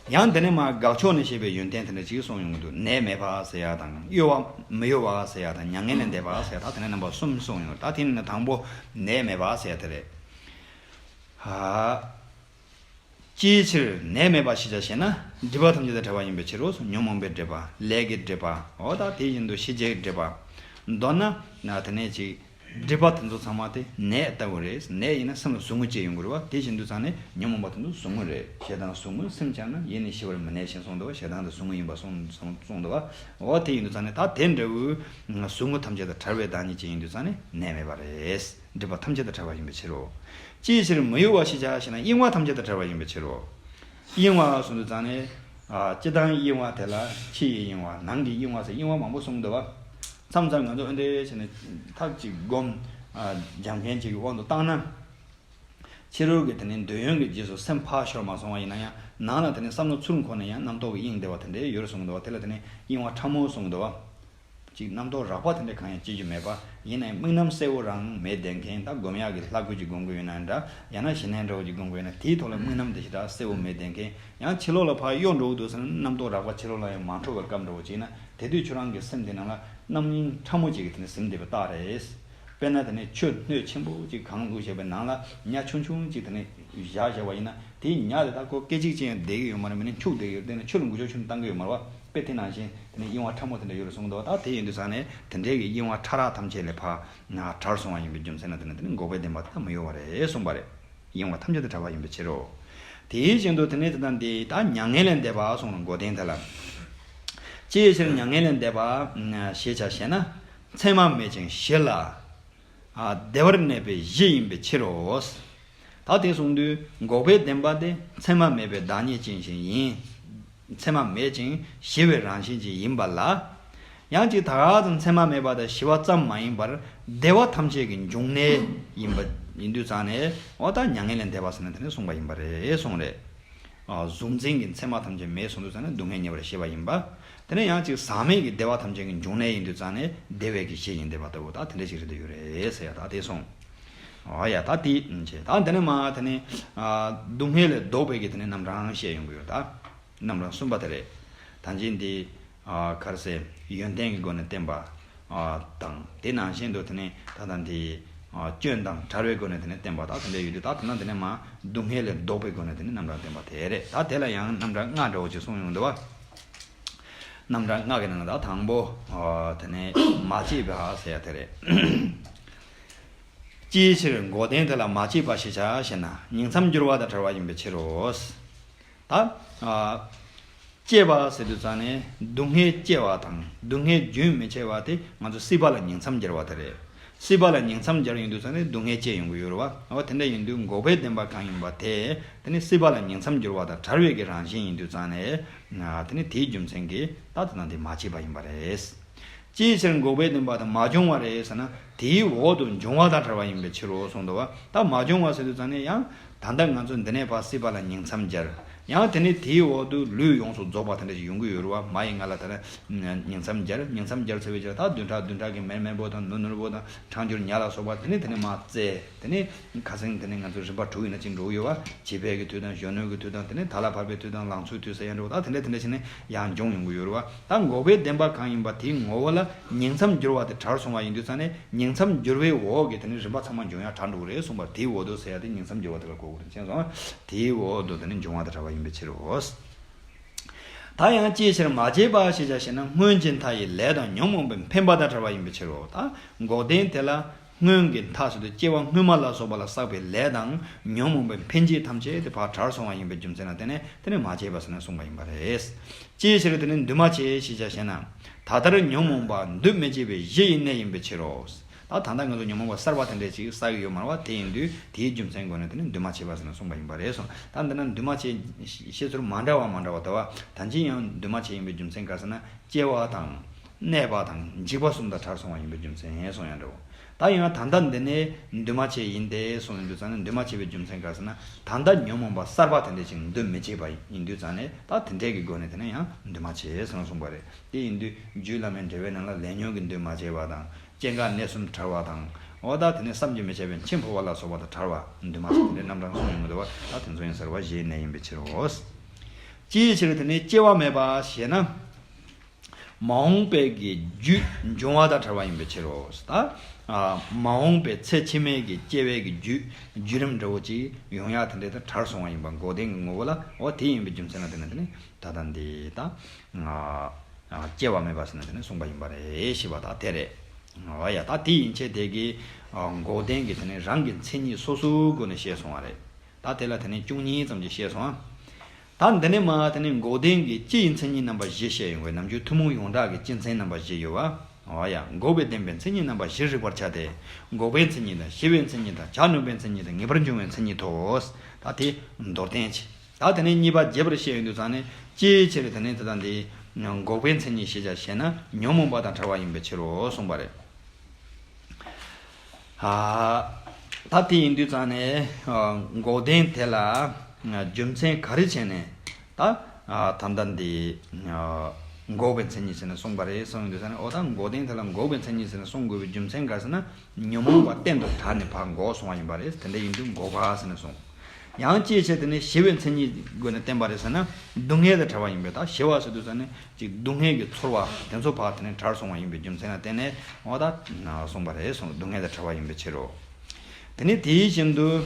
ཡང་དེ་ནས་མར་དགག་ཕྱོགས་ནས་བཤད་པའི་ཡོན་ཏན་དེ་འདྲ་ཅིག་གསུངས་ཡོང་གི་འདུག་ནད་མེད་པ་ཟེར་ཡ་དང་། གཡོ་བ་མི་གཡོ་བ་ཟེར་ཡ་དང་། མྱ་ངན་ལས་འདས་པ་ཟེར་ཡ། ད་དེ་ནས་རྣམ་པ་གསུམ་གསུངས་ཡོང་། ད་དེ་ནས་དང་པོ་ནད་མེད་པ་ཟེར་ཡ་དེ་རེད། ཧ། ཅིའི་ཕྱིར་ནད་མེད་པ་ཞེས་བྱ་ཞེ་ན། སྒྲིབ་པ་ཐམས་ཅད་དང་བྲལ་བ་ཡིན་པའི་ཕྱིར་རོ། ཉོན་མོངས་པའི་སྒྲིབ་པ། ལས་ཀྱི་སྒྲིབ་པ། འོ་ད་དེ་བཞིན་དུ་ཤེས་བྱའི་སྒྲིབ་པ། མདོར་ན་ན་དེ་ནས་ཅིག་སྒྲིབ་པ་དེ་ཚོ་ཚང་མ་དེ་ནད་ལྟ་བུ་རེད། ནད་ཡིན་ན་སེམས་ལ་ཟུག་རྔུ་སྐྱེ་ཡོང་གི་རེད་བ། དེ་བཞིན་དུ་ཙང་ནས་ཉོན་མོངས་པ་དེ་ཚོ་ཟུག་རྔུ་རེད། ཞེ་སྡང་ཟུག་རྔུ། སེམས་ཆགས་ན་ཡེ་ནས་ཤི་བར་མི་ནུས་ཤིང་གསུངས་འདུག་ཞེ་སྡང་དེ་ཟུག་རྔུ་ཡིན་པ་གསུངས་གསུངས་གསུངས་འདུག་འོ་དེ་ཡིན་དུས་ཙང་ནས་ད་དེ་འདྲ་བུ་ཟུག་རྔུ་ཐམས་ཅད་དང་བྲལ་བའི་བདག་ཉིད་ཅན་ཡིན་དུས་ཙང་ནས་ནད་མེད་པ་རེད། སྒྲིབ་པ་ཐམས་ཅད་དང་བྲལ་བ་ཡིན་པའི་ཕྱིར་རོ། ཅིའི་ཕྱིར་མི་གཡོ་བ་ཞེས་བྱ་ཞེ་ན། གཡེང་བ་ཐམས་ཅད་དང་བྲལ་བ་ཡིན་པའི་ཕྱིར་རོ། གཡེང་བ་གསུངས་དུས་ཙང་ནས། ཨ། སྤྱིར་བཏང་གཡེང་བ་དེ་ལ་ཕྱི་ཡི་གཡེང་བ། ནང་གི་གཡེང་བ་ཟེར་གཡེང་བ་མང་པོ་གསུངས་འདུག་བ། མཚམས་མཚམས་ང་ཚོ་འོ་འདྲ་བྱས་ནས་ཐག་ཅིག་སྒོམ། ཨ། སྦྱང་མཁན་ཅིག་གི་དབང་དུ་བཏང་ན། ཕྱི་རོལ་གྱི་དེ་ནས་འདོད་ཡོན་གྱི་རྗེས་སུ་སེམས་ཕར་ཤོར་མ་སོང་བ་ཡིན་ན་ཡང་། ནང་ལ་དེ་ནས་བསམ་བློ་ཚུར་འཁོར་ནས་ཡང་རྣམ་རྟོག་གིས་གཡེང་བསྡད་པ་དེ་འདྲ་ཡོད་རེད་གསུངས་འདུག་བ། དེ་ལ་དེ་ནས་གཡེང་བ་ཕྲ་མོ་གསུངས་འདུག་བ། ཅིག་རྣམ་རྟོག་རགས་པ་དེ་འདྲ་གང་ཡང་སྐྱེ་རྒྱུ་མེད་པ། ཡིན་ནའི་དམིགས་རྣམ་གསལ་བོ་རང་མེད་བསྡད་མཁན། ད་སྒོམ་ཡག་གི་ལྷ་སྐུ་ཅིག་སྒོམ་དགོས་ཡོད་ན་འདྲ། ཡང་ན་ཞི་གནས་འདྲ་བོ་ཅིག་སྒོམ་དགོས་ཡོད་ན། དེའི་ཐོག་ལ་དམིགས་རྣམ་དེ་ཞེ་དྲག་གསལ་བོ་མེད་བསྡད་མཁན། ཡང་ཕྱི་ལོགས་ལ་ཕར་གཡོ་འགྲོ་གི་འདུག་ཟེར་ན། རྣམ་རྟོག་རགས་པ་ཕྱི་ལོགས་ལ་ཡང་མ་འཕྲོ་བའི་སྐབས་འདྲ་བོ་ཅིག་ན། དེ་དུས་ཁྱོད་རང་གི་སེམས་དེ་ནང་ལ་རྣམ་གཡེང་ཕྲ་མོ་ཅིག་གིས་དེ་ནས་ཟིན་བསྡད་པའི་རྟགས་རེད། དཔེར་ན་དེ་ནས་ཆུ་སྣོད་ཆེན་པོ་ཅིག་གང་བླུགས་བྱས་པའི་ནང་ལ་ཉ་ཆུང་ཆུང་ཅིག་དེ་ནས་བཞག་བཞག་པ་ཡིན་ན། དེའི་ཉ་དེ་ད་ཁོ་སྐད་ཅིག་ཅིག་ཡང་བསྡད་ཀྱི་ཡོད་མ་རེད། མི་ནི་འཁྱུག་བསྡད་ཀྱི་ཡོད། དེ་ནས་ཆུ་ལ་འགུལ་ཕྱོགས་ཆུ་ནི་བཏང་གི་ཡོད་མ་རེད་བ། དཔེ་དེ་ནང་བཞིན་དེ་ནས་གཡེང་བ་ཕྲ་མོ་དེ་འདྲ་ཡོད་རེད་གསུངས་འདུག་བ། ད་དེ་ཡིན་དུས་ཙང་ནས་དེ་འདྲའི་གི་གཡེང་བ་ཕྲ་རགས་ཐམས་ཅད་ལས་ཕར་ན་བྲལ་སོང་བ་ཡིན་པའི་རྒྱུ་མཚན་ལ་བརྟེན་ནས། དེ་ནི་འགོག་པའི་བདེན་པ་དེ་ལ་མི་གཡོ་བ་རེད་གསུངས་པ་རེད། གཡེང་བ་ཐམས་ཅད་དང་བྲལ་བ་ཡིན་པའི་ཕྱིར་རོ། དེའི་བཞིན་དུ་དེ་ནས་དེ་དང་དེ། ད་མྱ་ངན་ལས་འདས་པ་གསུངས་ལ། འགོག་བདེན་དེ་ལ། ཅིའི་ཕྱིར་མྱ་ངན་ལས་འདས་པ་ཞེས་བྱ་ཞེ་ན། མཚན་མ་མེད་ཅིང་ཞི་ལ། ཨ། བདེ་བར་གནས་པའི་གཞི་ཡིན་པའི་ཕྱིར་རོ། ད་དེ་གསུངས་དུས་འགོག་པའི་བདེན་པ་དེ་མཚན་མ་མེད་པའི་བདག་ཉིད་ཅན་ཞིག་ཡིན། མཚན་མ་མེད་ཅིང་ཞི་བའི་རང་བཞིན་ཅིག་ཡིན་པ་ལ། ཡང་ཅིག་ད་ག་ཙམ་མཚན་མ་མེད་པ་དང་ཞི་བ་ཙམ་མ་ཡིན་པར། བདེ་བ་ཐམས་ཅད་ཀྱི་འབྱུང་གནས་ཡིན་པ་ཡིན་དུས་ཙང་ནས། འོ་ད་མྱ་ངན་ལས་འདས་པ་ཟེར་ནས་དེ་ནས་གསུངས་པ་ཡིན་པ་རེད་གསུངས་རེད། ཨ། གཟུང་འཛིན་གྱི་མཚན་མ་ཐམས་ཅད་མེད་སོང་དུས་ཙང་ནས་སྡུག་བསྔལ་ཉེ་བར་ཞི་བ་ཡིན་པ། དེ་ནས་ཡང་ཅིག་ཟག་མེད་ཀྱི་བདེ་བ་ཐམས་ཅད་ཀྱི་འབྱུང་གནས་ཡིན་དུས་ཙང་ནས་བདེ་བའི་གི་གཞི་ཡིན་བསྡད་པ་ལྟ་བུ། ད་དེ་འདྲ་ཞིག་རེད་འདོད་ཡོད་རེད་ཟེར་ཡ། ད་དེ་སོང་། ཨ་ཡ། ད་དེ་བྱས། ད་དེ་ནས་མ་དེ་ནས། ཨ། སྡུག་བསྔལ་ལས་ལྡོག་པའི་གི་དེ་ནས་རྣམ་གྲངས་བཤད་ཡོང་གི་ཡོད། ད་རྣམ་གྲངས་གསུམ་པ་དེ་རེད། ད་འཇིག་འདི། ཨ། ག་རེ་ཟེར། ཡོན་ཏན་གྱི་སྒོ་ནས་བསྟན་པ། ཨ། དང་། དེ་ནང་བཞིན་དུ་དེ་ནས་ད་ལྟ་འདི། ཨ། སྐྱོན་དང་བྲལ་བའི་སྒོ་ནས་དེ་ནས་བསྟན་པ་དང་། དེ་འདྲ་ཡོད་དུས། ད་དེ་ན་དེ་ནས་མ་སྡུག་བསྔལ་ལས་ལྡོག་པའི་སྒོ་ནས་དེ་ནས་རྣམ་གྲངས་བསྟན་པ་དེ་རེད། ད་དེ་ལ་ཡང་རྣམ་གྲངས་ལྔ་འདྲ་བོ་ཅིག་གསུངས་ཡོང་འདུག་བ། རྣམ་གྲངས་ལྔ་གི་ནང་ལ་ད་དང་པོ། ཨ། དེ་ནས་མ་སྐྱེས་པ་ཟེར་ཡ་དེ་རེད། ཅིའི་ཕྱིར་འགོག་བདེན་དེ་ལ་མ་སྐྱེས་པ་ཞེས་བྱ་ཞེ་ན། ཉིང་མཚམས་སྦྱོར་བ་དང་བྲལ་བ་ཡིན་པའི་ཕྱིར་རོ། ད། ཨ། སྐྱེ་བ་ཟེར་དུས་ཙང་ནས་སྡུག་བསྔལ་སྐྱེ་བ་དང་སྡུག་བསྔལ་རྒྱུན་མི་འཆད་པ་དེ་ང་ཚོ་སྲིད་པ་ལ་ཉིང་མཚམས་སྦྱར་བ་དེ་རེད། སྲིད་པ་ལ་ཉིང་མཚམས་སྦྱར་ཡོང་དུས་ཙང་ནས་སྡུག་བསྔལ་སྐྱེ་ཡོང་གི་ཡོད་རེད་བ། འོ་དེ་འདྲ་ཡིན་དུས་འགོག་པའི་བདེན་པ་གང་ཡིན་པ་དེ། དེ་ནི་སྲིད་པ་ལ་ཉིང་མཚམས་སྦྱོར་བ་དང་བྲལ་བའི་གི་རང་བཞིན་ཡིན་དུས་ཙང་ནས། དེ་ནི་དེའི་རྒྱུ་མཚན་གྱིས་ད་དེ་ན་དེ་མ་སྐྱེས་པ་ཡིན་པ་རེད། ཅིའི་ཕྱིར་འགོག་པའི་བདེན་པ་དེ་མ་བྱུང་བ་རེད་ཟེར་ན། དེའི་འོག་ཏུ་འབྱུང་བ་དང་བྲལ་བ་ཡིན་པའི་ཕྱིར་རོ་གསུངས་འདུག་བ། ད་མ་བྱུང་བ་ཟེར་དུས་ཙང་ནས་ཡང་། ད་ལྟ་ང་ཚོ་འདི་ནས་ཕར་སྲིད་པ་ལ་ཉིང་མཚམས་སྦྱར། ཡང་དེ་ནས་དེའི་འོག་ཏུ་ལུས་ཡོངས་སུ་རྫོགས་པ་དེ་འདྲ་ཞིག་ཡོང་གི་ཡོད་རེད་བ། མ་ཡི་ང་ལ་ད་ལྟ་ཉིང་མཚམས་སྦྱར། ཉིང་མཚམས་སྦྱར་ཟེར་བའི་ཕྱིར་ད་བདུན་ཕྲག་བདུན་ཕྲག་གི་མེར་མེར་པོ་དང་ནུར་ནུར་པོ་དང་གྲང་འགྱུར་ཉ་ལ་སོགས་པ། དེ་ནས་དེ་ནས་མར་བཙལ། དེ་ནས་ཁ་སང་དེ་ནས་ང་ཚོ་རིམ་པ་དྲུག་ཡིན་ན་ཅིག་འགྲོ་གི་ཡོད་བ། བྱིས་པའི་གི་དུས་དང་། གཞོན་ནུའི་གི་དུས་དང་། དེ་ནས་ད་ལ་བབ་པའི་དུས་དང་། ལང་ཚོའི་དུས་ཟེར་ཡང་འགྲོ། ད་དེ་འདྲ་དེ་འདྲ་བྱས་ནས་ཡང་འབྱུང་ཡོང་གི་ཡོད་རེད་བ། ད་འགོག་པའི་བདེན་པ་གང་ཡིན་པ་དེའི་ངོ་བོ་ལ་ཉིང་མཚམས་སྦྱོར་བ་དེ་བྲལ་སོང་བ་ཡིན་དུས་ཙང་ནས། ཉིང་མཚམས་སྦྱོར་བའི་འོག་གི་དེ་ནས་རིམ་པ་ཚང་མ་འབྱུང་ཡ་བྲལ་འགྲོ་གི་རེད་གསུངས་པ། དེའི་འོག་ཏུ་ཟེར་ཡ་དེ་ཉིང་མཚམས་སྦྱོར་བ་དེ་ལ་གོ་དགོས་རེད། མཁྱེན་སོང་། དེའི་འོག་ཏུ་དེ་ནས་འབྱུང་བ་དང་བྲལ་བ་ཡིན་པའི་ཕྱིར་རོ། ད་ཡང་ཅིའི་ཕྱིར་མ་སྐྱེས་པ་ཞེས་བྱ་ཞེ་ན། སྔོན་གྱི་མཐའ་ཡི་ལས་དང་ཉོན་མོངས་པའི་འཕེན་པ་དང་བྲལ་བ་ཡིན་པའི་ཕྱིར་རོ། ད་འགོག་བདེན་དེ་ལ། སྔོན་གྱི་མཐའ་ཟེར་དུས་སྐྱེ་བ་སྔོན་མ་ལ་སོགས་པ་ལ་བསགས་པའི་ལས་དང་ཉོན་མོངས་པའི་འཕེན་བྱེད་ཐམས་ཅད་དེ་ཕར་བྲལ་སོང་བ་ཡིན་པའི་རྒྱུ་མཚན་ལ་བརྟེན་ནས་དེ་ནི་མ་སྐྱེས་པ་ཟེར་ནས་གསུངས་པ་ཡིན་པ་རེད། ཅིའི་ཕྱིར་དེ་ནི་འདུས་མ་བྱས་ཞེས་བྱ་ཞེ་ན། ད་ལྟར་ཉོན་མོངས་པ་འདུས་མི་བྱས་པའི་གཞི་ཡི་གནས་ཡིན་པའི་ཕྱིར་རོ། ད་ད་ལྟ་ང་ཚོ་ཉོན་མོངས་པ་གསར་པ་དེ་འདྲས་ཅིག་བསགས་ཀྱི་ཡོད་མ་རེད་བ། དེ་ཡིན་དུས་དེའི་རྒྱུ་མཚན་སྒོ་ནས་དེ་ནི་འདུས་མ་བྱས་པ་ཟེར་ནས་གསུངས་པ་ཡིན་པ་རེད་གསུངས། ད་འདི་ན་འདུས་མ་བྱས་བཤད་ཚུལ་མ་འདྲ་བ་མ་འདྲ་བ་འདུག་བ། ད་གིན་ཡང་འདུས་མ་བྱས་ཡིན་པའི་རྒྱུ་མཚན་ག་རེ་ཟེར་ན། སྐྱེ་བ་དང་། གནས་པ་དང་། འཇིག་པ་གསུམ་དང་བྲལ་སོང་བ་ཡིན་པའི་རྒྱུ་མཚན་གསུངས་ཡང་འདྲ་བོ། ད་ཡང་ད་ལྟ་འདི་ནས་འདུས་མ་བྱས་ཡིན་ཏེ་གསུངས་ཡོང་དུས་ཙང་ནས། འདུས་མ་བྱས་པའི་རྒྱུ་མཚན་ག་རེ་ཟེར་ན། ད་ལྟ་ཉོན་མོངས་པ་གསར་པ་དེ་འདྲ་ཞིག་འདུས་མི་བྱས་པ་ཡིན་དུས་ཙང་ནས། ད་དེ་འདྲའི་གི་སྒོ་ནས་དེ་ནས་ཡང་འདུས་མ་བྱས་ཟེར་ནས་གསུངས་པ་རེད། དེ་ཡིན་དུས་རྒྱུད་བླ་མའི་འགྲེལ་པའི་ནང་ལ་ལས་ཉོན་གྱིས་འདུས་མ་བྱས་པ་དང་། སྐྱེ་འགག་གནས་གསུམ་བྲལ་བ་དང་། འོ་ད་དེ་ནས་བསམ་གྱིས་མི་ཁྱབ་པའི་འཆི་འཕོ་བ་ལ་སོགས་པ་དང་བྲལ་བ། འདུས་མ་བྱས་དེ་འདྲའི་རྣམ་གྲངས་གསུངས་ཡོང་གི་འདུག་བ། ད་དེ་ཚོ་ཡང་གསར་པ་གཞིའི་གནས་ཡིན་པའི་ཕྱིར་རོ། ཅིའི་ཕྱིར་དེ་ནས་སྐྱེ་བ་མེད་པ་ཞེ་ན། མ་འོངས་པའི་གི་རྒྱུད་འབྱུང་བ་དང་བྲལ་བ་ཡིན་པའི་ཕྱིར་རོ། ད་ཨ་མ་འོངས་པའི་ཚེ་ཕྱི་མའི་གི་སྐྱེ་བའི་གི་རྒྱུད། བརྒྱུད་རིམ་འདྲ་བོ་ཅིག་ཡོང་ཡ་དེ་འདྲ་དང་བྲལ་སོང་བ་ཡིན་པ། འགོག་བདེན་གྱི་ངོ་བོ་ལ་འོ་དེ་ཡིན་པའི་རྒྱུ་མཚན་ལ་བརྟེན་ནས་དེ་ནི་ད་ལྟ་འདི་ད་ཨ་སྐྱེ་བ་མེད་པ་ཟེར་ནས་དེ་ནི་གསུངས་པ་ཡིན་པ་རེད་ཞེས་པ་ད་དེ་རེད། འོ་ཡ། ད་དེ་ཡིན་ཕྱིར་དེ་གི་ཨ་འགོག་བདེན་གྱི་དེ་ནི་རང་གི་མཚན་ཉིད་སོ་སོའི་སྒོ་ནས་བཤད་སོང་བ་རེད། ད་དེ་ལ་དེ་ནས་བཅུ་གཉིས་ཙམ་ཅིག་བཤད་སོང་ཨ། ད་འདི་ནས་མ་དེ་ནས་འགོག་བདེན་གྱི་སྤྱི་ཡི་མཚན་ཉིད་རྣམ་པ་བཞི་བཤད་ཡོང་བས། ནམ་རྒྱུན་ཐུན་མོང་ཡོངས་གྲགས་ཀྱི་སྤྱི་མཚན་རྣམ་པ་བཞི་ཡོད་བ། འོ་ཡ། འགོག་པའི་བདེན་པའི་མཚན་ཉིད་རྣམ་པ་བཞིར་རིག་པར་བྱ་སྟེ། འགོག་པའི་མཚན་ཉིད་དང་། ཞི་བའི་མཚན་ཉིད་དང་། བྱ་སྨོས་པའི་མཚན་ཉིད་དང་། ངེས་པར་འབྱུང་བའི་མཚན་ཉིད་དོ། ད་དེ་མདོར་བསྟན་བྱས། ད་དེ་ནས་གཉིས་པ་རྒྱས་པར་བཤད་ཡོང་དུས་ཙང་ནས་ཅིའི་ཕྱིར་དེ་ནས་དེ་དང་དེ་འགོག་པའི་མཚན་ཉིད་ཞེས་བྱ་ཞེ་ན་ཉོན་མོངས་པ་དང་བྲལ་བ་ཡིན་པའི་ཕྱིར་རོ་གསུངས་པ་རེད། ཨ། ད་དེ་ཡིན་དུས་ཙང་ནས་འགོག་བདེན་དེ་ལ་རྒྱུ་མཚན་ག་རེ་བྱས་ནས་ད་ད་ལྟ་འདི་འགོག་པའི་མཚན་ཉིད་ཟེར་ནས་གསུངས་པ་རེད་གསུངས་ཡོང་དུས་ཙང་ནས། འོ་ད་འགོག་བདེན་དེ་ལ་འགོག་པའི་མཚན་ཉིད་ཟེར་ནས་གསུང་དགོས་པའི་རྒྱུ་མཚན་ག་རེ་ཟེར་ན། ཉོན་མོངས་པ་གཏན་དུ་བྲལ་ནས་ཕར་འགོག་སོང་བ་ཡིན་པ་རེད། དེ་འདྲ་ཡིན་དུས་འགོག་པ་ཟེར་ནས་གསུངས། ཡང་ཅིའི་ཕྱིར་དེ་ནི་ཞི་བའི་མཚན་ཉིད་སྒོ་ནས་བསྟན་པ་རེད་ཟེར་ན། སྡུག་བསྔལ་དང་བྲལ་བ་ཡིན་པས། ད་ཞི་བ་ཟེར་དུས་ཙང་ནས་ཅིག་སྡུག་བསྔལ་གྱི་ཚོར་བ་དེ་ཚོ་ཕར་དེ་ནས་བྲལ་སོང་བ་ཡིན་པའི་རྒྱུ་མཚན་ལ་བརྟེན་ནས་འོ་ད་གསུངས་པ་རེད་གསུངས། སྡུག་བསྔལ་དང་བྲལ་བ་ཡིན་པའི་ཕྱིར་རོ། དེ་ནི་དེའི་བཞིན་དུ།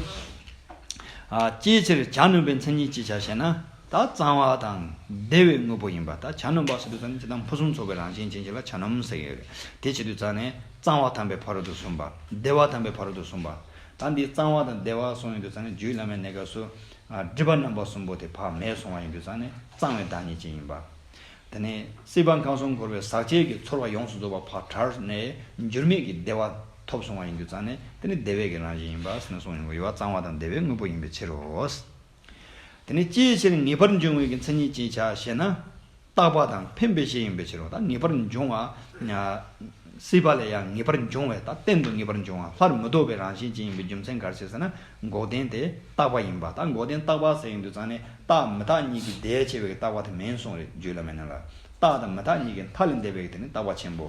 ཨ། ཅིའི་ཕྱིར་བྱ་སྣོན་པའི་མཚན་ཉིད་ཅེས་བྱ་ཞེ་ན། ད་གཙང་བ་དང་བདེ་བའི་དངོས་པོ་ཡིན་པ། ད་བྱ་སྣོན་པ་ཟེར་དུས་ཙམ་ནས་ཇི་ལྟར་ཕུན་སུམ་ཚོགས་པའི་རང་བཞིན་ཅན་ཞིག་ལ་བྱ་སྣོན་ཟེར་གྱི་ཡོད་རེད། དེ་བྱེད་དུས་ཙམ་ནས་གཙང་བ་དམ་པའི་ཕ་རོལ་ཏུ་སོན་པ། བདེ་བ་དམ་པའི་ཕ་རོལ་ཏུ་སོན་པ། ད་འདི་གཙང་བ་དང་བདེ་བ་གསུངས་ཡོང་དུས་ཙམ་ནས་རྒྱུད་བླ་མའི་གནས་སྐབས་སུ། ཨ། སྒྲིབ་པ་རྣམ་པ་གསུམ་པོ་དེ་ཕར་མེད་སོང་བ་ཡིན་དུས་ཙམ་ནས་གཙང་བའི་བདག་ཉིད་ཅན་ཡིན་པ། དེ་ནས་སྲིད་པ་ཁམས་གསུམ་འཁོར་བའི་ཟག་བཅས་ཀྱི་ཚོར་བ་ཡོངས་སུ་རྫོགས་པ་ཕར་བྲལ་ནས་འགྱུར་མེད་ཀྱི་བདེ་བ་ཐོབ་སོང་བ་ཡིན་དུས་ཙམ་ནས་དེ་ནི་བདེ་བའི་གི་རང་བཞིན་ཡིན་པ་ཟེར་ནས་གསུངས་ཡོང་གི་ཡོད་པ། གཙང་བ་དང་བདེ་བའི་དངོས་པོ་ཡིན་པའི་ཕྱིར་རོ། དེ་ནི་ཅིའི་ཕྱིར་ངེས་པར་འབྱུང་བའི་གི་མཚན་ཉིད་ཅེས་བྱ་ཞེ་ན། རྟག་པ་དང་འཕེན་པའི་གཞི་ཡིན་པའི་ཕྱིར་རོ། ད་ངེས་པར་འབྱུང་བ། སྲིད་པ་ལས་ཡང་ངེས་པར་འབྱུང་བའི། ད་གཏན་དུ་ངེས་པར་འབྱུང་བ། སླར་མི་ལྡོག་པའི་རང་བཞིན་ཅན་ཡིན་པའི་རྒྱུ་མཚན་ག་རེ་ཟེར་ཟེར་ན། འགོག་བདེན་དེ་རྟག་པ་ཡིན་པ། ད་འགོག་བདེན་རྟག་པ་ཟེར་ཡོང་དུས་ཙང་ནས་རྟག་མི་རྟག་གཉིས་ཀྱི་ཟླས་ཕྱེ་བའི་རྟག་པ་དེ་མིན་གསུངས་རེད། རྒྱུད་བླ་མའི་ནང་ལ། རྟག་དང་མི་རྟག་གཉིས་ཀྱི་མཐའ་ལས་འདས་པའི་དེ་ནི་རྟག་པ་ཆེན་པོ།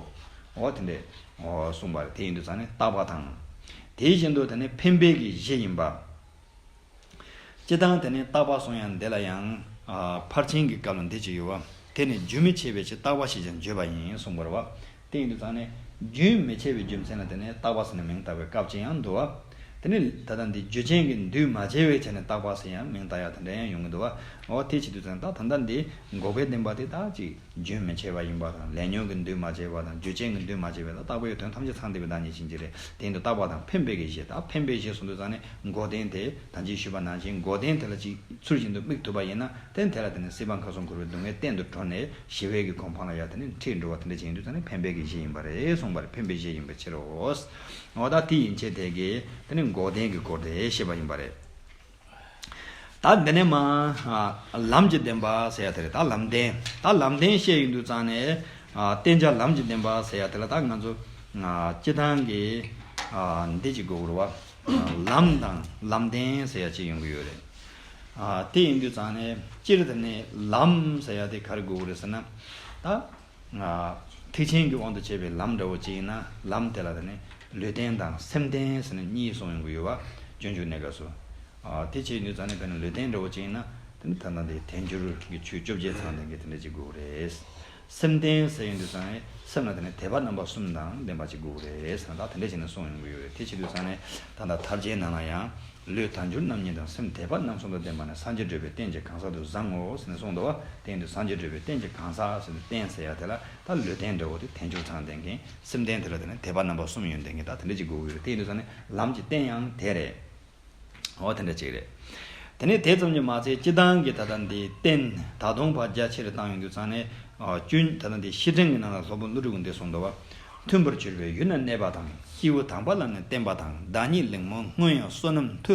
འོ་དེ་འདྲས། འོ་གསུངས་པ་རེད། དེ་ཡིན་དུས་ཙང་ནས་རྟག་པ་དང་། དེ་བཞིན་དུ་དེ་ནི་འཕེན་པའི་གི་གཞི་ཡིན་པ། སྤྱིར་བཏང་དེ་ནི་རྟག་པ་གསུང་ཡང་འདི་ལ་ཡང་། ཨ། ཕར་ཕྱིན་གྱི་སྐབས་ལ་འདི་ཅིག་ཡོད་པ། དེ་ནི་རྒྱུན་མི་འཆད་པའི་ཕྱིར་རྟག་པ་ཞེས་ཀྱང་བརྗོད་པ་ཡིན་གསུངས་པ་རེད་པ། དེ་ཡིན་དུས་ཙང་ནས་རྒྱུན་མི་འཆད་པའི་རྒྱུ་མཚན་ལ་བརྟེན་ནས་རྟག་པ་ཟེར་ནས་མིང་བཏགས་པའི་སྐབས་ཅིག་ཡང་འདུག་པ། དེ་ནི་ད་ལྟ་འདི་རྒྱུ་ཅན་གྱི་འདུས་མ་བྱས་པའི་ཆ་ནས་རྟག་པ་ཟེར་ཡང་མིང་བཏགས་ཡག་དེ་འདྲ་ཡང་ཡོང་གི་འདུག་པ། འོ་དེ་བྱེད་དུས་ཙང་ད་ད་ལྟ་འདི་འགོག་པའི་བདེན་པ་དེ་ད་ཅིག་རྒྱུན་མི་འཆད་པ་ཡིན་པ་དང་། ལས་ཉོན་གྱི་འདུས་མ་བྱས་པ་དང་། རྒྱུ་ཅན་གྱི་འདུས་མ་བྱས་པ་དང་། རྟག་པའི་དོན་ཐམས་ཅད་ཚང་བསྡད་པའི་བདག་ཉིད་ཅན་གྱི་རེད། དེ་ཡིན་དུས་རྟག་པ་དང་འཕེན་པའི་གི་གཞི། ད་འཕེན་པའི་གཞི་གསུངས་དུས་ཙང་ནས་འགོག་བདེན་དེ་ད་ཅི་ཞུས་པ་ནང་བཞིན་འགོག་བདེན་དེ་ལ་ཅིག་ཚུལ་བཞིན་དུ་དམིགས་ཐུབ་པ་ཡིན་ན། དེ་དེ་ལ་དེ་ནི་སྲིད་པ་ཁམས་གསུམ་འཁོར་བའི་སྡུག་བསྔལ་གཏན་དུ་གྲོལ་ནས་ཞི་བའི་གི་གོ་འཕང་ལ་ཡང་དེ་ནི་འཁྲིད་འགྲོ་བ་དེ་འདྲ་ཅིག་ཡིན་དུས་ཙང་ནས་འཕེན་པའི་གི་གཞི་ཡིན་པ་རེད་གསུངས་པ་རེད། འཕེན་པའི་གཞི་ཡིན་པའི་ཕྱིར་རོ། འོ་ད་དེ་ཡན་ཆད་དེ་གིས་དེ་ནི་འགོག་བདེན་གྱི་སྐོར་དེ་བཤད་པ་ཡིན་པ་རེད། ད་འདི་ནས་མ། ཨ། ལམ་གྱི་བདེན་པ་ཟེར་ཡ་དེ་རེད། ད་ལམ་བདེན། ད་ལམ་བདེན་བཤད་ཡོང་དུས་ཙང་ནས། ཨ། བསྟན་བྱ་ལམ་གྱི་བདེན་པ་ཟེར་ཡ་དེ་ལ་ད་ང་ཚོ། ཨ། སྤྱིར་བཏང་གི། ཨ། འདི་གཅིག་དགོས་ཀྱི་རེད་པ། ཨ། ལམ་དང་ལམ་བདེན་ཟེར་ཡ་གཅིག་ཡོང་གི་ཡོད་རེད། ཨ། དེ་ཡིན་དུས་ཙང་ནས་སྤྱིར་དེ་ནས་ལམ་ཟེར་ཡ་དེ་ག་རེ་དགོས་ཀྱི་རེད་ཟེར་ན། ད། ཨ། ཐེག་ཆེན་གྱི་དབང་དུ་བྱས་པའི་ལམ་འདྲ་བོ་ཅིག་ཡིན་ན། ལམ་དེ་ལ་དེ་ནི་ལུས་རྟེན་དང་སེམས་རྟེན་ཟེར་ནས་གཉིས་གསུངས་ཡོང་གི་ཡོད་པ། སྤྱོད་འཇུག་གནས་སྐབས་སུ། ཨ། དེ་བྱས་ཡོང་དུས་ཙང་ནས་དཔེར་ན་ལུས་རྟེན་འདྲ་བོ་ཅིག་ཡིན་ན། དེ་ནི་ད་ལྟ་འདི་དལ་འབྱོར་གྱི་ཆོས་བཅོ་བརྒྱད་ཚང་ལྡན་གྱི་དེ་འདྲ་ཅིག་དགོས་རེད། སེམས་རྟེན་ཟེར་ཡོང་དུས་ཙང་ནས་སེམས་ལ་དེ་ནི་དད་པ་རྣམ་པ་གསུམ་དང་ལྡན་པ་ཅིག་དགོས་རེད་ཟེར་ན། ད་དེ་འདྲ་བྱས་ནས་གསུངས་ཡོང་གི་ཡོད་རེད། དེ་བྱེད་དུས་ཙང་ནས་ད་ལྟ་ཐར་རྒྱན་ནང་ལ་ཡང་། ལུས་དལ་འབྱོར་རྣམ་གཉིས་དང་། སེམས་དད་པ་རྣམ་གསུམ་དང་ལྡན་པ་ནི། སངས་རྒྱས་འགྲུབ་པའི་རྟེན་གྱི་གང་ཟག་ཏུ་བཟང་ངོ་། ཟེར་ནས་གསུངས་འདུག་པ། དེ་ཡིན་དུས་སངས་རྒྱས་འགྲུབ་པའི་རྟེན་གྱི་གང་ཟག་ཟེར་ནས་རྟེན་ཟེར་ཡ་དེ་ལ་ད་ལུས་རྟེན་འདྲ་བོ་དེ་དལ་འབྱོར་ཚང་ལྡན་མཁན། སེམས་རྟེན་དེ་ལ་དེ་ནི་དད་པ་རྣམ་པ་གསུམ་ཡོད་ལྡན་མཁན། ད་དེ་འདྲ་ཅིག་དགོས་ཀྱི་ཡོད་རེད། དེ་ཡིན་དུས་ཙང་ནས་ལམ་གྱི་རྟེན་ཡང་དེ་རེད། འོ་དེ་འདྲ་ཅིག་རེད། དེ་ནས་དེ་ཙམ་གྱིས་མ་ཚད་སྤྱིར་བཏང་གི་ད་ལྟ་འདི་རྟེན་ད་དུང་ཕར་རྒྱ་ཆེ་རུ་བཏང་ཡོང་དུས་ཙང་ནས། ཨ། སྤྱིར་ད་ལྟ་འདི་བཤེས་སྤྲིང་གི་ནང་ལ་སློབ་དཔོན་ཀླུ་སྒྲུབ་ཀྱིས་འདི་གསུངས་འདུག་པ། མཐུན་པར་གྱུར་པའི་ཡུལ་ན་གནས་པ་དང་། སྐྱེས་བུ་དམ་པ་ལ་ནི་བརྟེན་པ་དང་། བདག་ཉིད་གླེང་མོ་སྔོན་ཡང་བསོད་ནམས་མཐུ།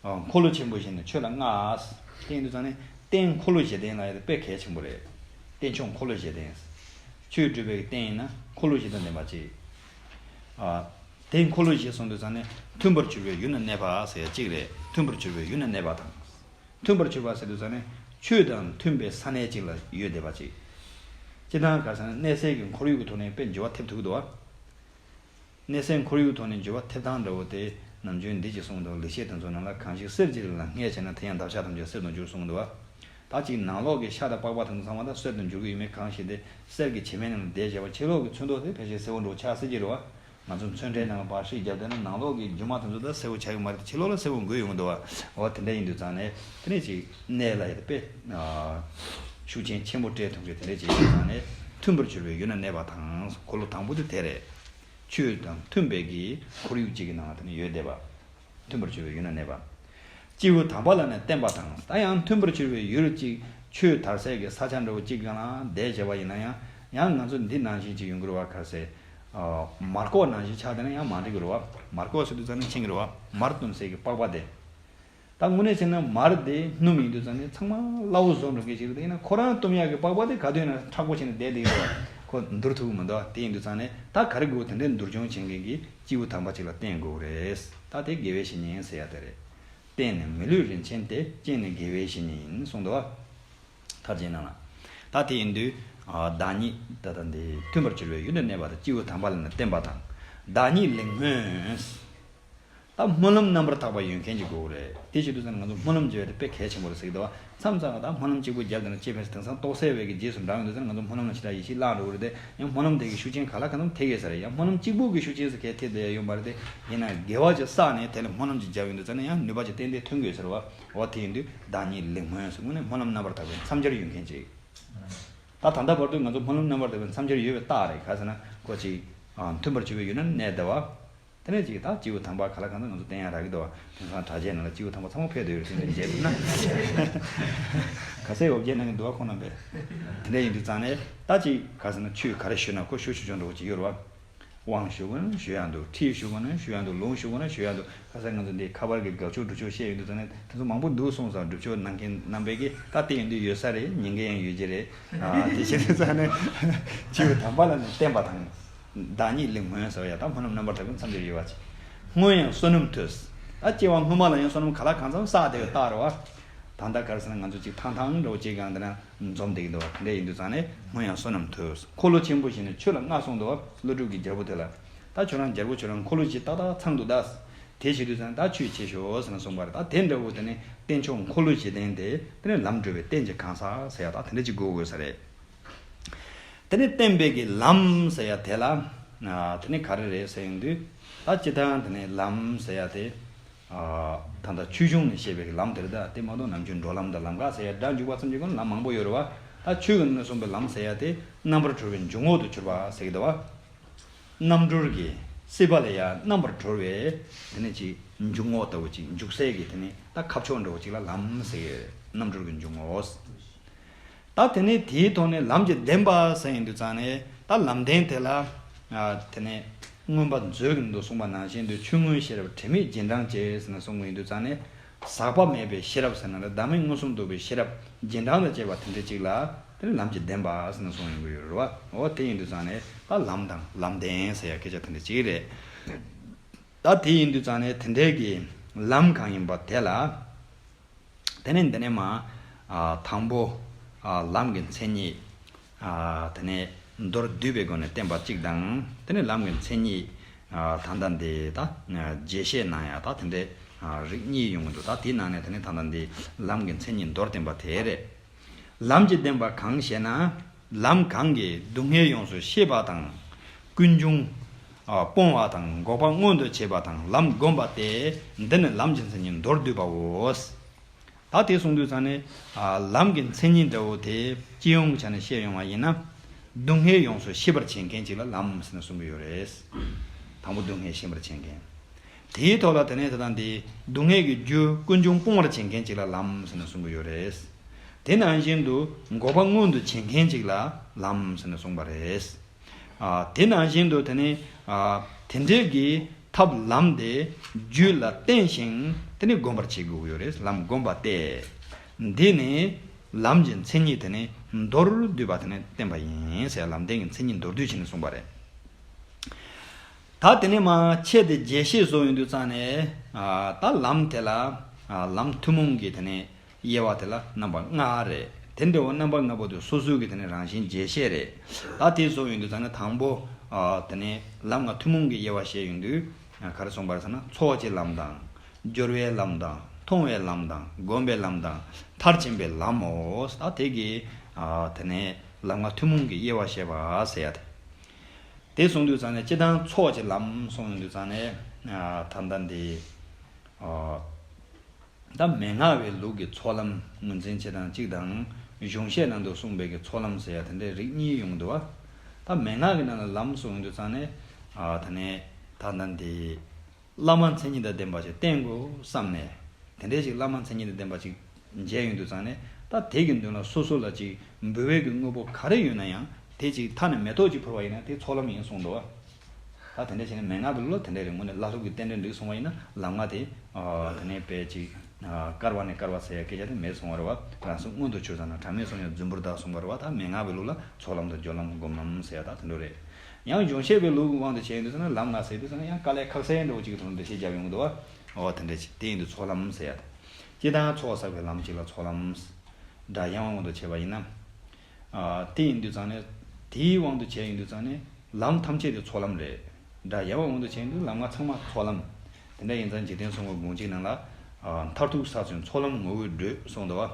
ཨ། འཁོར་ལོ་ཆེན་པོ་བཞི་ནི་ཆོས་ལ་མངའ། དེ་ཡིན་དུས་ཙང་ནས་རྟེན་འཁོར་ལོ་བཞི་ལྡན་ལབ་ཡ་དེ་དཔེ་གལ་ཆེན་པོ་རེད། རྟེན་མཆོག་འཁོར་ལོ་བཞི་ལྡན། ཆོས་སྒྲུབ་པའི་རྟེན་ཡིན་ན་འཁོར་ལོ་བཞི་དང་ལྡན་པ་ཅིག། ཨ། དེ་འཁོར་ལོ་བཞི་གསུངས་དུས་ཙང་ནས་མཐུན་པར་གྱུར་པའི་ཡུལ་ན་གནས་པ་ཟེར་ཡ་གཅིག་རེད། མཐུན་པར་གྱུར་པའི་ཡུལ་ན་གནས་པ་དང་། མཐུན་པར་གྱུར་པ་ཟེར་དུས་ཙང་ནས་ཆོས་དང་མཐུན་པའི་ས་གནས་གཅིག་ལ་ཡོད་བསྡད་པ་ཅིག། སྤྱིར་བཏང་ག་རེ་ཟེར་ན་གནས་ཚད་ཀྱི་ཁོར་ཡུག་གི་ཐོག་ནས་དཔེ་འགྱུར་བ་ཐེབས་ཐུབ་ཀྱི་འདུག་པ། གནས་ཚད་ཁོར་ཡུག་ཐོག་ནས་འགྱུར་བ་ཐེབས་སྟངས་འདྲ་བོ་དེ་ནམ་རྒྱུན་འདི་ཅིག་གསུངས་འདུག། ལེགས་བཤད་དེ་ཚོ་ནང་ལ་གང་ཞིག་གསེར་གྱི་རི་ལ་སྔས་བྱས་ན། དེ་ཡང་འདབ་ཆགས་ཐམས་ཅད་གསེར་དུ་འགྱུར་གསུངས་འདུག་པ། ད་ཅིག་ནང་ལོགས་ཀྱི་ཤ་དང་པགས་པ་དེ་ཚོ་ཚང་མ་ད་གསེར་དུ་འགྱུར་གྱི་ཡོད་མེད་གང་ཞིག་དེ་གསེར་གྱི་བྱེ་མའི་ནང་ལ་བསྡད་བྱས་པ། ཕྱི་ལོགས་ཀྱི་ཚོན་མདོག་དེ་ཕལ་ཆེར་སེར་པོ་འདྲ་བོ་ཆགས་སྲིད་ཀྱི་རེད་པ། ང་ཚོ་ཚོན་ཁྲའི་ནང་ལ་ཕར་ཧྲིལ་བརྒྱབ་བསྡད་ན་ནང་ལོགས་ཀྱི་རྒྱུ་མ་དེ་ཚོ་ད་སེར་པོ་ཆགས་ཀྱི་མ་རེད། ཕྱི་ལོགས་ལ་སེར་པོ་འགོས་ཡོང་གི་འདུག་པ། འོ་དེ་འདྲ་ཡིན་དུས་ཙང་ནས་དེ་ནས་ཅིག་གནས་ལ་ཡོད་པའི་ཤུགས་རྐྱེན་ཆེན་པོ་སྤྲད་ཐུབ་མཁན་དེ་འདྲ་ཅིག་ཡིན་དུས་ཙང་ནས་མཐུན་པར་གྱུར་པའི་ཡུལ་ན་གནས་པ་དང་། འཁོར་ལོ་དང་པོ་དེ་དེ་རེད། ཆོས་དང་མཐུན་པའི་གི་ཁོར་ཡུག་ཅིག་གི་ནང་ལ་དེ་ནས་ཡོད་བསྡད་པ། མཐུན་པར་གྱུར་པའི་ཡུལ་ན་གནས་པ། སྐྱེས་བུ་དམ་པ་ལ་ནི་བརྟེན་པ་དང་། ད་ཡང་མཐུན་པར་གྱུར་པའི་ཡུལ་གཅིག་ཆོས་དར་སའི་གི་ས་ཆ་འདྲ་བོ་གཅིག་སྒང་ལ་བསྡད་བྱས་པ་ཡིན་ན་ཡང་། ཡང་ང་ཚོ་འདི་ནང་བཞིན་ཅིག་ཡོང་གི་རེད་པ། ག་རེ་ཟེར། ཨ། མར་ཀོག་ནང་བཞིན་ཆགས་བསྡད་ན་ཡང་མ་འགྲིག་གི་རེད་པ། མར་ཀོག་ཟེར་དུས་ཙང་ནས་མཁྱེན་གི་རེད་པ། མར་བཏོན་སའི་གི་པགས་པ་དེ། ད་དངོས་གནས་བྱས་ན་མར་དེ་སྣུམ་ཡིན་དུས་ཙང་ནས་ཚང་མ་སླ་བོ་བཟོ་འགྲོ་མཁན་ཞིག་རེད། དེ་ཡིན་ན་ཁོ་རང་གཏུམ་ཡག་གི་པགས་པ་དེ་ག་དུས་ཡིན་ན་མཁྲེགས་པོ་བྱས་ནས་བསྡད་བསྡད་ཡོད། ཁོ་འདུར་ཐུབ་ཀྱི་མི་འདུག་དེ་ཡིན་དུས་ཙང་ནས་ད་ག་རེ་དགོས། དེ་འདྲའི་འདུར་སྦྱོང་བྱེད་མཁན་གྱི་སྐྱེས་བུ་དམ་པ་ཅིག་ལ་བསྟེན་དགོས་རེད། ད་དེ་དགེ་བའི་བཤེས་གཉེན་ཟེར་ཡ་དེ་རེད། བསྟེན་ནས་མི་ལུས་རིན་ཆེན་དེ། སྐྱེས་ནས་དགེ་བའི་བཤེས་གཉེན་ཡིན་གསུངས་འདུག་མཐར་བྱེད་ནང་ལ། ད་དེ་ཡིན་དུས་ཨ་བདག་ཉིད་ད་ལྟ་འདི་མཐུན་པར་གྱུར་པའི་ཡུལ་དུ་གནས་པ་དང་། སྐྱེས་བུ་དམ་པ་ལ་ནི་བསྟེན་པ་དང་། བདག་ཉིད་ལེགས་སྨོན། ད་སྨོན་ལམ་རྣམ་པར་དག་པ་ཡོད་མཁན་ཅིག་དགོས་རེད། དེ་བྱེད་དུས་ཙང་ང་ཚོ་སྨོན་ལམ་བརྗོད་པ་དེ་དཔེ་གལ་ཆེན་པོ་རེད་ཟེར་གྱི་འདུག་མཚམས་མཚམས་ལ་ད་སྨོན་ལམ་གཅིག་པོ་བརྒྱབ་བསྡད་ན་ཅི་ཕན། དེང་སང་རྟོགས་སད་པའི་གི་རྗེས་སུ་འབྲང་ཡོང་དུས་ཙང་ང་ཚོ་སྨོན་ལམ་ལ་ཞེ་དྲག་ཡིད་ཆེས་བརླག་འགྲོ་གི་རེད་དེ། ཡང་སྨོན་ལམ་དེ་གི་ཤུགས་རྐྱེན་ག་ལ་གང་འཚམ་ཐེབས་ཀྱི་ས་རེད། ཡང་སྨོན་ལམ་གཅིག་པོ་གི་ཤུགས་རྐྱེན་ཟེར་གལ་ཐེབས་བསྡད་ཡ་ཡོད་མ་རེད་དེ། ཡིན་ན་དགེ་བ་ཅིག་བསགས་ནས་དེ་ལ་སྨོན་ལམ་ཅིག་བརྒྱབ་ཡོང་དུས་ཙང་ནས་ཡང་ནུས་པ་ཅིག་ཏན་ཏན་ཐོན་དགོས་ཟེར་བ། འོ་དེ་ཡིན་དུས་བདག་ཉིད་ལེགས་སྨོན་ཟེར་དངོས་གནས་སྨོན་ལམ་རྣམ་པར་དག་པའི་མཚམས་སྦྱོར་ཡོད་མཁན་ཅིག་ད་ད་ལྟ་བར་དུ་ང་ཚོ་སྨོན་ལམ་རྣམ་པར་དག་པའི་མཚམས་སྦྱོར་ཡོད་པའི་རྟགས་རེད། ག་ཟེར་ན་ཁོ་ཅིག་ཨ་མཐུན་པར་གྱུར་པའི་ཡུལ་ན་གནས་བསྡད་པ། དེ་ནས་ཅིག་ད་སྐྱེས་བུ་དམ་པ་ག་ལ་གང་འཚམ་ང་ཚོ་བསྟེན་ཡ་རག་གི་འདུག་དེང་སང་གྲྭ་ཆས་ནང་ལ་སྐྱེས་བུ་དམ་པ་ཚང་མ་ཕེབས་བསྡད་ཡོད་རེད། དེ་འདྲ་མཇལ་ཐུབ་ན། ག་ཚད་འོ་བརྒྱལ་གནང་གི་འདུག་བ་ཁོང་རྣམ་པས། དེ་འདྲ་ཡིན་དུས་ཙང་ནས་ད་ཅིག་ག་ཟེར་ན་ཆོས་ག་རེ་ཞུས་ན་ཁོ་ཤུགས་ཆུང་ཆུང་འདྲ་བོ་ཅིག་ཡོད་རེད་བ། དབང་ཞུ་དགོས་ན་ཞུ་ཡ་འདུག་ཁྲིད་ཞུ་དགོས་ན་ཞུ་ཡ་འདུག་ལུང་ཞུ་དགོས་ན་ཞུ་ཡ་འདུག་ཁ་སང་ང་ཚོ་འདི་ཁ་པར་གྱི་དགག་ཕྱོགས་སྒྲུབ་ཕྱོགས་བཤད་ཡོང་དུས་ཙང་ནས་དེ་ཚོ་མང་པོ་འདུག་གསུངས་སོང་། སྒྲུབ་ཕྱོགས་གནང་མཁན་རྣམ་པས་ཀྱིས། ད་དེ་ཡིན་དུས་ཡོད་ས་རེད། ཉན་མཁན་ཡང་ཡོད་ཀྱི་རེད། ཨ་དེ་བྱས་དུས་ཙང་ནས་སྐྱེས་བུ་དམ་པ་ལ་ནི་བསྟེན་པ་དང་། བདག་ཉིད་ལེགས་སྨོན་ཟེར་བ་ཡ་ད་སྨོན་ལམ་རྣམ་པར་དག་པའི་མཚམས་སྦྱོར་ཡོད་པ་ཅིག་སྔོན་ཡང་བསོད་ནམས་མཐོས། ད་སྐྱེ་བ་སྔོན་མ་ལ་ཡང་བསོད་ནམས་ག་ལ་གང་འཚམ་བསགས་བསྡད་པའི་རྟགས་རེད་བ། ད་ལྟ་ག་རེ་ཟེར་ན་ང་ཚོ་ཅིག་ཐང་ཐང་འདྲ་བོ་ཅིག་གང་དེ་ན་འཛོམས་བསྡད་ཀྱི་འདུག་བ། དེ་འདྲ་ཡིན་དུས་ཙང་ནས་སྔོན་ཡང་བསོད་ནམས་མཐོས། འཁོར་ལོ་ཆེན་པོ་ཞིག་ནི་ཆོས་ལ་མངའ་གསུངས་འདུག་བ། ཀླུ་སྒྲུབ་ཀྱི་རྒྱལ་པོ་དེ་ལ། ད་ཁྱོད་རང་རྒྱལ་པོ་ཁྱོད་རང་འཁོར་ལོ་བཞི་ཏག་ཏག་ཚང་འདུག་ད། དེ་བྱེད་དུས་ཙང་ད་ཆོས་བྱེད་ཤོག་ཟེར་ན་གསུངས་པ་རེད། ད་དེ་འདྲ་བོ་དེ་ནི་རྟེན་མཆོག་འཁོར་ལོ་བཞི་ལྡན་དེ་དེ་ནི་ལམ་སྒྲུབ་པའི་རྟེན་གྱི་གང་ཟག་ཟེར་ཡ་ད་དེ་འདྲ་ཅིག་དགོས་དགོས་ས་རེད། དེ་ནས་བསྟན་པའི་གི་ལམ་ཟེར་ཡ་དེ་ལ། ཨ་དེ་ནས་ག་རེ་རེད་ཟེར་ཡོང་དུས། ད་སྤྱིར་བཏང་དེ་ནས་ལམ་ཟེར་ཡ་དེ། ཨ་ད་ལྟ་ཆོས་འབྱུང་ནས་བཤད་པའི་གི་ལམ་དེ་རེད། ད་དེ་མ་གཏོགས་ནམ་རྒྱུན་འགྲོ་ལམ་དང་ལམ་ཁ་ཟེར་ཡ་སྒྲ་འཇུག་པ་ཙམ་གྱི་སྒང་ལ་ལམ་མང་པོ་ཡོད་རེད་བ། ད་ཆོས་ཀྱི་ངོས་ནས་གསུངས་པའི་ལམ་ཟེར་ཡ་དེ་རྣམ་པར་གྲོལ་བའི་འཇུག་ངོགས་དུ་གྱུར་པ་ཟེར་གི་འདུག་བ། རྣམ་གྲོལ་གྱི་སྲིད་པ་ལས་ཡང་རྣམ་པར་གྲོལ་བའི་དེ་ནས་ཅིག་འཇུག་ངོགས་ལྟ་བུ་ཅིག་འཇུག་སའི་གི་དེ་ནས་ད་ཁ་ཕྱོགས་འདྲ་བོ་ཅིག་ལ་ལམ་ཟེར་གི་ཡོད་རེད། རྣམ་གྲོལ་གྱི་འཇུག་ངོགས། ད་དེ་ནས་དེའི་ཐོག་ནས་ལམ་གྱི་བདེན་པ་ཟེར་ཡིན་དུས་ཙང་ནས་ད་ལམ་བདེན་དེ་ལ། ཨ་དེ་ནས་མངོན་པ་མཛོད་ཀྱི་མདོ་གསུངས་པ་ནང་བཞིན་དུ་ཆོས་མངོན་ཤེས་རབ་དྲི་མེད་རྗེས་འབྲང་བྱེད་ཟེར་ནས་གསུངས་པ་ཡིན་དུས་ཙང་ནས། ཟག་པ་མེད་པའི་ཤེས་རབ་ཟེར་ན་ལ་བདག་མེད་མངོན་སུམ་རྟོགས་པའི་ཤེས་རབ་རྗེས་འབྲང་དང་བཅས་པ་དེ་འདྲ་ཅིག་ལ་དེ་ནི་ལམ་གྱི་བདེན་པ་ཟེར་ནས་གསུངས་ཡོང་གི་ཡོད་རེད་བ། འོ་དེ་ཡིན་དུས་ཙང་ནས་ད་ལམ་དང་ལམ་བདེན་ཟེར་ཡ་སྐད་ཆ་དེ་འདྲ་ཅིག་རེད། ད་དེ་ཡིན་དུས་ཙང་ནས་དེ་འདྲའི་གི་ལམ་གང་ཡིན་པ་དེ་ལ། དེ་ནས་འདི་ནས་མ། ཨ་དང་པོ། ཨ་ལམ་གྱི་མཚན་ཉིད། ཨ་དེ་ནས་མདོར་བསྡུས་པའི་སྒོ་ནས་བསྟན་པ་གཅིག་དང་། དེ་ནས་ལམ་གྱི་མཚན་ཉིད། ཨ་ད་ལྟ་འདི་ད་རྒྱས་བཤད་གནང་ཡ་ད་དེ་འདྲའི་ཨ་རིགས་གཉིས་ཡོང་གི་འདུག་ད་དེའི་ནང་ནས་དེ་ནས་ད་ལྟ་འདི་ལམ་གྱི་མཚན་ཉིད་མདོར་བསྟན་པ་དེ་རེད། ལམ་གྱི་བདེན་པ་གང་ཞེ་ན། ལམ་གང་གིས་སྡུག་བསྔལ་ཡོངས་སུ་ཤེས་པ་དང་། ཀུན་འབྱུང་ཨ་སྤོང་བ་དང་འགོག་པ་མངོན་དུ་བྱེད་པ་དང་ལམ་བསྒོམ་པ་སྟེ། འདི་ནི་ལམ་གྱི་མཚན་ཉིད་མདོར་བསྡུས་པའོ། ད་དེ་གསུངས་དུས་ཙང་ནས་ཨ་ལམ་གྱི་མཚན་ཉིད་འདྲ་བོ་དེ་སྤྱི་ཡོངས་ཀྱི་ཆ་ནས་བཤད་ཡོང་བ་ཡིན་ན། སྡུག་བསྔལ་ཡོངས་སུ་ཤེས་པར་བྱེད་མཁན་ཅིག་ལ་ལམ་ཟེར་ནས་གསུང་གི་ཡོད་རེད། དང་པོ་སྡུག་བསྔལ་ཤེས་པར་བྱེད་མཁན། དེའི་ཐོག་ལ་དེ་ནས་ད་ལྟ་འདི་སྡུག་བསྔལ་གྱི་རྒྱུ་ཀུན་འབྱུང་སྤོང་བར་བྱེད་མཁན་ཅིག་ལ་ལམ་ཟེར་ནས་གསུང་གི་ཡོད་རེད། དེ་ནང་བཞིན་དུ་འགོག་པ་མངོན་དུ་བྱེད་མཁན་ཅིག་ལ་ལམ་ཟེར་ནས་གསུངས་པ་རེད། ཨ་དེ་ནང་བཞིན་དུ་དེ་ནི་ཨ་དེ་འདྲའི་གི་ཐབས་ལམ་དེ་རྒྱུད་ལ་བརྟེན་ཞིང་དེ་ནི་བསྒོམ་པར་བྱེད་དགོས་ཀྱི་ཡོད་རེད། ལམ་བསྒོམ་པ་སྟེ། འདི་ནི་ལམ་གྱི་མཚན་ཉིད་དེ་ནི་མདོར་བསྡུས་པ་དེ་ནི་བསྟན་པ་ཡིན་ཟེར། ལམ་བདེན་གྱི་མཚན་ཉིད་མདོར་བསྡུས་བྱས་ནས་གསུངས་པ་རེད། ད་དེ་ནས་མ་ཆེད་དུ་རྒྱས་བཤད་བཟོ་ཡོང་དུས་ཙང་ནས། ཨ་ད་ལམ་དེ་ལ་ཨ་ལམ་ཐུན་མོང་གི་དེ་ནས་དབྱེ་བ་དེ་ལ་རྣམ་པ་ལྔ་རེད། དེ་འདྲ་བོ་རྣམ་པ་ལྔ་པོ་དེ་སོ་སོའི་གི་དེ་ནས་རང་བཞིན་རྒྱས་བཤད་རེད། ད་དེ་བཟོ་ཡོང་དུས་ཙང་ནས་དང་པོ་ཨ་དེ་ནས་ལམ་ལྔ་ཐུན་མོང་གི་དབྱེ་བ་བཤད་ཡོང་དུས་ག་རེ་གསུངས་པ་རེད་ཟེར་ན། ཚོགས་ཀྱི་ལམ་དང་། སྦྱོར་བའི་ལམ་དང་། མཐོང་བའི་ལམ་དང་། སྒོམ་པའི་ལམ་དང་། མཐར་ཕྱིན་པའི་ལམ་མོ། ད་དེ་གི་ཨ་དེ་ནས་ལམ་ལྔ་ཐུན་མོང་གི་དབྱེ་བ་བཤད་པ་ཟེར་ཡ་དེ། དེ་གསུངས་དུས་ཙང་ནས་སྤྱིར་བཏང་ཚོགས་ཀྱི་ལམ་གསུངས་ཡོང་དུས་ཙང་ནས། ཨ་ད་ལྟ་འདི་ཨ་ད་མན་ངག་པའི་ལུགས་ཀྱི་ཚོགས་ལམ་ངོས་འཛིན་བྱེད་སྟངས་གཅིག་དང་། གཞུང་བཤད་ནང་དུ་གསུངས་པའི་གི་ཚོགས་ལམ་ཟེར་ཡ་དེ་འདྲའི་རིགས་གཉིས་ཡོང་གི་འདུག་བ། ད་མན་ངག་གི་ནང་ལ་ལམ་གསུངས་ཡོང་དུས་ཙང་ནས། ཨ་ད་ནས་ད་ལྟ་འདི། བླ་མ་མཚན་ཉིད་དང་ལྡན་པ་ཞིག་བསྟེན་དགོས་བསམ་ནས། དེ་འདྲའི་ཞིག་བླ་མ་མཚན་ཉིད་དང་ལྡན་པ་ཞིག་མཇལ་ཡོང་དུས་ཙང་ནས། ད་དེ་གི་མདུན་ལ་སོ་སོ་ལ་ཅིག་འབུལ་བའི་གི་དངོས་པོ་ག་རེ་ཡོད་ན་ཡང་དེ་ཅིག་མཐའ་ནས་མེ་ཏོག་ཅིག་ཕུལ་བ་ཡིན་ན་དེ་ཚོགས་ལམ་ཡིན་གསུངས་འདུག་བ། ད་དེ་འདྲ་བྱས་ནས་མན་ངག་པའི་ལུགས་ལ་དེ་འདྲ་རེད། དངོས་གནས་བླ་སློབ་ཀྱི་རྟེན་འབྲེལ་འགྲིག་སོང་བ་ཡིན་ན་ལམ་ལྔ་དེ་ཨ་དེ་ནས་དཔེ་ཅིག་ དཀར་བ་ནས་དཀར་བ་ཟེར་ཡ་སྐད་ཆ་དེ་མེད་སོང་བ་རེད་བ། རང་སེམས་མངོན་དུ་གྱུར་ཙམ་ན་གྲངས་མེད་སོང་ཡང་རྫུན་པོར་བདག་གསུངས་པ་རེད་བ། ད་མན་ངག་པའི་ལུགས་ལ་ཚོགས་ལམ་དང་སྦྱོར་ལམ་སྒོམ་ལམ་ཟེར་ཡ་ད་དེ་འདྲ་རེད། ཡང་གཞུང་བཤད་པའི་ལུགས་དབང་དུ་བྱས་ཡིན་དུས་ཙམ་ན་ལམ་ལྔ་ཟེར་དུས་ཙམ་ན་ཡང་དཀའ་ལས་ཁག་ས་ཡང་འདྲ་བོ་ཅིག་གི་ཐོག་ནས་འགྲེལ་བཤད་རྒྱབ་ཡོང་གི་འདུག་བ། འོ་དེ་འདྲ་ཅིག་དེ་ཡིན་དུས་ཚོགས་ལམ་ཟེར་ཡ་དེ། སྤྱིར་བཏང་ཚོགས་བསགས་པའི་ལམ་གཅིག་ལ་ཚོགས་ལམ། སྒྲ་དབྱངས་དབང་དུ་བྱས་པ་ཡིན་ན། ཨ། དེ་ཡིན་དུས་ཙང་ནས། དེའི་དབང་དུ་བྱས་ཡིན་དུས་ཙང་ནས། ལམ་ཐམས་ཅད་དེ་ཚོགས་ལམ་རེད། སྒྲ་དབྱངས་དབང་དུ་བྱས་ཡིན་དུས་ལམ་ལྔ་ཚང་མ་ཚོགས་ལམ། དེ་འདྲ་ཡིན་ཙང་འཇིག་རྟེན་གསུམ་གྱི་དགོངས་གཅིག་ནང་ལ། ཨ། མཐར་ཐུག་ས་ཚོན་ཚོགས་ལམ་ངོ་བོས་བགྲོད་གསུངས་འདུག་བ།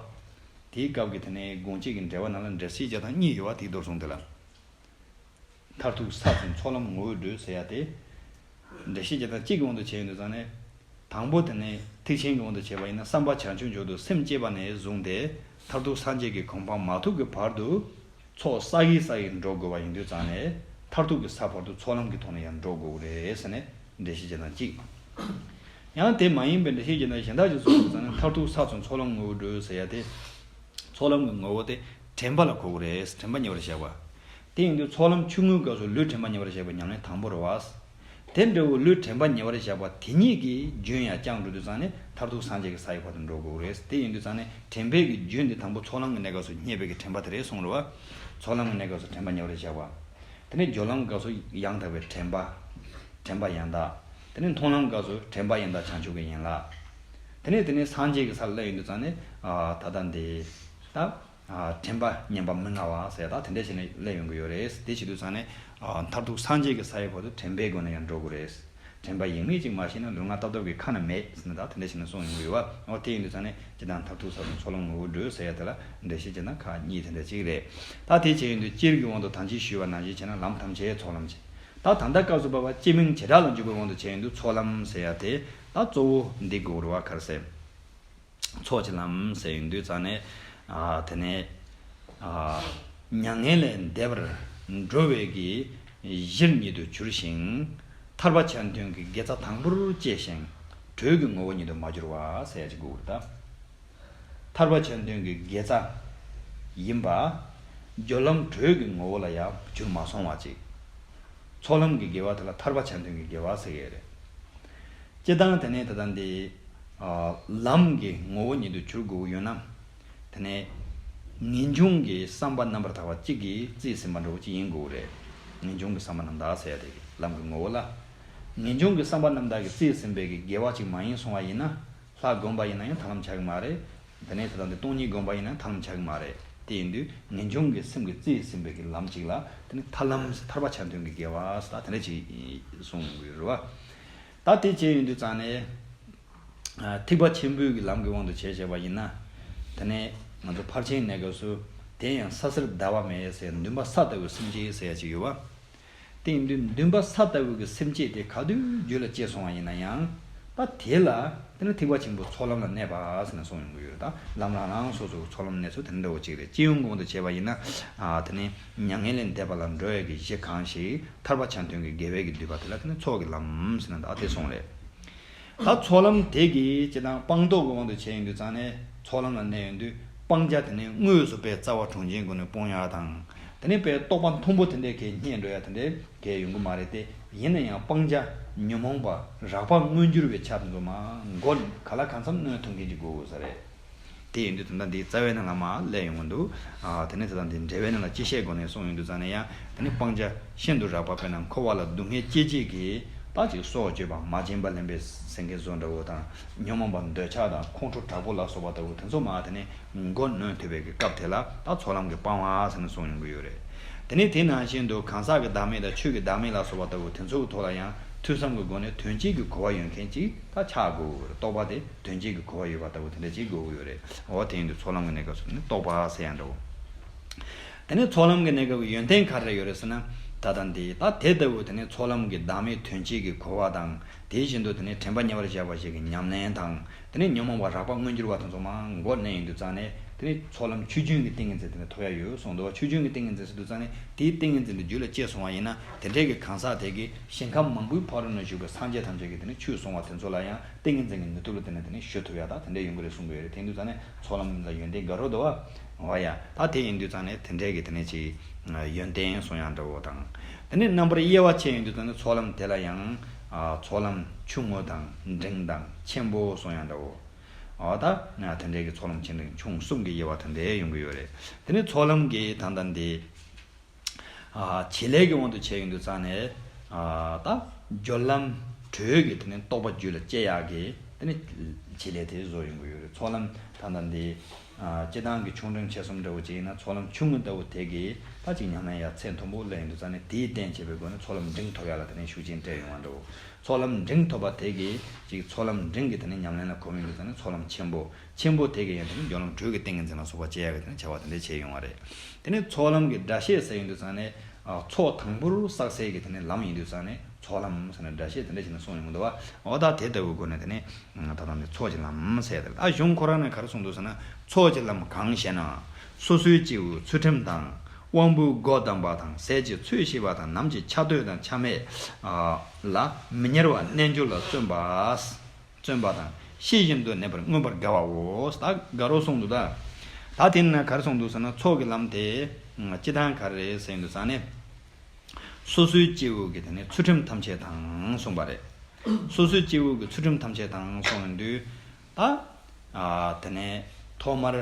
དེའི་སྐབས་ཀྱི་དེ་ནས་དགོངས་གཅིག་གི་འགྲེལ་པ་ནང་ལ་འགྲེལ་བཤད་བརྒྱབ་སྟངས་གཉིས་ཡོད་བ། དེའི་མདོར་གསུངས་དེ་ལ། མཐར་ཐུག་ས་ཚོན་ཚོགས་ལམ་ངོ་བོས་བགྲོད་ཟེར་ཡ་དེ། འགྲེལ་བཤད་བརྒྱབ་སྟངས་གཅིག་གི་དབང་དུ་བྱས་ཡོང་དུས་ཙང་ནས། དང་པོ་དེ་ནས་ཐེག་ཆེན་གྱི་དབང་དུ་བྱས་པ་ཡིན་ན་བསམ་པ་བྱང་ཆུབ་མཆོག་ཏུ་སེམས་བསྐྱེད་པ་ནས་བཟུང་སྟེ། མཐར་ཐུག་སངས་རྒྱས་ཀྱི་གོ་འཕང་མ་ཐོབ་ཀྱི་བར་དུ། ཚོགས་བསགས་ཀྱིན་བསགས་ཀྱིན་འགྲོ་དགོས་པ་ཡིན་དུས་ཙང་ནས། མཐར་ཐུག་གི་ས་བར་དུ་ཚོགས་ལམ་གྱི་ཐོག་ནས་ཡང་འགྲོ་དགོས་རེད་ཟེར་ནས་འགྲེལ་བཤད་བརྒྱབ་སྟངས་གཅིག། ཡང་དེ་མ་ཡིན་པའི་འགྲེལ་བཤད་བརྒྱབ་སྟངས་གཞན་དག་ཅིག་གསུངས་དུས་ཙང་ནས། མཐར་ཐུག་ས་ཚོན་ཚོགས་ལམ་ངོ་བོས་བགྲོད་ཟེར་ཡ་དེ། ཚོགས་ལམ་གྱི་ངོ་བོ་དེ་དྲན་པ་ལ་གོ་གི་རེད། དྲན་པ་ཉེ་བར་བཞག་པ། དེ་ཡིན་དུས་ཚོགས་ལམ་ཆུང་ངུའི་སྐབས་སུ་ལུས་དྲན་པ་ཉེ་བར་བཞག་པའི་ཉམས་ལེན་དང་པོ་རེད་བ། དེ་འདྲ་བོ་ལུས་དྲན་པ་ཉེ་བར་བཞག་པ་དེ་ཉིད་ཀྱི་རྒྱུན་ཡང་བསྐྱངས་འགྲོ་དུས་ཙང་ནས་མཐར་ཐུག་སངས་རྒྱས་ཀྱི་ས་ཡི་བར་དུ་འགྲོ་དགོས་རེད། དེ་ཡིན་དུས་ཙང་ནས་དྲན་པའི་གི་རྒྱུན་དེ་དང་པོ་ཚོགས་ལམ་གྱི་གནས་སྐབས་སུ་རྙེད་པའི་གི་དྲན་པ་དེ་རེད་གསུངས་རེད་བ། ཚོགས་ལམ་གྱི་གནས་སྐབས་སུ་དྲན་པ་ཉེ་བར་བཞག་པ། དེ་ནས་སྦྱོར་ལམ་སྐབས་སུ་ཡང་དག་པའི་དྲན་པ། དྲན་པ་ཡང་དག། དེ་ནས་མཐོང་ལམ་སྐབས་སུ་དྲན་པ་ཡང་དག་བྱང་ཆུབ་ཀྱི་ཡན་ལག། དེ་ནས་དེ་ནས་སངས་རྒྱས་ཀྱི་སར་སླེབས་ཡོང་དུས་ཙང་ནས། ཨ། ད་ལྟ་འདི། ད། ཨ། དྲན་པ་ཉམས་པ་མི་མངའ་བ་ཟེར་ད་དེ་འདྲ་བྱས་ནས་སླེབས་ཡོང་གི་ཡོད་རེད། དེ་བྱེད་དུས་ཙང་ནས། ཨ། མཐར་ཐུག་སངས་རྒྱས་ཀྱི་ས་ཡི་བར་དུ་དྲན་པའི་སྒོ་ནས་ཡང་འགྲོ་དགོས་རེད། དྲན་པ་ཡེངས་མེད་ཅིག་མ་ཤེས་ན་ལུས་ངག་རྟ་བབས་ཀྱི་ཁ་ན་མེད་ཟེར་ནས་ད་དེ་འདྲ་བྱས་ནས་གསུངས་ཡོང་གི་ཡོད་བ། འོ་དེ་ཡིན་དུས་ཙང་ནས་སྤྱིར་བཏང་མཐར་ཐུག་ས་ཚོན་ཚོགས་ལམ་ངོ་བོས་བགྲོད་ཟེར་ཡ་དེ་ལ་འགྲེལ་བཤད་བྱས་ན་ཁག་གཉིས་དེ་འདྲ་ཅིག་རེད། ད་དེ་བྱས་ཡོང་དུས་སྤྱིར་གྱི་དབང་དུ་ད་ཅི་ཞུས་པ་ནང་བཞིན་བྱས་ན་ལམ་ཐམས་ཅད་ཚོགས་ལམ་བྱེད། ད་ད་ལྟ་སྐབས་སུ་བབ་པ་སྤྱི་མིང་བྱེ་བྲག་ལ་འཇུག་པའི་དབང་དུ་བྱས་ཡོང་དུས་ཚོགས་ལམ་ཟེར་ཡ་དེ་ད་གཙོ་བོ་འདི་དགོས་རེད་བ། ག་རེ་ཟེར། ཚོགས་ཀྱི་ལམ་ཟེར་ཡོང་དུས་ཙང་ནས། ཨ། དེ་ནས། ཨ། མྱ་ངན་ལས་འདས་པར་འགྲོ་བའི་གི་གཞིར་ཉིད་དུ་གྱུར་ཞིང་། ཐར་པ་ཆ་མཐུན་གྱི་དགེ་རྩ་དང་པོར་སྐྱེས་ཤིང་དྲོད་ཀྱི་ངོ་བོ་ཉིད་དུ་མ་གྱུར་བ་ཟེར་ཡ་ཅིག་དགོས་རེད་ད། ཐར་པ་ཆ་མཐུན་གྱི་དགེ་རྩ་ཡིན་པ། སྦྱོར་ལམ་དྲོད་ཀྱི་ངོ་བོ་ལ་ཡང་གྱུར་མ་སོང་བ་ཅིག། ཚོགས་ལམ་གྱི་དགེ་བ་དེ་ལ་ཐར་པ་ཆ་མཐུན་གྱི་དགེ་བ་ཟེར་གྱི་རེད། སྤྱིར་བཏང་དེ་ནས་ད་ལྟ་འདི། ཨ། ལམ་གྱི་ངོ་བོ་ཉིད་དུ་གྱུར་དགོས་ཀྱི་ཡོད་ན། དེ་ནས་ངེས་འབྱུང་གི་བསམ་པ་རྣམ་པར་དག་པ་གཅིག་གིས་རྩིས་ཟིན་པ་འདྲ་བོ་གཅིག་ཡིན་དགོས་རེད། ངེས་འབྱུང་གི་བསམ་པ་རྣམ་དག་ཟེར་ཡ་དེ་གི་ལམ་གྱི་ངོ་བོ་ལ། ངེས་འབྱུང་གི་བསམ་པ་རྣམ་དག་གིས་རྩིས་ཟིན་པའི་གི་དགེ་བ་གཅིག་མ་ཡིན་སོང་བ་ཡིན་ན། ལྷ་བསྒོམ་པ་ཡིན་ན་ཡང་ཐར་ལམ་ཆགས་ཀྱི་མ་རེད། དེ་ནས་ད་ལྟ་འདི་སྟོང་ཉིད་བསྒོམ་པ་ཡིན་ན་ཐར་ལམ་ཆགས་ཀྱི་མ་རེད། དེ་ཡིན་དུས་ངེས་འབྱུང་གི་སེམས་ཀྱིས་རྩིས་ཟིན་པའི་གི་ལམ་གཅིག་ལ་དེ་ནི་ཐར་ལམ་ཟེར། ཐར་པ་ཆ་མཐུན་གྱི་དགེ་བ་ཟེར་ད་དེ་འདྲ་ཅིག་གསུངས་ཡོད་རེད་བ། ད་དེ་བྱས་ཡོང་དུས་ཙང་ནས། ཨ། ཐེག་པ་ཆེན་པོའི་གི་ལམ་གྱི་དབང་དུ་བྱས་བྱས་པ་ཡིན་ན། དེ་ནས་ང་ཚོ་ཕར་ཕྱིན་གནས་སྐབས་སུ། དེ་ཡང་ས་གསེར་ཟླ་བ་མེ་ཟེར་འདུན་པ་ས་ལྟ་བུའི་སེམས་བསྐྱེད་ཟེར་ཡ་ཅིག་ཡོད་བ། དེ་ཡིན་དུས་འདུན་པ་ས་ལྟ་བུ་གི་སེམས་བསྐྱེད་དེ་ག་དུས་རྒྱུད་ལ་སྐྱེས་སོང་བ་ཡིན་ན་ཡང་། ད་དེ་ལ་དེ་ནི་ཐེག་པ་ཆེན་པོའི་ཚོགས་ལམ་ལ་གནས་པ་ཟེར་ནས་གསུངས་ཡོང་གི་ཡོད་རེད། ད་ལམ་རང་རང་སོ་སོའི་ཚོགས་ལམ་གནས་ཚུལ་དེ་འདྲ་བོ་ཅིག་རེད། སྤྱི་ཡོངས་ཀྱི་དབང་དུ་བྱས་པ་ཡིན་ན། ཨ། དེ་ནི་མྱ་ངན་ལས་འདས་པ་ལ་འགྲོ་བའི་གི་གཞི་གང་ཞིག་ཐར་པ་ཆ་མཐུན་གྱི་དགེ་བའི་གི་འདུས་པ་དེ་ལ་དེ་ནི་ཚོགས་ཀྱི་ལམ་ཟེར་ན་ད་དེ་གསུངས་རེད། ད་ཚོགས་ལམ་དེ་གི་སྤྱིར་བཏང་སྤངས་རྟོགས་ཀྱི་དབང་དུ་བྱས་ཡོང་དུས་ཙང་ནས་ཚོགས་ལམ་ལ་གནས་ཡོང་དུས་སྤང་བྱ་དེ་ནི་དངོས་སུ་དཔེ་རྩ་བ་གྲོང་ཆེན་སྒོ་ནས་སྤོང་ཡག་དང་། དེ་ནི་དཔེ་རྟོགས་པ་མཐོན་པོ་དེ་འདྲའི་གི་རྙེད་འགྲོ་ཡག་དེ་འདྲའི་གི་ཡོང་གི་མ་རེད་དེ། ཡིན་ན་ཡང་སྤང་བྱ་ཉོན་མོངས་པ་རགས་པ་མངོན་གྱུར་བའི་ཆ་དེ་ཚོ་མར་མགོ་ག་ལ་གང་འཚམ་གནོན་ཐུབ་མཁན་ཅིག་དགོས་དགོས་ས་རེད། དེ་ཡིན་དུས་ད་ལྟ་འདིའི་རྩ་བའི་ནང་ལ་མར་སླེབས་ཡོང་གི་འདུག། ཨ། དེ་ནས་ད་ལྟ་འདི་འགྲེལ་པའི་ནང་ལ་སྤྱི་བཤད་སྒོ་ནས་གསུངས་ཡོང་དུས་ཙང་ནས་ཡང་། དེ་ནི་སྤང་བྱ་ཤིན་ཏུ་རགས་པ་དཔེར་ན་འཁོར་བ་ལ་སྡུག་བསྔལ་སྐྱེད་བྱེད་ཀྱི་ད་ཅིག་སྲོག་གཅོད་པ། མ་བྱིན་པ་ལེན་པའི་སེང་གེ་བཟོ་འདྲ་བོ་དང་། ཉོན་མོངས་པ་འདོད་ཆགས་དང་ཁོང་ཁྲོ་དྲག་པོ་ལ་སོགས་པ་ལྟ་བུ་དེ་ཚོ་མར་དེ་ནི་མགོ་གནོན་ཐུབ་པའི་གི་སྐབས་དེ་ལ་ད་ཚོགས་ལམ་གྱི་སྤང་བ་ཟེར་ནས་གསུངས་ཡོང་གི་ཡོད་རེད། དེ་ནས་དེ་ནང་བཞིན་དུ་གང་ཟག་གི་བདག་མེད་དང་ཆོས་ཀྱི་བདག་མེད་ལ་སོགས་པ་ལྟ་བུ་དེ་ཚོ་གི་ཐོག་ལ་ཡང་ཐོས་བསམ་གྱི་སྒོ་ནས་དོན་སྤྱིའི་གི་གོ་བ་ཡོད་མཁན་ཅིག་ད་ཆགས་དགོས་ཀྱི་ཡོད་རེད། རྟོགས་པ་དེ་དོན་སྤྱིའི་གི་གོ་བ་ཡོད་པ་ལྟ་བུ་དེ་འདྲ་ཅིག་དགོས་ཀྱི་ཡོད་རེད། འོ་དེ་ཡིན་དུས་ཚོགས་ལམ་གྱི་གནས་སྐབས་སུ་ནི་རྟོགས་པ་ཟེར་ཡང་འདྲ་བོ། དེ་ནས་ཚོགས་ལམ་གྱི་གནས་སྐབས་ཀྱི་ཡོན་ཏན་ག་རེ་ཡོད་རེད་ཟེར་ན། ད་ལྟ་འདི་ད་དེ་ལྟ་བུ་དེ་ནས་ཚོགས་ལམ་གྱི་བདག་མེད་དོན་སྤྱིའི་གི་གོ་བ་དང་། དེ་བཞིན་དུ་དེ་ནས་དྲན་པ་ཉེ་བར་བཞག་པ་ཞིག་གི་ཉམས་ལེན་དང་། དེ་ནས་ཉོན་མོངས་པ་རགས་པ་མངོན་གྱུར་བ་དེ་ཚོ་མར་མགོ་གནོན་ཡོང་དུས་ཙང་ནས། དེ་ནས་ཚོགས་ལམ་ཆོས་ཅན་གྱི་ཏིང་ངེ་འཛིན་དེ་ནས་ཐོབ་ཡ་ཡོད་གསུངས་འདུག་བ། ཆོས་ཅན་གྱི་ཏིང་ངེ་འཛིན་ཟེར་དུས་ཙང་ནས་དེའི་ཏིང་ངེ་འཛིན་དེ་རྒྱུད་ལ་སྐྱེས་སོང་བ་ཡིན་ན། དེ་འདྲའི་གི་གང་ཟག་དེ་གིས་ཞིང་ཁམས་མང་པོའི་ཕ་རོལ་ན་བཞུགས་པའི་སངས་རྒྱས་ཐམས་ཅད་ཀྱིས་དེ་ནས་ཆོས་གསུང་བ་དེ་ཚོ་ལ་ཡང་ཏིང་ངེ་འཛིན་གྱི་ནུས་སྟོབས་ལ་བརྟེན་ནས་དེ་ནས་ཞུ་ཐུབ་ཡ་ད་དེ་འདྲ་ཡོང་གི་རེད་གསུང་གི་ཡོད་རེད། དེ་ཡིན་དུས་ཙང་ནས་ཚོགས་ལམ་ལ་ཡོན་ཏན་དགའ་རབ་འདུག་བ། འོ་ཡ། ད་དེ་ཡིན་དུས་ཙང་ནས་དེ་འདྲའི་གི་དེ་ནས་ཅིག་ཡོན་ཏན་གསུང་ཡ་འདྲ་བོ་དང་། དེ་ནས་རྣམ་པར་དབྱེ་བ་ཕྱེ་ཡོང་དུས་ཙང་ནས་ཚོགས་ལམ་དེ་ལ་ཡང་། ཨ། ཚོགས་ལམ་ཆུང་ངུ་དང་འབྲིང་དང་ཆེན་པོ་གསུང་ཡ་འདྲ་བོ། འོ་ད་དེ་འདྲའི་གི་ཚོགས་ལམ་ཆེ་འབྲིང་ཆུང་གསུམ་གྱི་དབྱེ་བ་དེ་འདྲའི་ཡོང་གི་ཡོད་རེད། དེ་ནས་ཚོགས་ལམ་གྱི་ད་ལྟ་འདི་ཨ་བྱེད་ལས་ཀྱི་དབང་དུ་བྱས་ཡོང་དུས་ཙང་ནས་ཨ་ད་སྦྱོར་ལམ་དྲོད་ཀྱི་དེ་ནས་རྟོག་པ་རྒྱུད་ལ་སྐྱེ་ཡག་གི་དེ་ནས་བྱེད་ལས་དེ་བཟོ་ཡོང་གི་ཡོད་རེད། ཚོགས་ལམ་ད་ལྟ་འདི་ཨ་སྤྱི་བཏང་གི་ཆུང་འབྲིང་ཆེ་གསུམ་འདྲ་བོ་ཅིག་ཡིན་ན། ཚོགས་ལམ་ཆུང་ངུ་ལྟ་བུ་དེ་གིས་ད་ཅིག་ཉམས་ལེན་ཡ་ཚད་མཐོན་པོ་སླེབས་ཡོང་དུས་ཙང་ནས་དེའི་རྟེན་བྱེད་པའི་སྒོ་ནས་ཚོགས་ལམ་འབྲིང་ཐོབ་ཡག་ལ་དེ་ནས་ཤུགས་རྐྱེན་སྤྲད་ཡོང་བ་འདྲ་བོ། ཚོགས་ལམ་འབྲིང་ཐོབ་པ་དེ་གིས་ཅིག་ཚོགས་ལམ་འབྲིང་གི་དེ་ནས་ཉམས་ལེན་ལ་གོམས་ཡོང་དུས་ཙང་ནས་ཚོགས་ལམ་ཆེན་པོ། ཆེན་པོ་དེ་གིས་ཡང་དེ་ནས་སྦྱོར་ལམ་དྲོད་ཀྱི་ཏིང་ངེ་འཛིན་ལ་སོགས་པ་སྐྱེ་ཡག་གི་དེ་ནས་བྱ་བ་དེ་འདྲ་བྱས་ཡོང་བ་རེད། དེ་ནས་ཚོགས་ལམ་གྱི་སྒྲ་བཤད་ཟེར་ཡོང་དུས་ཙང་ནས་ཨ་ཚོགས་དང་པོར་བསགས་སའི་གི་དེ་ནས་ལམ་ཡིན་དུས་ཙང་ནས་ཚོགས་ལམ་ཟེར་ནས་སྒྲ་བཤད་དེ་འདྲ་བྱས་ནས་གསུངས་ཡོང་གི་འདུག་བ། འོ་ད་དེ་ལྟ་བུའི་སྒོ་ནས་དེ་ནས་ད་ལྟ་ནས་ཚོགས་ཀྱི་ལམ་ཟེར་ཡ་དེ་རེད། ད་གཞུང་ཁོ་རང་ནས་ག་རེ་གསུངས་འདུག་ཟེར་ན། ཚོགས་ཀྱི་ལམ་གང་ཞེ་ན། སོ་སོའི་སྐྱེ་བོའི་ཚུལ་ཁྲིམས་དང་། དབང་པོའི་སྒོ་བསྡམས་པ་དང་ཟས་ཀྱི་ཚོད་བྱེད་པ་དང་། ནམ་གྱི་ཆ་སྟོད་དང་ཆ་སྨད་ལ་མི་ཉལ་བར་རྣལ་འབྱོར་ལ་བརྩོན་པ། བརྩོན་པ་དང་། ཤེས་བཞིན་དུ་གནས་པར་མངོན་པར་དགའ་བའོ། ད་དགའ་རོགས་གསུངས་འདུག་ད། ད་དེ་ནས་ག་རེ་གསུངས་འདུག་ཟེར་ན། ཚོགས་ཀྱི་ལམ་དེ་སྤྱི་བཏང་ག་རེ་རེད་ཟེར་ཡོང་དུས་ཙང་ནས། སོ་སོའི་སྐྱེ་བོ་གི་དེ་ནས་ཚུལ་ཁྲིམས་ཐམས་ཅད་དང་གསུངས་པ་རེད། སོ་སོའི་སྐྱེ་བོ་གི་ཚུལ་ཁྲིམས་ཐམས་ཅད་དང་གསུངས་ཡོང་དུས། ད་ཨ་དེ་ནས་ཐོག་མར་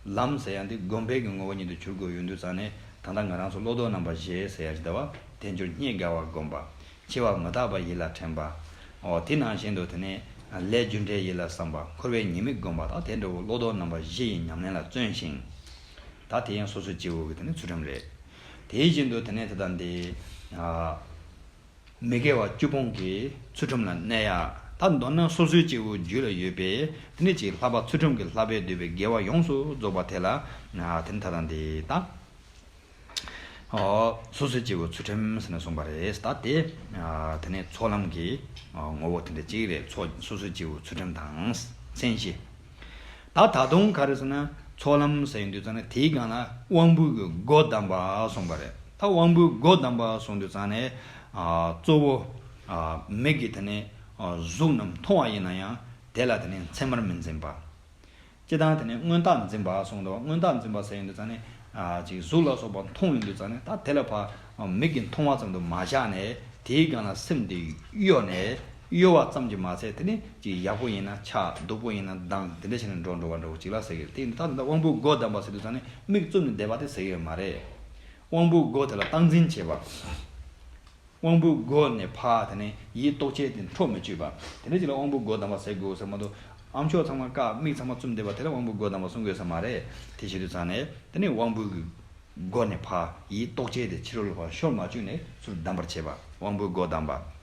ལམ་ཟེར་ཡ་འདི་སྒོམ་པའི་གི་ངོ་བོ་ཉིད་དུ་གྱུར་དགོས་ཡོང་དུས་ཙང་ནས། ད་ལྟ་ང་རང་ཚོ་བློ་ལྡོག་རྣམ་པ་བཞི་ཟེར་ཡ་ཞིག་འདུག་བ། དལ་འབྱོར་རྙེད་དཀའ་བ་བསྒོམ་པ། འཆི་བ་མི་རྟག་པ་ཡིད་ལ་དྲན་པ། འོ་དེ་ནང་བཞིན་དུ་དེ་ནས་ལས་རྒྱུ་འབྲས་ཡིད་ལ་བསམ་པ། འཁོར་བའི་ཉེས་དམིགས་བསྒོམ་པ་དང་དེ་འདྲ་བོ་བློ་ལྡོག་རྣམ་པ་བཞི་ཡི་ཉམས་ལེན་ལ་བརྩོན་ཞིང་། ད་དེ་ཡང་སོ་སོའི་སྐྱེ་བོ་གི་དེ་ནས་ཚུལ་ཁྲིམས་རེད། དེ་བཞིན་དུ་དེ་ནས་དེ་དང་དེ་ཨ་མི་དགེ་བ་བཅུ་སྤོང་གི་ཚུལ་ཁྲིམས་ལ་གནས་ཡ། ད་མདོར་ན་སོ་སོའི་སྐྱེ་བོའི་རྒྱུད་ལ་ཡོད་པའི་དེ་ནས་ཅིག་ལྷག་པ་ཚུལ་ཁྲིམས་ཀྱི་ལྷག་པས་བསྡུས་པའི་དགེ་བ་ཡོངས་སུ་རྫོགས་པ་དེ་ལ་ཨ་དེ་ནས་ད་དང་དེ་ད། ཨོ། སོ་སོའི་སྐྱེ་བོའི་ཚུལ་ཁྲིམས་ཟེར་ནས་གསུངས་པ་རེད། ད་དེ་ཨ་དེ་ནས་ཚོགས་ལམ་གྱི་ཨ་ངོ་བོ་དེ་འདྲ་གཅིག་རེད། ཚོགས་སོ་སོའི་སྐྱེ་བོའི་ཚུལ་ཁྲིམས་དང་མཚན་གཞི། ད་ད་དུང་ག་རེ་ཟེར་ན། ཚོགས་ལམ་ཟེར་ཡོང་དུས་ཙང་ནས་དེའི་སྒང་ལ་དབང་པོའི་གི་སྒོ་བསྡམས་པ་གསུངས་པ་རེད། ད་དབང་པོའི་སྒོ་བསྡམས་པ་གསུངས་དུས་ཙང་ནས་ཨ་གཙོ་བོ་ཨ་མིག་གིས་དེ་ནས་ཨ་གཟུགས་རྣམས་མཐོང་བ་ཡིན་ན་ཡང་དེ་ལ་དེ་ནས་མཚན་མར་མི་འཛིན་པ། སྤྱིར་བཏང་དེ་ནས་མངོན་རྟགས་འཛིན་པ་གསུངས་འདུག་མངོན་རྟགས་འཛིན་པ་ཟེར་ཡོང་དུས་ཙང་ནས་ཨ་ཅིག་གཟུགས་ལ་སོགས་པ་མཐོང་ཡོང་དུས་ཙང་ནས། ད་དེ་ལ་ཕར་མིག་གིས་མཐོང་བ་ཙམ་དུ་མ་བཞག་ནས་དེའི་སྒང་ལ་སེམས་དེ་གཡོ་ནས། གཡོ་བ་ཙམ་གྱིས་མ་ཚད་དེ་ནས་ཅིག་ཡག་པོ་ཡིན་ན་ཆགས། སྡུག་པོ་ཡིན་ན་སྡང་། དེ་འདྲ་བྱས་ནས་འགྲོ་འགྲོ་བ་འདྲ་བོ་ཅིག་ལ་ཟེར་གི་རེད། དེ་ཡིན་དུས་ད་ད་དབང་པོའི་སྒོ་བསྡམས་པ་ཟེར་དུས་ཙང་ནས་མིག་བཙུམ་ནས་བསྡད་པ་དེ་ཟེར་གི་ཡོད་མ་རེད། དབང་པོའི་སྒོ་དེ་ལ་སྟངས་འཛིན་བྱེད་པ། དབང་པོའི་སྒོ་ནས་ཕར་དེ་ནས་ཡིད་རྟོག་བཅས་དེ་འཕྲོ་མི་བཅུག་པ། དེ་འདྲ་ཅིག་ལ་དབང་པོའི་སྒོ་བསྡམས་པ་ཟེར་དགོས་ཟེར་མ་གཏོགས། ཨ་མཆོག་ཚང་མ་བཀག་མིག་ཚང་མ་བཙུམ་བསྡད་པ་དེ་ལ་དབང་པོའི་སྒོ་བསྡམས་པ་གསུང་དགོས་ས་མ་རེད། དེ་བྱེད་དུས་ཙང་ནས་དེ་ནས་དབང་པོའི་སྒོ་ནས་ཕར་ཡིད་རྟོག་བཅས་དེ་ཕྱི་རོལ་ལ་ཕར་ཤོར་མ་བཅུག་ནས་ཚུར་བསྡམས་པར་བྱེད་པ། དབང་པོའི་སྒོ་བསྡམས་པ།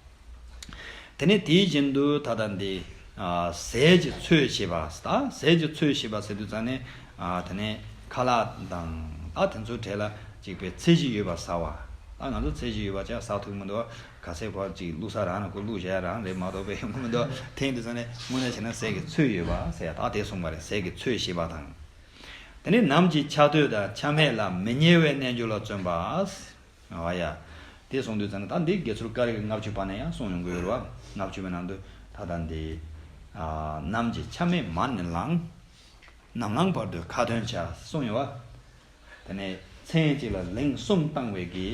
དེ་ནས་དེ་བཞིན་དུ་ད་ལྟ་འདི་ཨ་ཟས་ཀྱི་ཚོད་བྱེད་པ། ད་ཟས་ཀྱི་ཚོད་བྱེད་པ་ཟེར་དུས་ཙང་ནས་ཨ་དེ་ནས་ཁ་ལག་དང་ད་དེ་ཚོའི་གྲས་ལ་ཅིག་པའི་ཚད་གཞི་ཡོད་པ་ཟ་བ། ད་ང་ཚོ་ཚད་གཞི་ཡོད་པ་ཅིག་ཟ་ཐུབ་མི་འདུག་ག་ཚད་བར་ཅིག་བླུགས་ས་རང་ལ་ཁོ་བླུགས་བཞག་རང་རེད་མ་གཏོགས་པའི་ཡོང་གི་མི་འདུག་དེ་ཡིན་དུས་ཙང་ནས་དངོས་གནས་བྱས་ན་ཟས་ཀྱི་ཚོད་ཡོད་པ་ཟེར་ཡ་ད་དེ་གསུངས་པ་རེད། ཟས་ཀྱི་ཚོད་བྱེད་པ་དང་། དེ་ནས་ནམ་གྱི་ཆ་སྟོད་དང་ཆ་སྨད་ལ་མི་ཉལ་བའི་རྣལ་འབྱོར་ལ་བརྩོན་པ། ཨ་ཡ། དེ་གསུངས་དུས་ཙང་ནས་ད་འདི་དགེ་ཚུལ་ཀ་རི་གི་ལྔ་བཅུ་པ་ནས་ཡང་གསུངས་ཡོང་གི་ཡོད་རེད་བ། ལྔ་བཅུ་པའི་ནང་དུ་ད་ལྟ་འདི་ཨ་ནམ་གྱི་ཆ་སྨད་མར་ནས་ལངས། ནམ་ལངས་བར་དུ་ཁ་ཏོན་བྱ་གསུངས་ཡོད་བ། དེ་ནས་མཚན་གཅིག་ལ་ལན་གསུམ་བཏང་བའི་གི།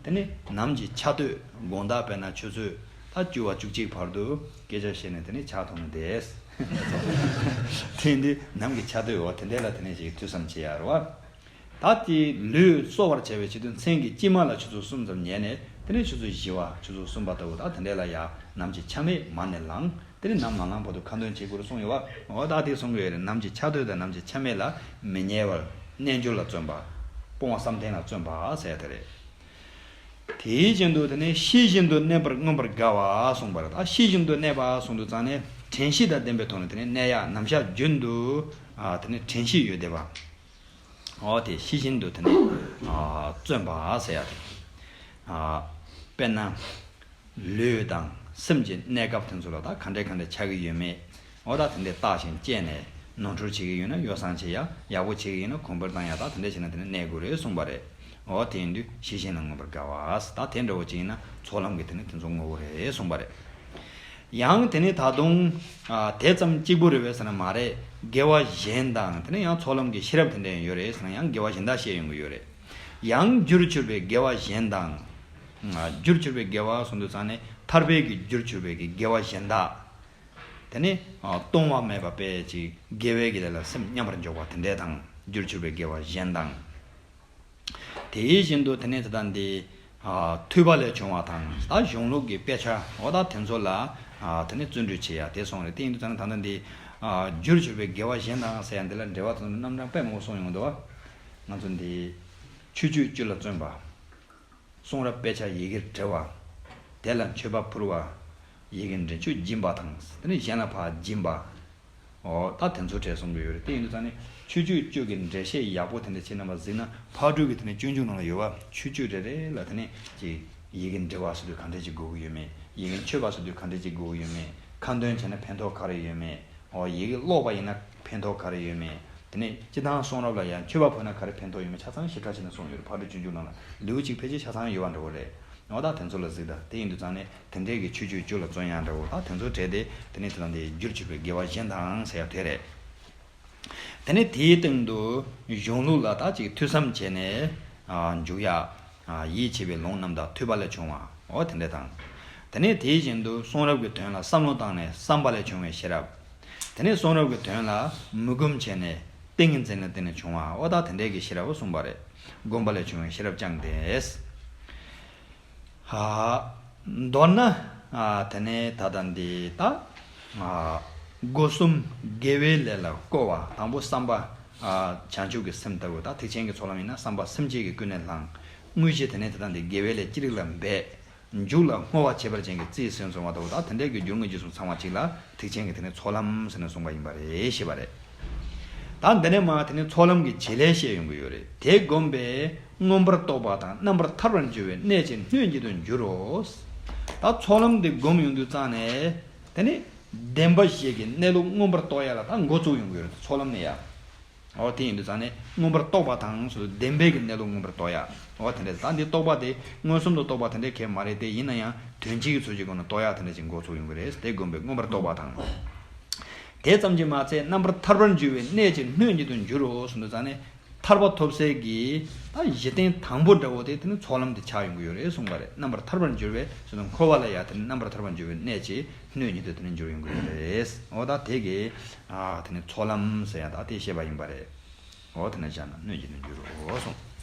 དེ་ནས་ནམ་གྱི་ཆ་སྟོད་དགོང་དག་དཔེར་ན་ཆུ་ཚོད་ད་བཅུ་པ་བཅུ་གཅིག་བར་དུ་སྐད་ཆ་བཤད་ནས་དེ་ནས་ཇ་འཐུང་ནས་བསྡད། དེ་འདི་ནམ་གྱི་ཆ་སྟོད་འོ་དེ་འདྲ་ལ་དེ་ནས་ཞིག་ཐོས་བསམ་བྱེད་ཡ་རེད་བ། ད་དེ་ལུས་གསོ་བར་བྱ་བའི་ཆེད་དུ་མཚན་གྱི་དཀྱིལ་མ་ལ་ཆུ་ཚོད་གསུམ་ཙམ་ཉལ་ནས་དེ་ནས་ཆུ་ཚོད་བཞི་པ་ཆུ་ཚོད་གསུམ་པ་ལྟ་བུ་ད་དེ་འདྲ་ལ་ཡ་ནམ་གྱི་ཆ་སྨད་མར་ནས་ལངས། དེ་ནས་ནམ་ལངས་ལངས་བར་དུ་ཁ་འདོན་བྱེད་དགོས་རེད་གསུངས་ཡོད་བ། འོ་ད་དེ་གསུང་གི་ཡོད་རེད། ནམ་གྱི་ཆ་སྟོད་དང་ནམ་གྱི་ཆ་སྨད་ལ་མི་ཉལ་བར་རྣལ་འབྱོར་ལ་བརྩོན་པ། སྤོང་བ་བསམ་གཏན་ལ་བརྩོན་པ་ཟེར་ཡ་དེ་རེད། དེའི་རྐྱེན་དུ་དེ་ནས་ཤེས་བཞིན་དུ་གནས་པར་མངོན་པར་དགའ་བ་གསུངས་པ་རེད། ད་ཤེས་བཞིན་དུ་གནས་པ་གསུངས་དུས་ཙང་ནས་དྲན་ཤེས་དང་ལྡན་པའི་ཐོག་ནས་དེ་ནས་གནས་ཡ་ནམ་ཞག་རྒྱུན་དུ་ཨ་དེ་ནས་དྲན་ཤེས་ཡོད་བསྡད་པ། འོ་དེ་ཤེས་བཞིན་དུ་དེ་ནས་ཨ་བརྩོན་པ་ཟེར་ཡ་དེ། ཨ་དཔེར་ན། ལུས་དང་སེམས་ཀྱི་གནས་སྐབས་དེ་ཚོ་ལ་ད་ག་འདྲས་ག་འདྲས་ཆགས་ཀྱི་ཡོད་མེད། འོ་ད་དེ་འདྲས་བརྟག་ཅིང་དཔྱད་ནས་ནོར་འཁྲུལ་བྱེད་ཀྱི་ཡོད་ན་ཡོ་བསྲང་བྱེད་ཡ། ཡག་པོ་བྱེད་ཀྱི་ཡོད་ན་གོང་འཕེལ་བཏང་ཡ། ད་དེ་འདྲས་བྱས་ན་དེ་ནས་གནས་དགོས་རེད་གསུངས་པ་རེད། འོ་དེ་ཡིན་དུས་ཤེས་བཞིན་ལ་མངོན་པར་དགའ་བ། ད་དེ་འདྲ་བོ་ཅིག་ཡིན་ན་ཚོགས་ལམ་གྱི་དེ་ནི་དེ་ཚོ་ངོ་བོ་རེད་གསུངས་པ་རེད། ཡང་དེ་ནི་ད་དུང་ཨ་དེ་ཙམ་གཅིག་པུ་རེད་པས་ཟེར་ན་མ་རེད། དགེ་བ་གཞན་དང་དེ་ནི་ཡང་ཚོགས་ལམ་གྱི་ཤེས་རབ་དེ་འདྲ་ཡང་ཡོད་རེད་ཟེར་ན་ཡང་དགེ་བ་གཞན་དག་བཤད་ཡོང་གི་ཡོད་རེད། ཡང་རྒྱུར་གྱུར་པའི་དགེ་བ་གཞན་དང་། ཨ་རྒྱུར་གྱུར་པའི་དགེ་བ་གསུངས་དུས་ཙང་ནས་ཐར་པའི་གི་རྒྱུར་གྱུར་པའི་གི་དགེ་བ་གཞན་དག་དེ་ནས་ཨ་གཏོང་བ་མེད་པ་དཔེ་ཅིག་དགེ་བའི་གི་ལས་ལ་སེམས་མཉམ་པར་འཇོག་པ་དེ་འདྲས་དང་། རྒྱུར་གྱུར་པའི་དགེ་བ་གཞན་དང་། དེ་བཞིན་དུ་དེ་ནས་ད་ལྟ་འདི་ཨ་ཐོས་པ་ལས་བྱུང་བ་དང་། ད་གཞུང་ལུགས་ཀྱི་དཔེ་ཆ་འོ་ད་དེ་ཚོ་ལ་ཨ་དེ་ནས་བརྩོན་འགྲུས་བྱེད་ཡ་དེ་སོང་རེད། དེ་ཡིན་དུས་ཙང་ནས་ད་ལྟ་འདི་ཨ་རྒྱུར་གྱུར་པའི་དགེ་བ་གཞན་དང་ཟེར་ཡ་འདི་ལ་འགྲེལ་པ་དེ་ཚོ་རྣམ་གྲངས་དཔེ་མང་པོ་གསུངས་ཡོང་འདུག་ང་ཚོ་འདི་ཆོས་སྤྱོད་བཅུ་ལ་བརྩོན་པ། གསུང་རབ་དཔེ་ཆ་ཡི་གེར་འགྲེལ་བ། དེ་ལ་མཆོད་པ་ཕུལ་བ། ཡི་གེ་འདྲེན་མཆོད་སྦྱིན་པ་དང་། དེ་ནས་གཞན་ལ་ཕར་སྦྱིན་པ། འོ་ད་དེ་ཚོ་གྲས་གསུང་གི་ཡོད་རེད། དེ་ཡིན་དུས་ཙང་ནས་ཆོས་སྤྱོད་བཅུ་གི་འགྲེལ་བཤད་ཡག་པོ་དེ་འདྲ་བྱེད་རྣམ་པ་གཟིགས་ན། ཕག་གྲུ་གི་དེ་ནས་སྤྱོད་འཇུག་ནང་ལ་ཡོད་པ། ཆོས་སྤྱོད་རེ་རེ་ལ་དེ་ནས་ཅིག་ཡི་གེ་འབྲི་བ་ཟེར་དུས་ག་འདྲ་ཅིག་དགོས་ཀྱི་ཡོད་མེད། ཡི་གེ་མཆོད་པ་ཟེར་དུས་ག་འདྲ་ཅིག་དགོས་ཀྱི་ཡོད་མེད། ཁ་འདོན་བྱས་ན་ཕན་ཐོགས་ག་རེ་ཡོད་མེད། འོ་ཡི་གེ་ཀློག་པ་ཡིན་ན་ཕན་ཐོགས་ག་རེ་ཡོད་མེད། དེ་ནས་སྤྱིར་བཏང་གསུང་རབ་ལ་ཡང་མཆོད་པ་ཕུལ་ན་ག་རེ་ཕན་ཐོགས་ཡོད་མེད་ཆ་ཚང་ཞིབ་ཕྲ་བྱས་ནས་གསུངས་ཡོད་རེད། ཕག་གྲུ་སྤྱོད་འཇུག་ནང་ལ་ལེའུ་གཅིག་ཕལ་ཆེར་ཆ་ཚང་ཡོད་པ་འདྲ་བོ་རེད། འོ་ད་དེ་ཚོ་ལ་གཟིགས་དང་། དེ་ཡིན་དུས་ཙང་ནས་དེ་འདྲའི་གི་ཆོས་སྤྱོད་བཅུ་ལ་བརྩོན་ཡག་འདྲ་བོ། ད་དེ་ཚོ་གྲས་དེ་དེ་ནས་དེ་དང་དེའི་རྒྱུར་གྱུར་པའི་དགེ་བ་གཞན་དང་ཟེར་ཡག་དེ་རེད། དེ་ནས་དེའི་སྟེང་དུ་གཞུང་ལུགས་ལ་ད་ཅིག་ཐོས་བསམ་བྱས་ནས་ཨ་འཇུག་ཡག་ཨ་ཡིད་ཆེས་པའི་ལུང་རྣམས་དང་ཐོས་པ་ལས་བྱུང་བ། འོ་དེ་འདྲ་དང་། དེ་ནས་དེ་བཞིན་དུ་གསུང་རབ་ཀྱི་དོན་ལ་བསམ་བློ་བཏང་ནས་བསམ་པ་ལས་བྱུང་བའི་ཤེས་རབ། དེ་ནས་གསུང་རབ་ཀྱི་དོན་ལ་མོས་གུས་བྱས་ནས་ཏིང་ངེ་འཛིན་ལ་བརྟེན་ནས་བྱུང་བ། འོ་ད་དེ་འདྲའི་གི་ཤེས་རབ་གསུངས་པ་རེད། སྒོམ་པ་ལས་བྱུང་བའི་ཤེས་རབ་ཀྱང་དེས། ཨ་མདོར་ན་ཨ་དེ་ནས་ད་ལྟ་འདི་ད་ཨ་སྒོ་གསུམ་དགེ་བའི་ལས་ལ་བཀོལ་བ། དང་པོ་བསམ་པ་ཨ་བྱང་ཆུབ་ཀྱི་སེམས་ལྟ་བུ། ད་ཐེག་ཆེན་གྱི་ཚོགས་ལམ་ཡིན་ན་བསམ་པ་སེམས་བསྐྱེད་ཀྱིས་ཀུན་ནས་བསླང་། དངོས་གཞི་དེ་ནས་ད་ལྟ་འདི་དགེ་བའི་ལས་ཅི་རིགས་ལ་འབད། མཇུག་ལ་བསྔོ་བ་ཁྱད་པར་ཅན་གྱི་རྩིས་ཟིན་སོང་བ་ལྟ་བུ། ད་དེ་འདྲའི་གི་རྒྱུ་དངོས་རྗེས་གསུམ་ཚང་བ་གཅིག་ལ་ཐེག་ཆེན་གྱི་དེ་ནས་ཚོགས་ལམ་ཟེར་ནས་གསུངས་པ་ཡིན་པ་རེད། ཞེས་པ་རེད། ད་འདི་ནས་མ་དེ་ནས་ཚོགས་ལམ་གྱི་བྱེད་ལས་བཤད་ཡོང་གི་ཡོད་རེད། དེ་བསྒོམས་པས་མངོན་པར་རྟོགས་པ་དང་རྣམ་པར་ཐར་པར་འགྱུར་བའི་གནད་ཀྱི་སྣོད་ཉིད་དུ་འགྱུར་རོ། ད་ཚོགས་ལམ་འདི་བསྒོམས་ཡོང་དུས་ཙང་ནས་དེ་ནས་བདེན་པ་བཞི་གི་གནས་ལུགས་མངོན་པར་རྟོགས་ཡ་ལ་ད་འགོ་བཙུགས་ཡོང་གི་ཡོད་རེད། ཚོགས་ལམ་ནས་ཡ། འོ་དེ་ཡིན་དུས་ཙང་ནས་མངོན་པར་རྟོགས་པ་དང་སོ་སོ་བདེན་པའི་གི་གནས་ལུགས་མངོན་པར་རྟོགས་ཡ། འོ་དེ་འདྲ་ད་འདི་རྟོགས་པ་དེ་མངོན་སུམ་དུ་རྟོགས་པ་དེ་འདྲ་གལ་མ་རེད་དེ། ཡིན་ན་ཡང་དོན་སྤྱི་གི་ཚུལ་གྱི་སྒོ་ནས་རྟོགས་ཡ་དེ་འདྲ་ཅིག་འགོ་ཚུགས་ཡོང་གི་རེད། དེ་བསྒོམས་པས་མངོན་པར་རྟོགས་པ་དང་། དེ་ཙམ་གྱིས་མ་ཚད་རྣམ་པར་ཐར་པར་འགྱུར་བའི་གནད་ཀྱི་སྣོད་ཉིད་དུ་འགྱུར་རོ་གསུངས་དུས་ཙང་ནས་ཐར་པ་ཐོབ་སའི་གི་ད་གཞི་རྟེན་དང་པོ་འདྲ་བོ་དེ་དེ་ནི་ཚོགས་ལམ་དེ་ཆགས་ཡོང་གི་ཡོད་རེད་གསུངས་པ་རེད། རྣམ་པར་ཐར་པར་འགྱུར་བའི་སོ་སོ་འཁོར་བ་ལས་ཡ་དེ་ནི་རྣམ་པར་ཐར་པར་འགྱུར་བའི་གནད་ཀྱི་སྣོད་ཉིད་དུ་དེ་ནི་འགྱུར་ཡོང་གི་ཡོད་རེད། འོ་ད་དེ་གི་ཨ་དེ་ནི་ཚོགས་ལམ་ཟེར་ཡ་ད་དེ་བཤད་པ་ཡིན་པ་རེད། འོ་དེ་ནི་བཞག་ན་སྣོད་ཀྱི་སྣོད་འགྱུར་རོ་གསུངས།